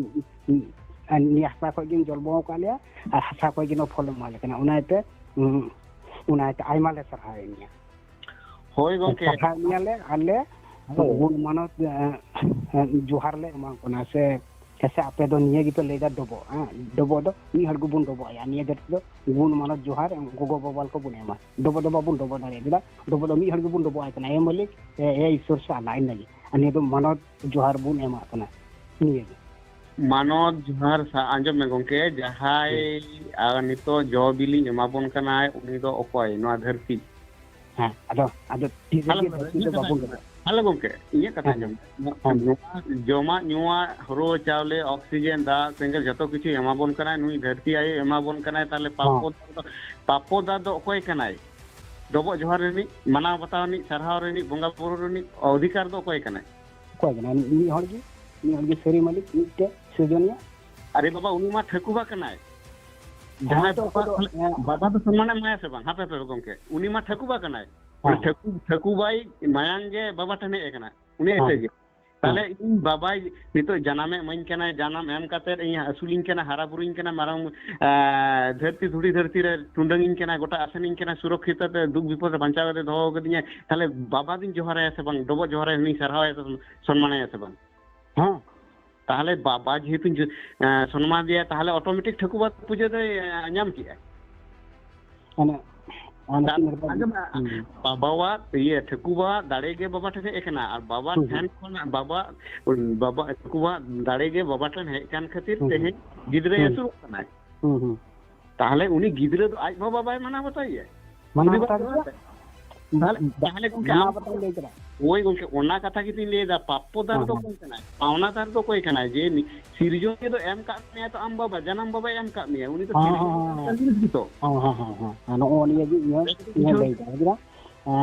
ᱮ, ᱱᱤᱭᱟᱹ ᱦᱟᱥᱟ ᱠᱷᱚᱡ ᱜᱮᱢ ᱡᱚᱱᱢᱚ ᱟᱠᱟᱫ ᱞᱮᱭᱟ ᱟᱨ ᱦᱟᱥᱟ ᱠᱷᱚᱡ ᱜᱮ ᱱᱚᱣᱟ ᱯᱷᱚᱞ ᱮᱢ ᱮᱢᱟ ᱞᱮ ᱠᱟᱱᱟ, ᱚᱱᱟ ᱤᱭᱟᱹᱛᱮ, ᱩᱸ, ᱚᱱᱟ ᱤᱭᱟᱹᱛᱮ ᱟᱭᱢᱟ ᱞᱮ ᱥᱟᱨᱦᱟᱣᱮᱫ ᱢᱮᱭᱟ᱾" ᱦᱳᱭ ᱜᱚᱢᱠᱮ᱾ ᱥᱟᱨᱦᱟᱣ ᱢᱮᱭᱟᱞᱮ ᱟᱨ ᱞᱮ ᱦᱳᱭ᱾ ᱜᱩᱱ ᱢᱟᱱᱚᱛ, ᱮ, ᱮ, ᱡᱚᱦᱟᱨ ᱞᱮ ᱮᱢᱟ ᱠᱚ ᱠᱟᱱᱟ, ᱥᱮ, ᱥᱮ ᱟᱯᱮ ᱫᱚ ᱱᱤᱭᱟᱹ ᱜᱮᱯᱮ ᱞᱟᱹᱭᱫᱟ ᱰᱚᱵᱚᱜ, ᱦᱮᱸ? ᱰᱚᱵᱚᱜ ᱫᱚ ᱢᱤᱫ ᱦᱚᱲ ᱜᱮᱵᱚᱱ ᱰᱚᱵᱚᱜ ᱟᱭᱟ᱾ ᱱᱤᱭᱟᱹ ᱫᱷᱟᱹᱨᱛᱤ ᱫᱚ ᱜᱩᱱ ᱢᱟᱱᱚᱛ ᱡᱚᱦᱟᱨ ᱜᱚᱜᱚ ᱵᱟᱵᱟ ᱠᱚ ᱵᱚᱱ ᱮᱢᱟ᱾ ᱰᱚᱵᱚᱜ ᱫᱚ ᱵᱟᱵᱚᱱ ᱰᱚᱵᱚᱜ ᱫᱟᱲᱮᱭᱟᱜᱼᱟ, ᱪᱮᱫᱟᱜ? ᱰᱚᱵᱚᱜ ᱫᱚ ᱢᱤᱫ ᱦᱚᱲ ᱜᱮᱵᱚᱱ ᱰᱚᱵᱚᱜ ᱟᱭ ᱠᱟᱱᱟ, "ᱮ ᱢᱟᱹᱞᱤᱠ, ᱮ, ᱮ ᱤᱥᱥᱚᱨ ᱥᱮ ᱟᱞᱞᱟ", ᱤᱱᱟᱹᱜᱮ᱾ ᱟᱨ ᱱᱤᱭᱟᱹ ᱫᱚ ᱢᱟᱱᱚᱛ ᱡᱚᱦᱟᱨ ᱵᱚᱱ ᱮᱢᱟᱜ ᱠᱟᱱᱟ, ᱱᱤᱭᱟᱹ ᱜᱮ᱾ ᱢᱟᱱᱚᱛ ᱡᱚᱦᱟᱨ ᱥᱟ-, ᱟᱸᱡᱚᱢ ᱢᱮ ᱜᱚᱢᱠᱮ, ᱡᱟᱦᱟᱸᱭ, ᱦᱮᱸ᱾ ᱟᱨ ᱱᱤᱛᱚᱜ ᱡᱚ ᱵᱤᱞᱤ ᱮᱢᱟᱵᱚᱱ ᱠᱟᱱᱟᱭ, ᱩᱱᱤ ᱫᱚ ᱚᱠᱚᱭ? ᱱᱚᱣᱟ ᱫᱷᱟᱹᱨᱛᱤ᱾ ᱦᱮᱸ, ᱟᱫᱚ, ᱟᱫᱚ ᱛᱤ ᱟᱞᱚ, ᱨᱮᱜᱮ ᱫᱷᱟᱹᱨᱛᱤ ᱤᱧᱟᱹᱜ ᱫᱚ ᱠᱟᱛᱷᱟ ᱵᱟᱵᱚᱱ ᱟᱸᱡᱚᱢ ᱢᱮ᱾ ᱰᱚᱵᱚᱜ᱾ ᱟᱞᱚ ᱜᱚᱢᱠᱮ, ᱤᱧᱟᱹᱜ ᱠᱟᱛᱷᱟ ᱦᱮᱸ, ᱟᱸᱡᱚᱢ ᱢᱮ᱾ ᱦᱮᱸ᱾ ᱱᱚᱣᱟ ᱡᱚᱢᱟᱜ ᱧᱩᱣᱟᱜ, ᱦᱩᱲᱩ ᱪᱟᱣᱞᱮ, ᱚᱠᱥᱤᱡᱮᱱ, ᱫᱟᱜ, ᱥᱮᱸᱜᱮᱞ, ᱡᱚᱛᱚ ᱠᱤᱪᱷᱩᱭ ᱮᱢᱟᱵᱚᱱ ᱠᱟᱱᱟᱭ ᱱᱩᱭ ᱫᱷᱟᱹᱨᱛᱤ ᱟᱭᱳᱭ ᱮᱢᱟᱵᱚᱱ ᱠᱟᱱᱟᱭ, ᱛᱟᱦᱞᱮ ᱦᱮᱸ᱾ ᱯᱟᱯᱚ ᱫᱟ ᱫᱚ, ᱯᱟᱯᱚ ᱫᱟ ᱫᱚ ᱚᱠᱚᱭ ᱠᱟᱱᱟᱭ? ᱰᱚᱵᱚᱜ ᱡᱚᱦᱟᱨ ᱨᱤᱱᱤᱡ, ᱢᱟᱱᱟᱣ ᱵᱟᱛᱟᱣ ᱨᱤᱱᱤᱡ, ᱥᱟᱨᱦᱟᱣ ᱨᱤᱱᱤᱡ, ᱵᱚᱸᱜᱟ ᱵᱩᱨᱩ ᱨᱤᱱᱤᱡ ᱚᱫᱷᱤᱠᱟᱨ ᱫᱚ ᱚᱠᱚᱭ ᱠᱟᱱᱟᱭ? ᱚᱠᱚᱭ ᱠᱟᱱᱟᱭ? ᱢᱤᱫ ᱦᱚᱲ ᱜᱮ, ᱢᱤᱫ ᱦᱚᱲ ᱜᱮ ᱥᱟᱹᱨᱤ ᱢᱟᱹᱞᱤᱠ, ᱢᱤᱫᱴᱮᱡ ᱥᱤᱨᱡᱚᱱᱤᱭᱟᱹ᱾ ᱟᱨᱮ ᱵᱟᱵᱟ, ᱩᱱᱤ ᱢᱟ ᱴᱷᱟᱹᱠᱩᱵᱟ ᱠᱟᱱᱟᱭ᱾ ᱡᱟᱦᱟᱸᱭ ᱦᱮᱸ, ᱛᱚ, ᱵᱟᱵᱟ, ᱩᱱᱠᱩ ᱫᱚ, ᱛᱟᱦᱞᱮ ᱦᱮᱸ᱾ ᱵᱟᱵᱟ ᱫᱚ ᱥᱚᱱᱢᱟᱱᱮ ᱮᱢᱟᱭᱟ ᱥᱮ ᱵᱟᱝ? ᱦᱟᱯᱮ, ᱦᱟᱯᱮ, ᱜᱚᱢᱠᱮ, ᱩᱱᱤ ᱢᱟ ᱴᱷᱟᱹᱠᱩᱵᱟ ᱠᱟᱱᱟᱭ᱾ ᱦᱮᱸ᱾ ᱴᱷᱟᱹᱠᱩ-, ᱴᱷᱟᱹᱠᱩᱵᱟᱭ ᱢᱟᱭᱟᱝ ᱜᱮ ᱵᱟᱵᱟ ᱴᱷᱮᱱ ᱦᱮᱡ ᱟᱠᱟᱱᱟ᱾ ᱩᱱᱤ ᱦᱮᱸ᱾ ᱮᱥᱮ ᱜᱮ᱾ ᱛᱟᱦᱞᱮ ᱦᱮᱸ᱾ ᱤᱧ ᱵᱟᱵᱟᱭ ᱱᱤᱛᱚᱜ ᱡᱟᱱᱟᱢᱮ ᱮᱢᱟᱹᱧ ᱠᱟᱱᱟᱭ, ᱡᱟᱱᱟᱢ ᱮᱢ ᱠᱟᱛᱮᱫ ᱤᱧ ᱟᱹᱥᱩᱞᱤᱧ ᱠᱟᱱᱟ, ᱦᱟᱨᱟ ᱵᱩᱨᱩᱧ ᱠᱟᱱᱟ, ᱢᱟᱨᱟᱝ, ᱮ, ᱫᱷᱟᱹᱨᱛᱤ, ᱫᱷᱩᱲᱤ ᱫᱷᱟᱹᱨᱛᱤ ᱨᱮ ᱴᱩᱰᱟᱹᱝᱤᱧ ᱠᱟᱱᱟ, ᱜᱚᱴᱟ ᱟᱥᱮᱱᱤᱧ ᱠᱟᱱᱟ, ᱥᱩᱨᱚᱠᱠᱷᱤᱛ ᱛᱮ ᱫᱩᱠ ᱵᱤᱯᱚᱫ ᱨᱮ ᱵᱟᱧᱪᱟᱣ ᱠᱟᱛᱮ ᱫᱚᱦᱚ ᱠᱟᱫᱤᱧᱟᱭ᱾ ᱛᱟᱦᱞᱮ ᱵᱟᱵᱟ ᱫᱩᱧ ᱡᱚᱦᱟᱨᱟᱭᱟ ᱥᱮ ᱵᱟᱝ? ᱰᱚᱵᱚᱜ ᱡᱚᱦᱟᱨᱟᱭᱟ, ᱩᱱᱤᱧ ᱥᱟᱨᱦᱟᱣᱟᱭᱟ ᱥᱮ ᱥᱚᱱᱢᱟᱱᱟᱭᱟ ᱥᱮ ᱵᱟᱝ? ᱦᱮᱸ᱾ ᱛᱟᱦᱞᱮ ᱵᱟᱵᱟ ᱡᱮᱦᱮᱛᱩᱧ ᱡᱚ-, ᱮ, ᱥᱚᱱᱢᱟᱱ ᱫᱮᱭᱟ, ᱛᱟᱦᱞᱮ automatic ᱴᱷᱟᱹᱠᱩᱵᱟ ᱯᱩᱡᱟᱹ ᱫᱚᱭ, ᱮ, ᱧᱟᱢ ᱠᱮᱜᱼᱟ᱾ ᱚᱱᱮ, ᱚᱱᱮ ᱛᱟᱦᱞᱮ ᱛᱤᱱ ᱨᱚᱠᱚᱢ, ᱟᱸᱡᱚᱢ ᱢᱮ, ᱦᱩᱸ᱾ ᱵᱟᱵᱟᱣᱟᱜ ᱤᱭᱟᱹ, ᱴᱷᱟᱹᱠᱩᱵᱟᱣᱟᱜ ᱫᱟᱲᱮ ᱜᱮ ᱵᱟᱵᱟ ᱴᱷᱮᱱ ᱦᱮᱡ ᱟᱠᱟᱱᱟ, ᱟᱨ ᱵᱟᱵᱟ ᱦᱩᱸ, ᱦᱩᱸ᱾ ᱴᱷᱮᱱ ᱠᱷᱚᱱᱟᱜ ᱵᱟᱵᱟ, ᱵᱟᱵᱟ, ᱴᱷᱟᱹᱠᱩᱵᱟᱣᱟᱜ ᱫᱟᱲᱮ ᱜᱮ ᱵᱟᱵᱟ ᱴᱷᱮᱱ ᱦᱮᱡ ᱠᱟᱱ ᱠᱷᱟᱹᱛᱤᱨ ᱦᱩᱸ, ᱦᱩᱸ᱾ ᱛᱮᱦᱮᱧ ᱜᱤᱫᱽᱨᱟᱹᱭ ᱦᱩᱸ᱾ ᱟᱹᱥᱩᱞᱚᱜ ᱠᱟᱱᱟᱭ᱾ ᱦᱩᱸ, ᱦᱩᱸ᱾ ᱛᱟᱦᱞᱮ ᱩᱱᱤ ᱜᱤᱫᱽᱨᱟᱹ ᱫᱚ ᱟᱡ ᱵᱟᱵᱟ ᱵᱟᱭ ᱢᱟᱱᱟᱣ ᱵᱟᱛᱟᱣᱮᱭᱟ? ᱢᱟᱱᱟᱣ ᱩᱱᱤ ᱵᱟᱭ ᱵᱟᱛᱟᱣ ᱢᱟᱱᱟᱣ ᱜᱮᱭᱟ᱾ ᱵᱟᱛᱟᱣᱮᱭᱟ᱾ ᱛᱟᱦᱞᱮ, ᱛᱟᱦᱞᱮ ᱜᱚᱢᱠᱮ, ᱢᱟᱱᱟᱣ ᱟᱢ ᱵᱟᱛᱟᱣ ᱞᱟᱹᱭ ᱠᱮᱫᱟ᱾ ᱦᱳᱭ ᱜᱚᱢᱠᱮ, ᱚᱱᱟ ᱠᱟᱛᱷᱟ ᱜᱮᱛᱚᱧ ᱞᱟᱹᱭᱫᱟ, ᱯᱟᱯᱯᱚᱫᱟᱨ ᱦᱮᱸ, ᱫᱚ ᱦᱮᱸ᱾ ᱚᱠᱚᱭ ᱠᱟᱱᱟᱭ? ᱯᱟᱣᱱᱟᱫᱟᱨ ᱫᱚ ᱚᱠᱚᱭ ᱠᱟᱱᱟᱭ? ᱡᱮ ᱱᱤ-, ᱥᱤᱨᱡᱚᱱᱤᱭᱟᱹ ᱫᱚ ᱮᱢ ᱠᱟᱜ ᱢᱮᱭᱟ ᱛᱚ ᱟᱢ ᱵᱟᱵᱟ, ᱡᱟᱱᱟᱢ ᱵᱟᱵᱟᱭ ᱮᱢ ᱠᱟᱜ ᱢᱮᱭᱟ, ᱩᱱᱤ ᱫᱚ ᱦᱮᱸ, ᱥᱤᱨᱡᱚᱱᱤᱭᱟᱹ ᱦᱮᱸ, ᱦᱮᱸ᱾ ᱠᱟᱱ ᱡᱤᱱᱤᱥ ᱜᱮᱛᱚ᱾ ᱦᱮᱸ, ᱦᱮᱸ, ᱦᱮᱸ, ᱦᱮᱸ᱾ ᱦᱮᱸ, ᱱᱚᱜᱼᱚ ᱱᱤᱭᱟᱹ ᱜᱮ ᱤᱧ ᱦᱚᱸ, ᱵᱩᱡᱷᱟᱹᱣ ᱤᱧ ᱦᱚᱸ ᱞᱟᱹᱭ ᱠᱮᱫᱟ, ᱵᱩᱡᱷᱟᱹᱣ ᱠᱮᱫᱟ᱾ ᱦᱮᱸ᱾